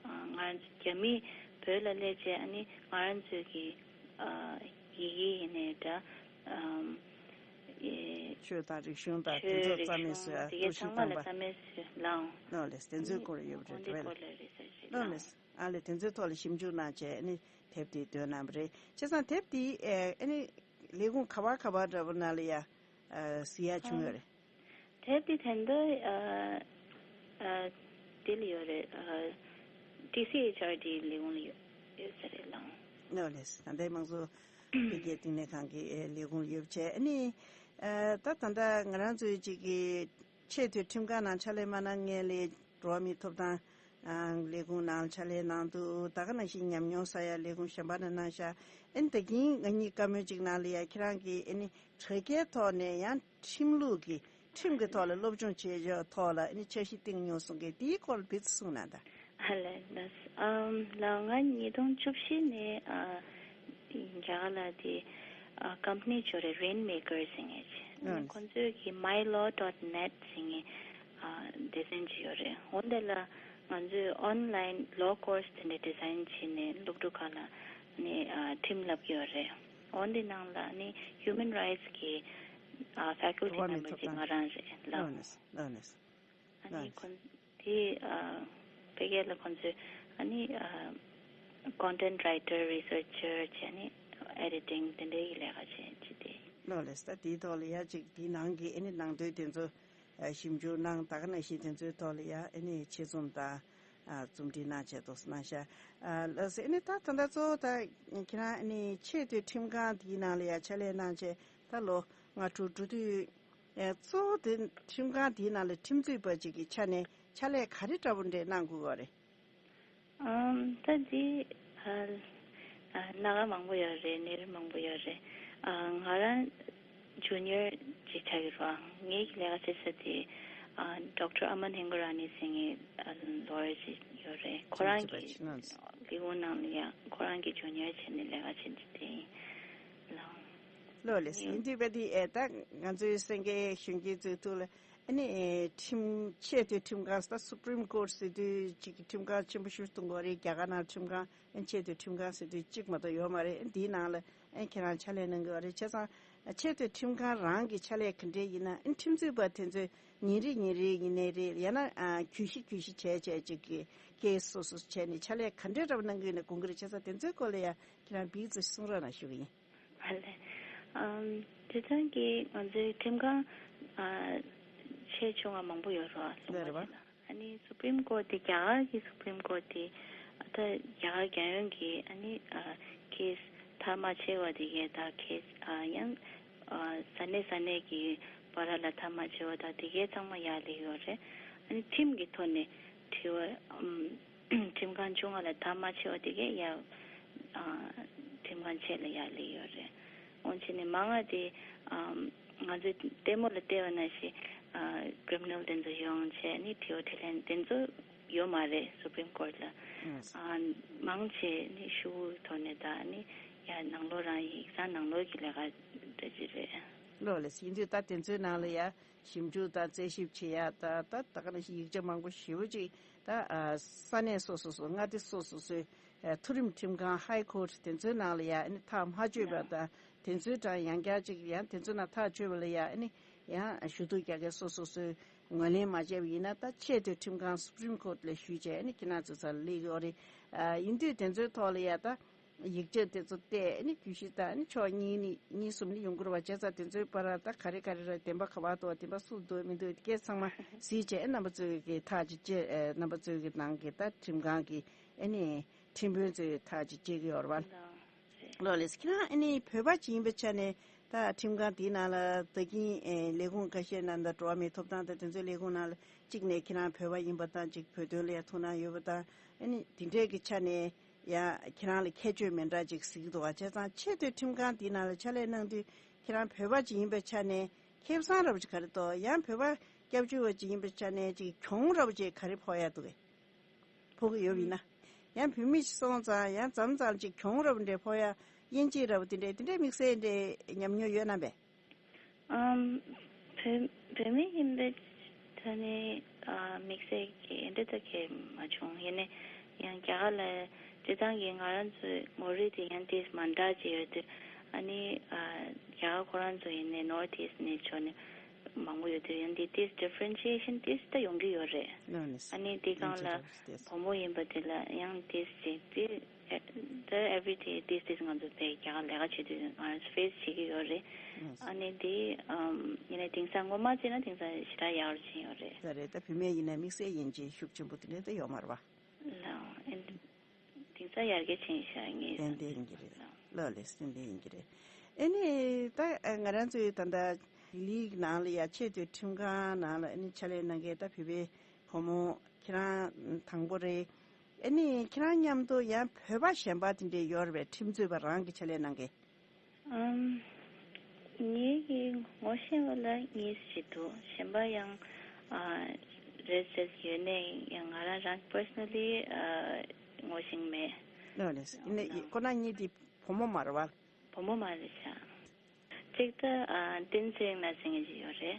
ཨ། ང་རང་ཚོ་རྒྱ་མིས་བོད་ལ་སླེབས་བྱས་ཨ་ནི་ང་རང་ཚོའི་གི། ཨ། ཡི་གེ་ཡིན་ནའི་འདྲ། ཨམ། ཨེ། ཆོས་དང་རིག་གཞུང་དང་དེ་ཆོས་ཚོ་རྩ་མེད་བཟོ་ཡ། རིག་གཞུང་དེ་གའི་གཏོར་བཤིག་ཚང་མ་བཏང་ལ་པ། རྩ་མེད་བཟོས་ལའང་། ལགས་ལགས། དེ་ཚོའི་སྐོར་ཡོད་པ་རེད། འོན་ཏེ་དེ་བས་སྐོར་ལ་རེ་སར་ཆ་བྱེད་ལགས་ལགས། ཨ་ལས་དེ་ཚོའི་ཐོག་ལ་ཞིབ་འཇུག་གནང་བྱས་ཨ་ནི་དེབ་དེ་བཏོན་གནང་བ་རེད། བྱས་ཙང་དེབ་དེ་ཨེ་ཨ་ནི་ལས་ཁུངས་ག་བ་ག་བ་འདྲ་པོ་ནང་ལ་ཡ་ཨ་གཟིགས་ཡ་བྱུང་ཡོད་རེད། དེབ་དེ་ད་ལྟ་ཨ་ཨ་དེ་ལ་ཡོད་རེད། ཨ། ཊི་སི་ཨེཆ་ཨར་ཌི་ལས་ཁུངས་ལ་ཡོད་ཡོད་ས་རེད་ལགས། ལགས་ལགས། ད་ལྟའི་དམངས་གཙོ་འཕེལ་རྒྱས་བསྟི་གནས་ཁང་གི་ཨེ་ལས་ཁུངས་ལ་ཡོད་བྱས་ཨ་ནི། ཨ། ད་ད་ལྟ་ང་རང་ཚོའི་ཅིག་གི་ཆེས་མཐོའི་ཁྲིམས་ཁང་ནང་ཕྱག་ལས་མ་གནང་སྔོན་ལ་འགྲོ་བ་མིའི་ཐོབ་ཐང་ཨ་ལས་ཁུངས་ནང་ཕྱག་ལས་གནང་འདུག། ད་ག་ནང་བཞིན་ཉམས་མྱོང་བསགས་ཡ་ལས་ཁུངས་གཞན་པ་ནང་གནང་ཤག། ཨ་ནི་ད་གིན་ང་གཉིས་བཀའ་མོལ་ཅིག་ནང་ལ་ཡ་ཁྱེད་རང་གིས་ཨ་ནི་དྲ་རྒྱའི་ཐོག་ནས་ཡང་ཁྲིམས་ལུགས་ཀྱི་ཁྲིམས་ཀྱི་ཐོག་ལ་སློབ་སྦྱོང་བྱེད་ཕྱོགས་ཐོག་ལ་ཨ་ནི་འཆར་གཞི་བཏིང་མྱོང་གསུང་གི། དེའི་སྐོར་ལ་ཕེབས་ཚུལ་གསུང་གནང་དང་། ཨ་ལས། ལགས། ཨམ། ལགས། ང་ཉིས་སྟོང་བཅུ་བཞི་ནས་ཨ་རྒྱ་གར་ལ་དེ་ཨ་ཀམ་པ་ནི་ཅིག་ཡོད་རེད། Rainmaker ཟེར་མཁན་ཅིག། ཨ་ནི་ཨ་ཁོང་ཚོས་ཀྱི་My Law dot net ཟེར་མཁན་ཨ་སྡེ་ཚན་ཅིག་ཡོད་རེད། འོ་དེ་ལ་ང་ཚོས་ཨོན་ལའིན་ལོ་ཀོར་སི་དེ་འདྲ་ཌི་ཛའིན་བྱས་ནས་སློབ་ཕྲུག་ཁག་ལ་ཨ་ནི་ཨ་ཁྲིམས་བསླབ་ཀྱི་ཡོད་རེད། འོ་དེ་ནང་ལ་ཨ་ནི་Human Rights གི་ཨ་ཕེ་ཀལ་ཊི་འགྲོ་བ་མིའི་མེམ་བར་ཐོབ་ཅིག་ཐང་ང་རང་རེད་ལགས། ལགས་ནས། ལགས་ནས། ཨ་ནི་ལགས་ནས། ཁོང་དེ་ཨ་ཕ་གི་ལ་ཁོང་ཚོས་ཨ་ནི་ཨ་content writer, researcher བྱས་ནས་editing དེ་འདྲའི་ལས་ཀ་བྱས་བྱས་ཏེ། ལགས་ལགས། ད་དེའི་ཐོག་ལ་ཡ་གཅིག་དེའི་ནང་གི་ཨ་ནི་ནང་དོན་དེ་ཚོ་ཨ་ཞིབ་འཇུག་གནང་། ད་ག་ནང་བཞིན་དེ་ཚོའི་ཐོག་ལ་ཡ་ཨ་ནི་ཆེད་རྩོམ་དང་ཨ་རྩོམ་སྒྲིག་གནང་བྱས་ཏོག་གནང་ཤག། ཨ་ལགས་སེ། ཨ་ནི་ད་ད་ལྟ་གཙོ་བོ་ད་ཁྱེད་རང་ཨ་ནི་ཆེས་མཐོའི་ཁྲིམས་ཁང་དེའི་ནང་ལ་ཡ་ཕྱག་ལས་གནང་བྱས་ད་ལོ་ལྔ་དྲུག་འགྲོ་དུས། ཨེ། གཙོ་བོ་དེ་ཁྲིམས་ཁང་དེའི་ནང་ལ་ཁྲིམས་རྩོད་པ་ཅིག་གི་ཆ་ནས་ཕྱག་ལས་ག་རེ་འདྲ་པོ་འདྲ་གནང་དགོས་ཀྱི་རེད། ཨམ། ད་འདི་ཨ་ཨ་སྣ་ཁ་མང་པོ་ཡོད་རེད། གནས་རིམ་མང་པོ་ཡོད་རེད། ཨ་ང་རང་ཇུ་ནི་ཡར་ཅིག་ཆགས་ཀྱི་རེད། ངའི་ལས་ཀ་བྱེད་ས་དེ་ཨ་ཌོག་ཊར་ཨ་མན་ཧིང་གོ་ར་ནི་ཟེར་མཁན་ཨ་ལོ་ཡར་ཅིག་ཡོད་རེད། ཁོ་རང་གི་ལས་ཁུངས་ནང་ལ་ཡང་ཁོ་རང་གི་ཇུ་ནི་ཡར་བྱས་ནས་ལས་ཀ་བྱེད་ཀྱི་དེ་ཡིན་ལགས། ལགས་ལགས། ཡིན་དུས་བས་དེ་ཨེ་ད་ང་ཚོའི་གསན་མཁན་གཞོན་སྐྱེས་ཚོའི་ཐུགས་ལ་ ཨ་ནི་ཁྲིམས་ཆེས་མཐོའི་ཁྲིམས་ཁང་ད་Supreme Court ཟེར་དུས་ཅིག་ཁྲིམས་ཁང་ཆེན་པོ་ཞིག་གཏོང་དགོས་རེད། རྒྱ་གར་ནང་ཁྲིམས་ཁང་ཨ་ཆེས་མཐོའི་ཁྲིམས་ཁང་ཟེར་དུས་གཅིག་མ་གཏོགས་ཡོད་མ་རེད། འདིའི་ནང་ལ་ཨ་ཁྱེད་རང་ཕྱག་ལས་གནང་གི་ཡོད་རེད། བྱས་ཙང་ཆེས་མཐོའི་ཁྲིམས་ཁང་རང་གི་ཕྱག་ལས་ག་འདྲས་ཡིན་ན་ཨ་ཁྲིམས་རྩོད་པ་དེ་ཚོས་ཉིན་རེ་ཉིན་རེ་ཡིན་ནའི་རེད། ཡང་ན་ཨ་གྱོད་གཞི་གྱོད་གཞི་བྱས་བྱས་ཅིག་གི་ཁེ་སི་སོ་སོ་བྱས་ནས་ཕྱག་ལས་ག་འདྲས་འདྲ་པོ་གནང་གི་ཡོད་ན་དགོངས་ཀྱི་རེད། བྱས་ཙང་དེ་ཚོའི་སྐོར་ལ་ཡང་ཁྱེད་རང་བིའི་ཙི་གསུང་རོགས་གནང་ཞུ་གི་ཡིན། ཨ་ལས། ཨམ། སྤྱིར་བཏང་གི་ང་ཚོའི་ཁྲིམས་ཁང་ཨ་ཆེ་ཆུང་ང་མང་པོ་ཡོད་རེད་བ། ལོ་རེ་བ། ཨ་ནི་Supreme Court དེ་རྒྱ་གར་གྱི་Supreme Court དེ་ད་རྒྱ་གར་རྒྱལ་ཡོངས་ཀྱི་ཨ་ནི་ཨ་case མཐའ་མ་ཆེ་བ་དེ་གའི་ད་case ཨ་ཡང་ཨ་ས་གནས་ས་གནས་ཀྱི་བར་ལ་མཐའ་མ་ཆེ་བ་ད་དེ་གའི་ཚང་མ་ཡར་སླེབས་ཡོད་རེད། ཨ་ནི་ཁྲིམས་ཀྱི་ཐོག་ནས་དྲི་བ་ཨམ། ཁྲིམས་ཁང་ཆུང་ང་ལ་མཐའ་མ་ཆེ་བ་དེ་གས་ཡ་ཨ་ཁྲིམས་ཁང་ཆེ་ལ་ཡ་ལེ་ཡོད་རེད། འོན་ཆེ་ནས་མང་ང་དེ་ཨམ་ང་ཚོའི་ལྟད་མོ་ལ་བལྟས་པ་ན་ཞིག་ཨ་criminal དེ་ཚོ་ཡོང་བྱས་ནི་དྲི་བ་དྲིས་ལན་དེ་ཚོ་ཡོད་མ་རེད་Supreme Court ལ། ཨ་མང་ཆེ་ནི་ཤུགས་ཐོག་ནས་ད་ནི་ཡ་ནང་ལོགས་རང་ཡིག་ཚང་ནང་ལོགས་ཀྱི་ལས་ཀ་འདྲ་ཅིག་རེད། ལོ་ལེ་ཡིན་དུས་ད་དེ་ཚོའི་ནང་ལ་ཡ། ཞིབ་འཇུག་དང་རྩད་ཞིབ་བྱེད་ཡ་ད་ད་ད་ག་ནང་བཞིན་ཡིག་ཆ་མང་པོ་ཞེ་པོ་ཅིག་ད་ཨ་ས་གནས་སོ་སོ་སོ་མངའ་སྡེ་སོ་སོ་སོའི་ཨ་མཐོ་རིམ་ཁྲིམས་ཁང་High Court དེ་ཚོའི་ནང་ལ་ཡ་ཨ་ནི་ཐག་མ་ཆོད་པ་དང་དེ་ཚོའི་གྲངས་ཡང་བསྐྱར་ཅིག་ཡང་དེ་ཚོའི་ནང་ཐག་ཆོད་པ་ལ་ཡ་ཨ་ནི་ཡང་ཞུ་གཏུག་རྒྱག་མཁན་སོ་སོ་སོའི་ངོས་ལེན་མ་བྱས་པ་ཡིན་ན་ད་ཆེས་མཐོའི་ཁྲིམས་ཁང་Supreme Court ལ་ཞུས་བྱས་ཨ་ནི་ཁྱེད་རང་ཚོ་ཚར་སླེབས་ཡོད་རེད། ཨ་ཡིན་དུས་དེ་ཚོའི་ཐོག་ལ་ཡ་ད། ཡིག་ཆ་དེ་ཚོ་བལྟས་ནི་གུས་ཤིག་དང་ནི་ཕྱོགས་གཉིས་ནི་གཉིས་གསུམ་ནི་ཡོང་གི་རེད་བ། བྱས་ཙང་དེ་ཚོའི་བར་ད་ག་རེ་ག་རེ་རེད། བདེན་པ་ག་བ་འདུག་བདེན་པ་སུ་འདུག་མི་འདུག་དེ་གས་ཚང་མ་གཟིགས་བྱས་རྣམ་པ་ཚོའི་གི་ཐག་ཅིག་བཅད་རྣམ་པ་ཚོའི་གི་ནང་གི་ད་ཁྲིམས་ཁང་གི་ཨ་ནི་ཁྲིམས་དཔོན་ཚོའི་ཐག་ཅིག་བཅད་ཀྱི་ཡོད་རེད་བ། ལགས་ལེ་ཁྱེད་རང་ཨ་ནི་བོད་པ་ཅིག་ཡིན་པའི་ཆ་ནས་ད་ཁྲིམས་ཁང་དེའི་ནང་ལ་ད་གིན་ལས་ཁུངས་ཁ་ཤས་ནང་ད་འགྲོ་བ་མིའི་ཐོབ་ཐང་ད་དེ་ཚོའི་ལས་ཁུངས་ནང་ལ་གཅིག་ནས་ཁྱེད་རང་བོད་པ་ཡིན་པ་དང་གཅིག་བོད་དོན་ལ་ཡ་ཐུགས་སྣང་ཡོད་པ་དང་ཨ་ནི་དེ་འདྲས་ཀྱི་ཆ་ནས། ཡང་ཁྱེད་རང་ལ་ཁྱད་ཆོས་མི་འདྲ་ཅིག་གཟིགས་འདུག་བ། བྱས་ཙང་ཆེས་མཐོའི་ཁྲིམས་ཁང་འདི་ནང་ལ་ཕྱག་ལས་གནང་དུས་ཁྱེད་རང་བོད་པ་ཅིག་ཡིན་པའི་ཆ་ནས་ཁེ་བཟང་འདྲ་པོ་ཅིག་ག་རེ་འདུག་ཡང་བོད་པ་སྐྱབས་བཅོལ་བ་ཅིག་ཡིན་པའི་ཆ་ནས་ཅིག་གྱོང་འདྲ་པོ་ཅིག་ག་རེ་ཕོག་ཡ་འདུག་གས། ཕོག་གི་ཡོད་པ་ཡིན་ན། ཡང་བོད་མི་ཞིག་སོང་ཙང་ཡང་མཚམས་མཚམས་ཅིག་གྱོང་འདྲ་པོ་འདྲ་ཕོག་ཡ་དབྱེ་འབྱེད་འདྲ་པོ་དེ་འདྲས་དེ་འདྲས་དམིགས་བསལ་འདྲས་ཉམས་མྱོང་ཡོད་ན་པས། ཨམ། བོད་བོད་མི་ཡིན་པའི་ཐོག་ནས་ཨ་དམིགས་བསལ་གྱི་འདི་ལྟ་གས་མ་བྱུང་། ཡིན་ནའི་ཡང་རྒྱ་གར་ལ་སྤྱི་བཏང་གི་ང་རང་ཚོའི་ངོ་རིས་དེ་ཡང་ཏིས་མ་འདྲ་ཅིག་ཡོད་དུས་ཨ་ནི་ཨ་རྒྱ་གར་ཁོ་རང་ཚོ་ཡིན་ནའི་North East ནས་ཕྱོགས་ནས་མང་པོ་ཡོད་དུས་ཡང་འདི་ཏིས་differentiation ཏིས་ད་ཡོང་གི་ཡོད་རེད། ཨ་ནི་འདི་སྒང་ལ་བུ་མོ་ཡིན་པ་དེ་ལ་ཡང་ཏིས་ཅིག་ཏིས། ད་everyday this this ང་ཚོ་བས་རྒྱ་གར་ལས་ཀ་བྱེད་དུས་ང་རང་face བྱེད་ཀྱི་ཡོད་རེད། ཨ་ནི་དེ་ཨམ་ཡིན་ན་དེང་སང་སྔོན་མ་བྱས་ན་དེང་སང་ཞེ་དྲག་ཡག་རུ་ཕྱིན་ཡོད་རེད། ད་རེད། ད་བུད་མེད་ཡིན་ན་དམིགས་བསལ་དབྱེ་འབྱེད་ཤུགས་ཆེན་པོ་དེ་འདྲ་ད་ཡོད་མ་རེད་བ། ལའོ་ཨེ་འདི་དེང་སང་ཡར་རྒྱས་ཕྱིན་ཤག་ངས་ཏན་ཏན་ཡིན་གྱི་རེད། ལའོ་ལགས་ལགས་ཏན་ཏན་ཡིན་གྱི་རེད། ཨེ་ནི་ད་ང་རང་ཚོའི་ད་ལྟ་ལྡི་ལིའི་ནང་ལ་ཡ་ཆེས་མཐོའི་ཁྲིམས་ཁང་ནང་ལ་ཨེ་ནི་ཕྱག་ལས་གནང་མཁན་ད་བོད་པའི་བུ་མོ་ཁྱེད་རང་དང་པོ་རེད། ཨ་ནི་ཁྱེད་རང་མཉམ་དུ་ཡང་བོད་པ་གཞན་པ་དེ་འདྲས་ཡོད་རེད་པས། ཁྲིམས་རྩོད་པ་རང་གི་ཕྱག་ལས་གནང་མཁན། ཨམ། ངེད་ཀྱི་ངོ་ཤེས་པ་ལ་གཉིས་ཤིག་འདུག་གཞན་པ་ཡང་ཨ་རེད་ཟེར་ཡོད་ནའི་ཡང་ང་རང་རང་personally ཨ་ངོ་ཤེས་མེད། ལགས་ལགས། ཡིན་ནའི་ཁོ་རང་གཉིས་དེ་བུ་མོ་མ་རེད་བ། བུ་མོ་མ་རེད་ཤག་གཅིག་ད་ཨ་བསྟན་འཛིན་ལགས་ཟེར་མཁན་ཅིག་ཡོད་རེད།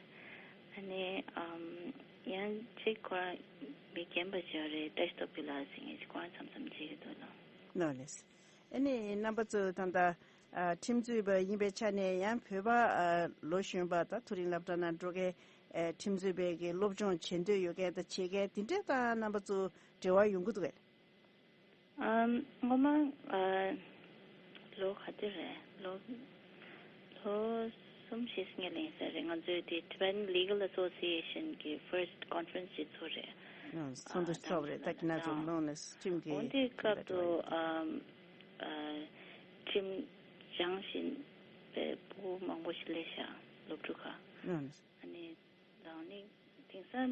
ཨ་ནི་ཨམ་ཡང་གཅིག་ཁོ་རང་མི་རྒན་པ་ཅིག་ཡོད་རེད། བཀྲ་ཤིས་རྟོགས་ཕུན་ལགས་ཟེར་མཁན་ཅིག་ཁོ་རང་མཚམས་མཚམས་མཇལ་གྱི་འདུག་ལགས། ལགས་ལགས། ཨ་ནི་རྣམ་པ་ཚོ་ད་ལྟ་ཨ་ཁྲིམས་རྩོད་པ་ཡིན་པའི་ཆ་ནས་ཡང་བོད་པ་ཨ་ལོ་གཞོན་པ་ད་མཐོ་རིམ་སློབ་གྲྭ་ནང་འགྲོ་མཁན་ཨ་ཁྲིམས་རྩོད་པའི་གི་སློབ་སྦྱོང་བྱེད་འདོད་ཡོད་མཁན་དང་བྱེད་མཁན་དེ་འདྲས་དང་རྣམ་པ་ཚོ་འབྲེལ་བ་ཡོང་གི་འདུག་གས། ཨམ། སྔོན་མ་ཨ་ལོ་ག་དུས་རེད། ལོ་ལོ་གསུམ་བཞི་སྔོན་ལ་ཡིན་ས་རེད། ང་ཚོའི་དེ་Tibetan Legal Association གི་first conference ཅིག་ཚོགས་རེད། ཨ་ཚོགས་འདུ་ཨ་ཚོགས་རེད། ད་ཁྱེད་རང་ཚོ་ལོ་ནས་ཁྲིམས་ཀྱི་འོན་ཏེ་སྐབས་དུ་ཨམ་ཨ་ཁྲིམས་སྦྱང་བཞིན་པའི་ཕྲུ་གུ་མང་པོ་ཞིག་སླེབས་ཤག་སློབ་ཕྲུག་ཁག་ཨ་ནི་རང་ནི་དེང་སང་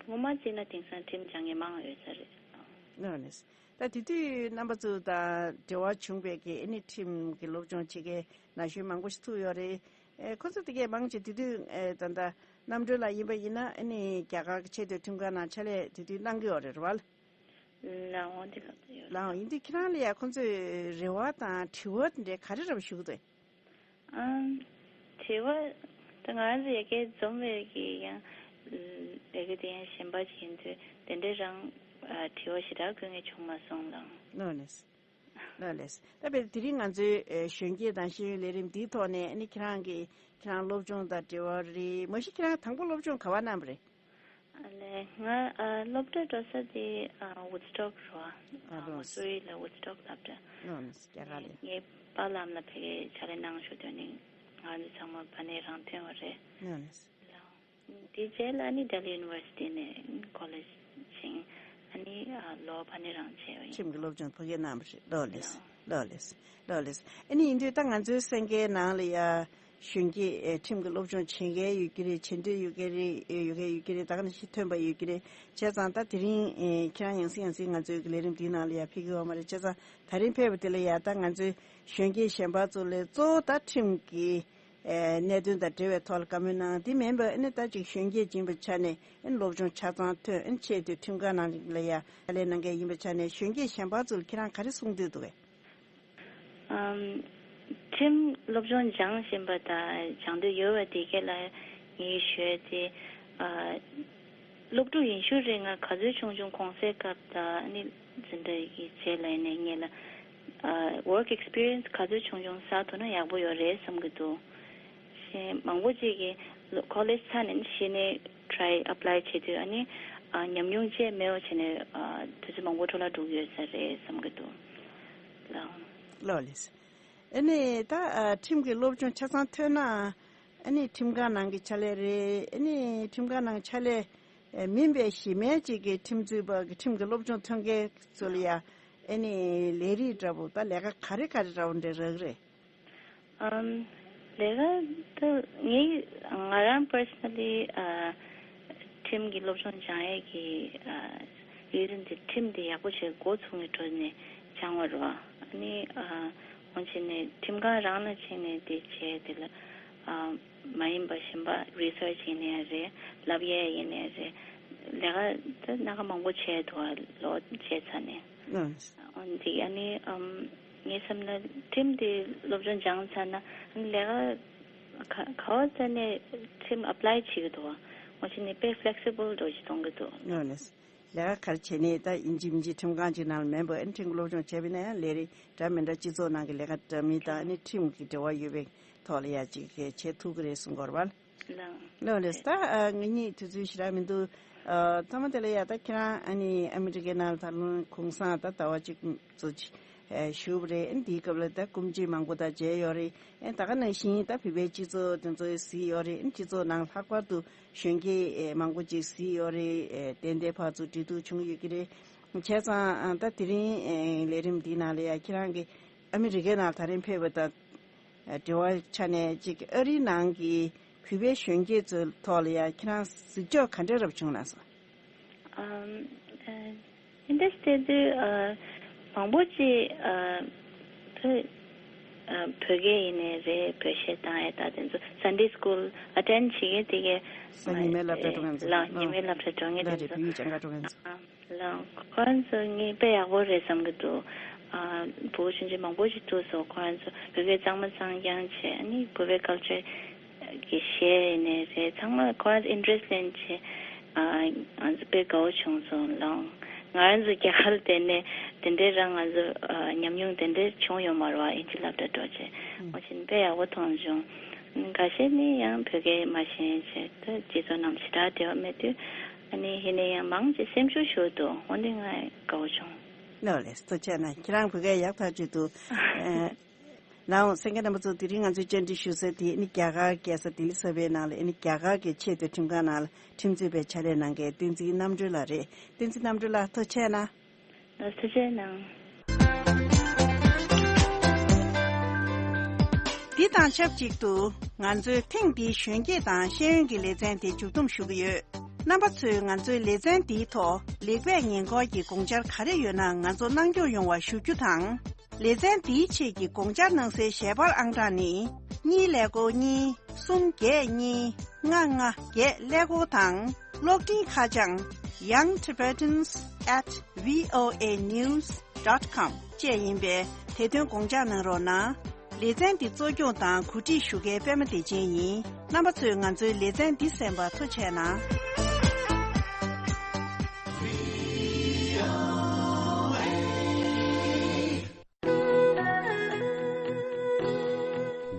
ངོ་མ་བྱས་ན་དེང་སང་ཁྲིམས་སྦྱང་མཁན་མང་ཡོད་ས་རེད། ཨ་ནི་ད་དེ་དུས་རྣམ་པ་ཚོ་དང་འབྲེལ་བ་བྱུང་བའི་གི་ཨ་ནི་ཁྲིམས་ཀྱི་སློབ་སྦྱོང་བྱེད་མཁན་ན་གཞོན་མང་པོ་ཞིག་ཐུག་ཡོད་རེད། ཨེ་ཁོ་ཚོ་དེ་གས་མང་ཆེ་དེ་དུས་ཨེ་ད་ལྟ་རྣམ་གྲོལ་ལགས་ཡིན་པ་ཡིན་ན་ཨ་ནི་རྒྱ་གར་གྱི་ཆེས་མཐོའི་ཁྲིམས་ཁང་ནང་ཕྱག་ལས་དེ་དུས་གནང་གི་ཡོད་རེད་བ། ལའོ་འོན་ཏེ་ག་ཚོད་ཡོད་རེད། ལའོ་ཡིན་དུས་ཁྱེད་རང་ལ་ཡ་ཁོ་ཚོས་རེ་བ་དང་དྲི་བ་དེ་འདྲའི་ག་རེ་རབ་ཞུ་གི་འདུག་ཨམ། དྲི་བ་ད་ང་རང་ཚོ་ཡ་གའི་འཛོམས་པའི་གི་ཡང་ ལས་ཀ་དེ་ཡང་གཞན་པ་ཅིག་ཡིན་དུས་དེ་འདྲའི་རང་ཨ་དྲི་བ་ཞེ་དྲག་བཀོད་མཁན་བྱུང་མ་སོང་ལགས། ལགས་ལགས། ལགས་ལགས། ད་དཔེར་དེ་རིང་ང་ཚོའི་ཨེ་གཞོན་སྐྱེས་དང་ཤེས་ཡོན་ལས་རིམ་འདིའི་ཐོག་ནས་ཨ་ནི་ཁྱེད་རང་གི་ཁྱེད་རང་སློབ་སྦྱོང་དང་འབྲེལ་བ་རེད། མ་གཞི་ཁྱེད་རང་དང་པོ་སློབ་སྦྱོང་ག་པར་གནང་བ་རེད། ཨ་ལས་ང་ཨ་སློབ་གྲྭ་འགྲོ་ས་དེ་ཨ་Woodstock་རོ། ཨ་ཨ་ལོ། Missouri་ལ་Woodstock་སློབ་གྲྭ། ལོ་རྒྱ་གར་ལ། ངའི་པཱ་ལགས་ལ་ཕ་གིར་ཕྱག་ལས་གནང་ཞུ་དོན་ནི་ང་ཚོ་ཚང་མ་ཕ་ནས་རང་ཐོན་བ་རེད། ལོ། དེ་རྗེས་ལ་ཨ་ནི་Delhi University་ནས་college་ཕྱིན། ཨ་ནི་ཨ་ལོ་ཕ་ནས་རང་བྱས་པ་ཡིན། ཁྲིམས་ཀྱི་སློབ་སྦྱོང་ཕ་གིར་གནང་བ་རེད། ལོ་ལེས། ལོ་ལེས། ལོ་ལེས། ཨ་ནི་ཡིན་དུས་ད་ང་ཚོའི་གསན་མཁན་ནང་ལ་ཡ་གཞོན་སྐྱེས་ཨེ་ཁྲིམས་ཀྱི་སློབ་སྦྱོང་བྱེད་མཁན་ཡོད་ཀྱི་རེད། བྱེད་འདོད་ཡོད་ཀྱི་རེད། ཡོད་མཁན་ཡོད་ཀྱི་རེད། ད་ག་ནང་བཞིན་ཐོན་པ་ཡོད་ཀྱི་རེད། བྱས་ཙང་ད་དེ་རིང་ཨེ་ཁྱེད་རང་ཡང་སེ་ཡང་སེ་ང་ཚོའི་གི་ལས་རིམ་འདིའི་ནང་ལ་ཡ་ཕེབས་ཀྱི་ཡོད་མ་རེད། བྱས་ཙང་ད་རིང་ཕེབས་པ་དེ་ལ་ཡ་ད་ང་ཚོའི་གཞོན་སྐྱེས་གཞན་པ་ཚོ་ལས་གཙོ་བོ་ད་ཁྲིམས་ཀྱི་ཨེ་གནད་དོན་དང་འབྲེལ་བའི་ཐོག་ལ་བཀའ་མོལ་གནང་། དེ་མིན་པ་ཨ་ནི་ད་ཅིག་གཞོན་སྐྱེས་ཡིན་པའི་ཆ་ནས་ཨ་ནི་སློབ་སྦྱོང་ཆ་ཚང་ཐོན། ཨ་ནི་ཆེས་མཐོའི་ཁྲིམས་ཁང་ནང་ལ་ཡ་ཕྱག་ལས་གནང་མཁན་ཡིན་པའི་ཆ་ནས་གཞོན་སྐྱེས་གཞན་པ་ཚོ་ལ་ཁྱེད་རང་ག་རེ་གསུང་འདོད་འདུག་གས། ཨམ། ཁྲིམས་སློབ་སྦྱོང་སྦྱང་བཞིན་པ་དང་སྦྱང་འདོད་ཡོད་པ་དེ་གས་ལ་ངས་ཞུ་ཡ་དེ། ཨ། སློབ་ཕྲུག་ཡིན་ཤུལ་རེ་ང་ག་ཚོད་ཆུང་ཆུང་གུང་སེང་སྐབས་དང་ཨ་ནི་འཛིན་གྲྭ་ཡི་རྗེས་ལ་ཡིན་ནའི་ངེད་ལ་ཨ་work experience་ག་ཚོད་ཆུང་ཆུང་བསགས་ཐུབ་ན་ཡག་པོ་ཡོད་རེད་བསམ་གྱི་འདུག་གཞན་མང་པོ་ཅིག་གིས་ལོ་college་ཚར་ནས་གཞི་ནས་try apply་བྱེད་དུས་ཨ་ནི་ཨ་ཉམས་མྱོང་བཅས་མེད་པ་བྱས་ནས་ཨ་དུས་ཚོད་མང་པོ་འཕྲོ་བརླག་འགྲོ་གི་ཡོད་ས་རེད་བསམ་གྱི་འདུག་ལགས། ལགས་ལེས། ཨ་ནི་ད་ཨ་ཁྲིམས་ཀྱི་སློབ་སྦྱོང་ཆ་ཚང་ཐོན་ན་ཨ་ནི་ཁྲིམས་ཁང་ནང་གི་ཕྱག་ལས་རེད། ཨ་ནི་ཁྲིམས་ཁང་ནང་ཕྱག་ལས་ཨ་མིན་པའི་གཞི་མེད་ཅིག་གི་ཁྲིམས་རྩོད་པ་གི་ཁྲིམས་ཀྱི་སློབ་སྦྱོང་ཐོན་མཁན་ཚོ་ལ་ཡ་ཨ་ནི་ལས་རིགས་འདྲ་པོ་ད་ལས་ཀ་ག་རེ་ག་རེ་འདྲ་པོ་འདྲ་རག་རེད། ཨམ། ལས་ཀ་ད་ངས་ང་རང་personally་ཨ་ཁྲིམས་ཀྱི་སློབ་སྦྱོང་སྦྱང་ཡས་ཀྱི་ཨ་ཡུན་རིང་དེ་ཁྲིམས་དེ་ཡག་པོ་བྱས་འགོ་ཚུགས་ནས་འགྲོ་ནས་སྦྱང་བ་རེད་བ། ཨ་ནི་ཨ་འོན་ཆེ་ནས་ཁྲིམས་ཁང་རང་ལ་ཕྱིན་ནས་དེ་བྱས་དེ་ལ་ཨ་མ་ཡིན་པ་གཞན་པ་research་ཡིན་ནའི་རེད། ལབ་ཡས་ཡིན་ནའི་རེད། ལས་ཀ་ད་སྣ་ཁ་མང་པོ་བྱས་འདུག་བ་ལོ་བྱས་ཚར་ནས། ཨ་འདི་ཨ་ནི་ཨམ་ངའི་བསམ་ན་ཁྲིམས་དེ་སློབ་སྦྱོང་སྦྱངས་ཚར་ན་ཨ་ནི་ལས་ཀ་ག་ག་བ་ཙམ་ནས་ཁྲིམས་apply་བྱེད་ཀྱི་འདུག་བ། འོ་ཅི་ནི་དཔེ་flexible་འདྲ་ཞིག་གཏོང་གི་འདུག་ཨ་ནི་ལས་ཀ་ག་རེ་བྱས་ནས་ད་ཡིན་གཅིག་མིན་གཅིག་ཁྲིམས་ཁང་གཅིག་ནང་ལ་མེད་པ་ཨ་ནི་ཁྲིམས་ཀྱི་སློབ་སྦྱོང་བྱས་པ་ཡིན་ན་ཡང་ལས་རིགས་འདྲ་མི་འདྲ་སྤྱི་ཚོགས་ནང་གི་ལས་ཀ་འདྲ་མིན་དང་ཨ་ནི་ཁྲིམས་ཀྱི་འབྲེལ་བ་ཡོད་པའི་ཐོག་ལ་ཡ་གཅིག་བྱེད་ཐུབ་ཀྱི་རེད་གསུང་གི་ཡོད་རེད་བ། ལགས། ལགས་ལགས། ད་ཨ་ང་གཉིས་དུས་ཚོད་ཞེ་དྲག་མི་འདུག་ཨ་མཐའ་མ་དེ་ལ་ཡ་ད་ཁྱེད་རང་ཨ་ནི་ཨ་མི་རི་ཀའི་ནང་ལ་ད་ལོ་གུང་སེང་ད་ཟླ་བ་གཅིག་ཙམ་ཅིག་ཨ་བཞུགས་པ་རེད། ཨ་ནི་དེའི་སྐབས་ལ་ད་སྐུ་མཁྱེན་མང་པོ་ད་མཇལ་ཡོད་རེད། ཨ་ད་ག་ནང་བཞིན་ད་བོད་པའི་སྤྱི་ཚོགས་དེ་ཚོ་གཟིགས་ཡོད་རེད། ཨ་ནི་སྤྱི་ཚོགས་ནང་ལྷག་པར་དུ་གཞོན་སྐྱེས་ཨ་མང་པོ་ཅིག་གཟིགས་ཡོད་རེད། ཨ་ཏན་ཏན་ཕར་ཚུར་འབྲེལ་གཏུག་བྱུང་ཡོད་ཀྱི་རེད། བྱས་ཙང་ཨ་ད་དེ་རིང་ཨ་ལས་རིམ་འདིའི་ནང་ལ་ཡ་ཁྱེད་རང་གི་ཨ་མི་རི་ཀའི་ནང་ད་རིང་ཕེབས་པ་དང་ཨ་འབྲེལ་བའི་ཆ་ནས་ཅིག་ཨ་རིའི་ནང་གི་བོད་པའི་གཞོན་སྐྱེས་ཚོའི་ཐོག་ལ་ཡ་ཁྱེད་རང་གཟིགས་ཕྱོགས་ག་འདྲ་རབ་བྱུང་ན་སོང་། ཨམ། ཨ་ཨིན་དེ་སྟེ་དུས་ཨ་མང་པོ་ཅིག་ཨ་བོད་ཨ་བོད་སྐད་ཡིན་ནའི་རེད། བོད་གཞས་བཏང་ཡས་ད་དེ་ཚོ་Sunday school attend་བྱེད་མཁན་དེ་གས་སང་ཉི་མའི་སློབ་གྲྭ་འགྲོ་མཁན་ཚོ་ལགས་ཉི་མའི་སློབ་གྲྭ་འགྲོ་མཁན་དེ་ཚོ་ལགས་རེད། བོད་ཡིག་སྦྱང་ག་འགྲོ་མཁན་ཚོ། ཨ། ལགས། ཁོ་རང་ཚོ་ངས་དཔེ་ཡག་པོ་རེད་བསམ་གྱི་འདུག་ཨ། བུ་ཆུང་ཆུང་མང་པོ་ཞིག་འདུག་སོ། ཁོ་རང་ཚོ་བོད་སྐད་གཙང་མ་གཙང་རྐྱང་བྱས། ཨ་ནི་བོད་པའི་culture་གི་གཞས་ཡིན་ནའི་རེད། ཚང་མ་ཁོ་རང་ཚོ་interest་ལེན་བྱས། ཨ། ང་ཚོ་དཔེ་དགའ་བོ་བྱུང་སོང་། ལགས། ང་རང་ཚོ་རྒྱ་གར་ལ་བསྡད་ནས་དེ་འདྲའི་རང་ང་ཚོ་ཨ་ཉམས་མྱོང་དེ་འདྲའི་བྱུང་ཡོད་མ་རེད་བ། ཨིན་ཇི་སློབ་གྲྭ་འགྲོ་བྱས། ཨང་། འོ་བཞིན་དཔེ་ཡག་པོ་མཐོང་བྱུང་། འགའ་ཤས་ནི་ཡང་བོད་སྐད་མ་ཤེས་བྱས་ད་སྤྱི་ཚོགས་ནང་ཞེ་དྲག་འབྲེལ་བ་མེད་དུས། ཨ་ནི་ཡིན་ན་ཡང་མང་ཆེ་སེམས་ཤུགས་ཞུ་འདུག་འོ་འདི་ང་དགའ་བོ་བྱུང་། ལགས་ལགས། ཐུགས་རྗེ་གནང་། ཁྱེད་རང་བོད་སྐད་ཡག་ཐག་ཆོད་འདུག་ཨ། ལགས་འོང་། གསན་མཁན་རྣམ་པ་ཚོ་དེ་རིང་ང་ཚོའི་བཅར་འདྲི་ཞུ་ས་དེ་ནི་རྒྱ་གར་རྒྱལ་ས་ལྡི་ལི་གསར་པའི་ནང་ལ་ཨ་ནི་རྒྱ་གར་གྱི་ཆེས་མཐོའི་ཁྲིམས་ཁང་ནང་ལ་ཁྲིམས་རྩོད་པའི་ཕྱག་ལས་གནང་མཁན་བསྟན་འཛིན་རྣམ་གྲོལ་ལགས་རེད། བསྟན་འཛིན་རྣམ་གྲོལ་ལགས་ཐུགས་རྗེ་གནང་། ལགས་ཐུགས་རྗེ་གནང་། འདི་དང་ཆབས་ཅིག་ཏུ་ང་ཚོའི་ཐེངས་འདིའི་གཞོན་སྐྱེས་དང་ཤེས་ཡོན་གྱི་ལེ་ཚན་དེ་མཇུག་བསྡོམས་ཞུ་གི་ཡོད། རྣམ་པ་ཚོས་ང་ཚོའི་ལེ་ཚན་འདིའི་ཐོག་ལེགས་སྤེལ་ཉེས་འཁོར་གྱི་དགོངས་འཆར་ག་རེ་ཡོད་ན་ང་ཚོ་གནང་སྐྱོང་ཡོང་བ་ཞུ་རྒྱུ་དང་། ལེ་ཚན་འདིའི་ཆེད་ཀྱི་དགོངས་འཆར་གནང་སའི་ཞལ་པར་ཨང་གྲངས་ནི། གཉིས་ཀླད་ཀོར་གཉིས། གསུམ་བརྒྱད་གཉིས། ལྔ་ལྔ་བརྒྱད་ཀླད་ཀོར་དང་། གློག་འཕྲིན་ཁ་བྱང་young tibetans at voa news dot com བཅས་ཡིན་པས་དེ་དོན་དགོངས་འཇགས་གནང་རོགས་གནང་། ལེ་ཚན་འདི་གཙོ་སྐྱོང་དང་གོ་སྒྲིག་ཞུ་མཁན་པད་མ་བདེ་ཆེན་ཡིན། རྣམ་པ་ཚོས་ང་ཚོའི་ལེ་ཚན་འདི་གསན་པར་ཐུགས་རྗེ་གནང་།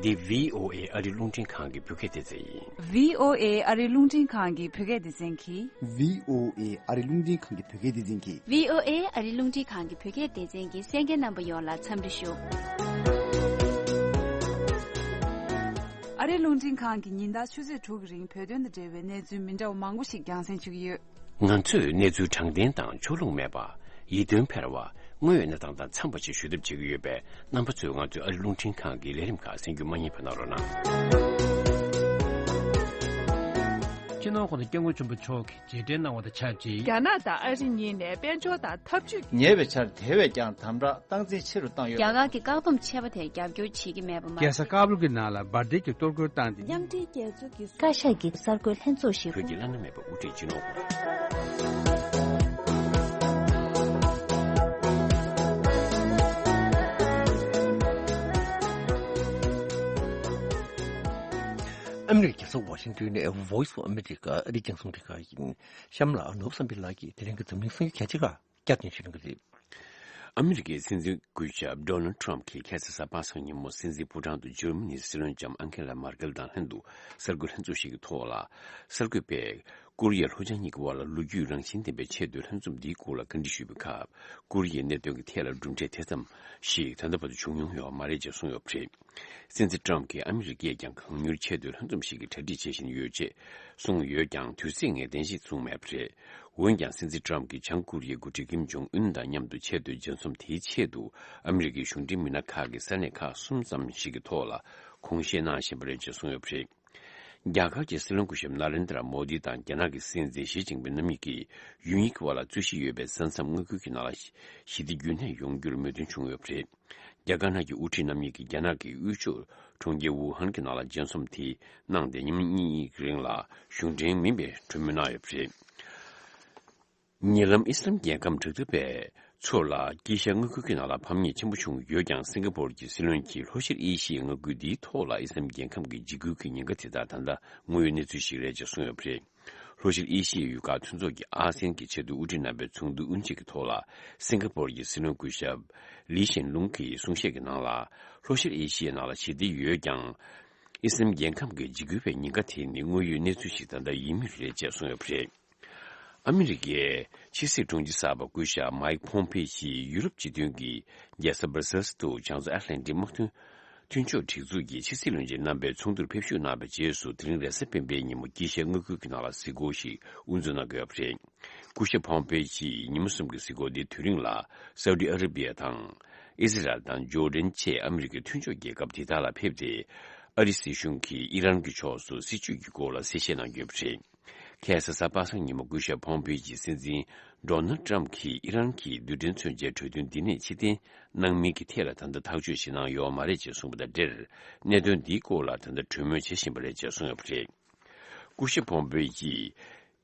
འདི་བྷི་ཨོ་ཨེ་ཨ་རི་རླུང་འཕྲིན་ཁང་གི་བོད་སྐད་སྡེ་ཚན་ཡིན། བྷི་ཨོ་ཨེ་ཨ་རི་རླུང་འཕྲིན་ཁང་གི་བོད་སྐད་སྡེ་ཚན་གྱིས། བྷི་ཨོ་ཨེ་ཨ་རི་རླུང་འཕྲིན་ཁང་གི་བོད་སྐད་སྡེ་ཚན་གྱིས། བྷི་ཨོ་ཨེ་ཨ་རི་རླུང་འཕྲིན་ཁང་གི་བོད་སྐད་སྡེ་ཚན་གྱི་གསན་མཁན་རྣམ་པ་ཡོངས་ལ་འཚམས་འདྲི་ཞུ། ཨ་རི་རླུང་འཕྲིན་ཁང་གིས་ཉིན་ལྟར་ཆུ་ཚོད་དྲུག་གི་རིང་བོད་དོན་དང་འབྲེལ་བའི་གནས་ཚུལ་མི་འདྲ་བ་མང་པོ་ཞིག་རྒྱང་སྲིང་ཞུ་གི་ཡོད། ང་ཚོས་གནས་ཚུལ་དྲང་བདེན་དང་ཕྱོགས་ལྷུང་མེད་པ། ཡིད་རྟོན་འཕེར་བ། དངོས་ཡོད་གནས་སྟངས་དང་འཚམས་པ་ཞིག་ཞུ་ཐབས་བྱེད་ཀྱི་ཡོད་པས། རྣམ་པ་ཚོས་ང་ཚོའི་ཨ་རི་རླུང་འཕྲིན་ཁང་གི་ལས་རིམ་ཁག་གསན་རྒྱུ་མ་བསྙེལ་བ་གནང་རོགས་གནང་། སྤྱི་ནོར་༸གོང་ས་༸སྐྱབས་མགོན་ཆེན་པོ་མཆོག་གིས་རྗེས་དྲན་གནང་བ་དང་ཆབས་ཅིག་རྒྱ་ནག་དང་ཨ་རི་གཉིས་ནས་དཔལ་འབྱོར་དང་འཐབ་ཇུས། ཉེ་བའི་ཆར་དེ་བས་ཀྱང་དམ་དྲག་སྟངས་འཛིན་ཆེ་རུ་བཏང་ཡོད། རྒྱ་གར་གྱི་བཀག་སྡོམ་ཆད་པ་དེར་རྒྱབ་སྐྱོར་བྱེད་ཀྱི་མེད་པ་མ་རྒྱལ་ས་ཀ་བུལ་གྱི་ནང་ལ་འབར་མདེལ་གྱི་གཏོར་རྒོལ་བཏང་སྟེ། མཉམ་འབྲེལ་རྒྱལ་ཚོགས་ཀྱི་བཀའ་ཤག་གི་གསར་འགོད་ལྷན་ཚོགས་ཤིག་བོད་ཀྱི་བླ་ན་མེད་པ་དབུ་ཁྲིད་སྤྱི་ནོར་༸གོང་ས། ཨ་མི་རི་ཀའི་རྒྱལ་ས་ཝ་ཤིང་ཏོན་ནས་Voice of America ཨ་རིའི་རྒྱང་སྲིང་རླུང་འཕྲིན་ཁང་ཡིན། གཤམ་ལ་ནོར་བུ་བསམ་འཕེལ་ལགས་ཀྱིས་དེ་རིང་གི་འཛམ་གླིང་གསར་འགྱུར་གལ་ཆེ་ཁག་བསྐྱར་ཟློས་ཞུ་གནང་གི་རེད། ཨ་མི་རི་ཀའི་སྲིད་འཛིན་སྐུ་ཞབས་Donald Trump གྱིས་ཁ་སང་གཟའ་པ་སངས་ཉིན་མོ་སྲིད་འཛིན་ཕོ་བྲང་དུ་འཇར་མ་ནིའི་སྲིད་བློན་ལྕམ་ཨན་ཁེ་ལ་མར་ཀེལ་དང་ལྷན་དུ་གསར་འགོད་ལྷན་ཚོགས་ཤིག་གི་ཐོག་ལ། གསར་འགོད་པས་ཀོ་རི་ཡ་ལྷོ་བྱང་གཉིས་ཀྱི་དབར་ལ་ལོ་རྒྱུས་རང་བཞིན་ལྡན་པའི་ཆེས་མཐོའི་ལྷན་འཛོམས་འདིའི་སྐོར་ལ་བཀའ་འདྲི་ཞུས་པའི་སྐབས། ཀོ་རི་ཡའི་གནད་དོན་གྱི་ཐད་ལ་གྲུབ་འབྲས་དེ་ཙམ་ཞིག་ད་ལྟ་བར་དུ་བྱུང་མྱོང་ཡོད་པ་མ་རེད་ཅེས་གསུངས་ཡོད་པ་རེད། སྲིད་འཛིན་ཀྲམ་གྱིས་ཨ་མི་རི་ཀས་ཀྱང་གང་མྱུར་ཆེས་མཐོའི་ལྷན་འཛོམས་ཤིག་གི་གྲ་སྒྲིག་བྱེད་བཞིན་ཡོད་ཅེས་གསུངས་ཡོད་ཀྱང་། དུས་ཚོད་ངེས་གཏན་ཞིག་གསུངས་མེད་པ་རེད། འོན་ཀྱང་། སྲིད་འཛིན་ཀྲམ་གྱིས་བྱང་ཀོ་རི་ཡའི་འགོ་ཁྲིད་ཀིམ་ཇོང་ཨུན་དང་མཉམ་དུ་ཆེས་མཐོའི་མཇལ་འཛོམས་དེའི་ཆེད་དུ་ཨ་མི་རི་ཀའི་གཞུང་འབྲེལ་མི་སྣ་ཁག་གིས་ས་གནས་ཁག་གསུམ་ཙམ་ཞིག་གི་ཐོག་ལ་གུང་བཤད་གནང་བཞིན་པ་རེད་ཅེས་གསུངས་ཡོད་པ་རེད། རྒྱ་གར་གྱི་སྲིད་བློན་སྐུ་ཞབས་ན་རེན་དྲ་མོ་དི་དང་རྒྱ་ནག་གི་སྲིད་འཛིན་ཞི་ཅིན་ཕིན་རྣམ་གཉིས་ཀྱིས་ཡུན་ཡིག་དབར་ལ་རྩོད་གཞི་ཡོད་པའི་ས་མཚམས་མངའ་ཁུལ་གྱི་ནང་ལ་ཞི་བདེ་རྒྱུན་གནས་ཡོང་རྒྱུར་མོས་མཐུན་བྱུང་ཡོད་པ་རེད། རྒྱ་དཀར་ནག་གི་དབུ་ཁྲིད་རྣམ་གཉིས་ཀྱིས་རྒྱ་ནག་གི་དབུས་ཕྱོགས་གྲོང་ཁྱེར་ཝུ་ཧན་གྱི་ནང་ལ་མཇལ་འཛོམས་དེ་གནང་སྟེ། ཉིན་གཉིས་རིང་ལ་གཞུང་འབྲེལ་མིན་པའི་གྲོས་མོལ་གནང་ཡོད་པ་རེད། ཉེ་ལམ་ཨི་སི་ལམ་རྒྱལ་ཁམས་དྲག་འཐབ་པས་མཚོ་ལ་དཀྱིལ་ཤར་མངའ་ཁུལ་གྱི་ནང་ལ་ཕམ་ཉེས་ཆེན་པོ་བྱུང་ཡོད་ཀྱང་། སིང་ག་པོར་གྱི་སྲིད་བློན་གྱིས་ལྷོ་ཤར་ཨེ་ཤི་ཡའི་མངའ་ཁུལ་འདིའི་ཐོག་ལ་ཨི་སི་ལམ་རྒྱལ་ཁམས་ཀྱི་འཇིགས་སྐུལ་གྱི་ཉེན་ཁ་དེ་དག་ད་ལྟ་དངོས་ཡོད་གནས་ཚུལ་ཞིག་རེད་ཅེས་གསུངས་ཡོད་པ་རེད། ལྷོ་ཤར་ཨེ་ཤི་ཡའི་ཡུལ་ཁག་མཐུན་ཚོགས་ཀྱི་ཨ་སེན་གྱི་ཆེས་མཐོའི་དབུ་ཁྲིད་རྣམ་པའི་ཚོགས་འདུ་དབུ་འབྱེད་ཀྱི་ཐོག་ལ། སིང་ག་པོར་གྱི་སྲིད་བློན་སྐུ་ཞབས་ལི་ཞན་ལུང་གིས་གསུང་བཤད་ཀྱི་ནང་ལ། ལྷོ་ཤར་ཨེ་ཤི་ཡའི་ནང་ལ་ཞི་བདེ་ཡོད་ཀྱང་། ཨི་སི་ལམ་རྒྱལ་ཁམས་ཀྱི་འཇིགས་སྐུལ་བའི་ཉེན་ཁ་དེ་ནི་དངོས་ཡོད་གནས་ཚུལ་ཞིག་ད་ལྟ་ཡིན་མུས་རེད་ཅེས་གསུངས་ཡོད་པ་རེད། ཨ་མི་རི་ཀའི་ཕྱི་སྲིད་དྲུང་ཆེ་གསར་པ་སྐུ་ཞབས་མའིག་ཕོམ་པེ་ཡིས་ཡུ་རོབ་སྤྱི་མཐུན་གྱི་རྒྱལ་ས་སྦར་སེལ་སི་དུ་བྱང་མཚོ་ཨེཊ་ལན་ཊིག་དམག་དོན་མཐུན་ཕྱོགས་སྒྲིག་འཛུགས་ཀྱི་ཕྱི་སྲིད་བློན་ཆེན་རྣམ་པའི་ཚོགས་འདུར་ཕེབས་ཞུགས་གནང་བའི་རྗེས་སུ། དེ་རིང་རེས་གཟའ་སྤེན་པའི་ཉིན་མོ་དཀྱིལ་ཤར་མངའ་ཁུལ་གྱི་ནང་ལ་གཟིགས་སྐོར་ཞིག་དབུ་འཛུགས་གནང་གི་ཡོད་པ་རེད། སྐུ་ཞབས་ཕོམ་པེ་ཡིས་ཉིན་མོ་གསུམ་གྱི་གཟིགས་སྐོར་འདིའི་དུས་རིང་ལ། སའུ་ཏི་ཨ་ར་བི་ཡ་དང་། ཨི་ཟི་རལ་དང་ཇོར་ཌན་བཅས་ཨ་མི་རི་ཀའི་མཐུན་ཕྱོགས་རྒྱལ་ཁབ་དེ་དག་ལ་ཕེབས་ཏེ། ཨ་རིའི་སྲིད་གཞུང་གིས་ཨི་རན་གྱི་ཕྱོགས་སུ་སྲིད་བྱུས་ཀྱི་སྐོར་ལ་གསལ་བཤད་གནང་རྒྱུ་ཡོད་པ་རེད། ཁ་སང་གཟའ་པ་སངས་ཉིན་མོ་སྐུ་ཞབས་ཕོམ་པེ་ཡིས་སྲིད་འཛིན་ཌོ་ནལ་ཊམ་གྱིས་ཨི་རན་གྱི་རྡུལ་ཕྲན་མཚོན་ཆའི་གྲོས་མཐུན་འདི་ནས་ཕྱིར་འཐེན་གནང་མིན་གྱི་ཐད་ལ་ད་ལྟ་ཐག་གཅོད་ཞིག་གནང་ཡོད་མ་རེད་ཅེས་གསུངས་པ་དང་འབྲེལ། གནད་དོན་འདིའི་སྐོར་ལ་ད་ལྟ་གྲོས་མོལ་བྱེད་བཞིན་པ་རེད་ཅེས་གསུངས་ཡོད་པ་རེད། སྐུ་ཞབས་ཕོམ་པེ་ཡིས།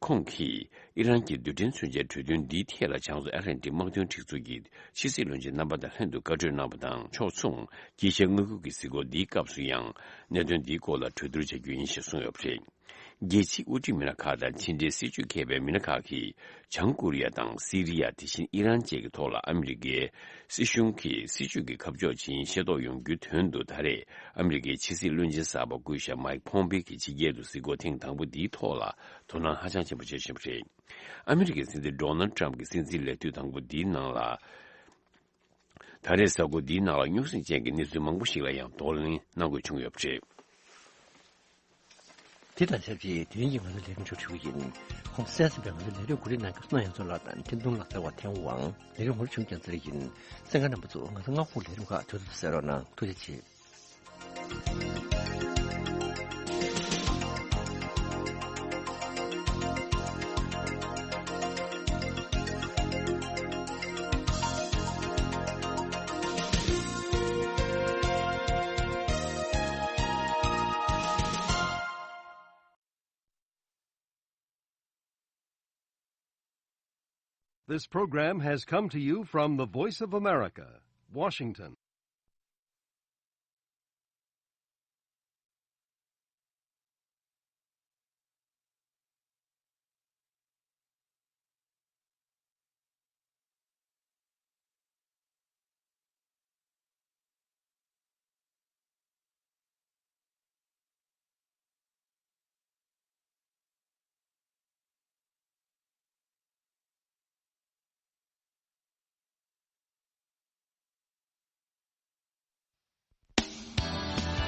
ཁོང་གིས་ཨི་རན་གྱི་རྡུལ་ཕྲན་མཚོན་ཆའི་གྲོས་མཐུན་འདིའི་ཐད་ལ་བྱང་མཚོ་ཨེཊ་ལན་ཊིག་དམག་དོན་སྒྲིག་འཛུགས་ཀྱི་ཕྱི་སྲིད་བློན་ཆེན་རྣམ་པ་དང་ལྷན་དུ་བཀའ་གྲོས་གནང་བ་དང་ཕྱོགས་མཚུངས། དཀྱིལ་ཤར་མངའ་ཁུལ་གྱི་གཟིགས་སྐོར་འདིའི་སྐབས་སུ་ཡང་གནད་དོན་འདིའི་སྐོར་ལ་གྲོས་བསྡུར་བྱ་རྒྱུ་ཡིན་ཞེས་གསུངས་ཡོད་པ་རེད། རྒྱལ་སྤྱིའི་དབུ་ཁྲིད་མི་སྣ་ཁག་དང་ཕྱི་འབྲེལ་སྲིད་བྱུས་མཁས་པའི་མི་སྣ་ཁག་གིས། བྱང་ཀོ་རི་ཡ་དང་སི་རི་ཡ། དེ་བཞིན་ཨི་རན་བཅས་ཀྱི་ཐོག་ལ་ཨ་མི་རི་ཀའི་སྲིད་གཞུང་གིས་སྲིད་བྱུས་ཀྱི་ཁ་ཕྱོགས་ཇི་ཡིན་ཤེས་རྟོགས་ཡོང་རྒྱུའི་དོན་དུ། ད་རེས་ཨ་མི་རི་ཀའི་ཕྱི་སྲིད་བློན་ཆེན་གསར་པ་སྐུ་ཞབས་མའིག་ཕོམ་པེ་གྱིས་ཕྱི་རྒྱལ་དུ་གཟིགས་སྐོར་ཐེངས་དང་པོ་འདིའི་ཐོག་ལ། དོ་སྣང་ཧ་ཅང་ཆེན་པོ་བྱེད་བཞིན་པ་རེད། ཨ་མི་རི་ཀའི་སྲིད་འཛིན་ཌོ་ནལ་ཊམ་གྱི་སྲིད་འཛིན་ལས་དུས་དང་པོ་འདིའི་ནང་ལ། ད་རེས་གཟའ་འཁོར་འདིའི་ནང་ལ་རྙོག་ཟིང་ཅན་གྱི་གནས་ཚུལ་མང་པོ་ཞིག་ལ་ཡང་གདོང་ལེན་གནང་དགོས་བྱུང་ཡོད་པ་རེད། དེ་དང་ཆབས་ཅིག་དེ་རིང་གི་ང་ཚོའི་ལས་རིམ་མཇུག་སྒྲིལ་གྱི་ཡིན། ཁོང་གསན་གཟིགས་པའི་ང་ཚོའི་ལས་རིམ་གོ་སྒྲིག་གནང་མཁན་གཙོ་ཡང་ཚོ་ལགས་དང་འཕྲིན་གཏོང་ལགས། རྩེ་བ་ཐེ་ཝང་། ལས་རིམ་ཧོར་ཆུང་རྒྱལ་ཚེ་རིང་ཡིན། གསན་མཁན་རྣམ་པ་ཚོ། ང་ཚོ་སྔ་དགོང་ལས་རིམ་ཁག་དུས་ཚོད་གསན་རོགས་གནང་། ཐུགས་རྗེ་ཆེ། This program has come to you from the Voice of America, Washington.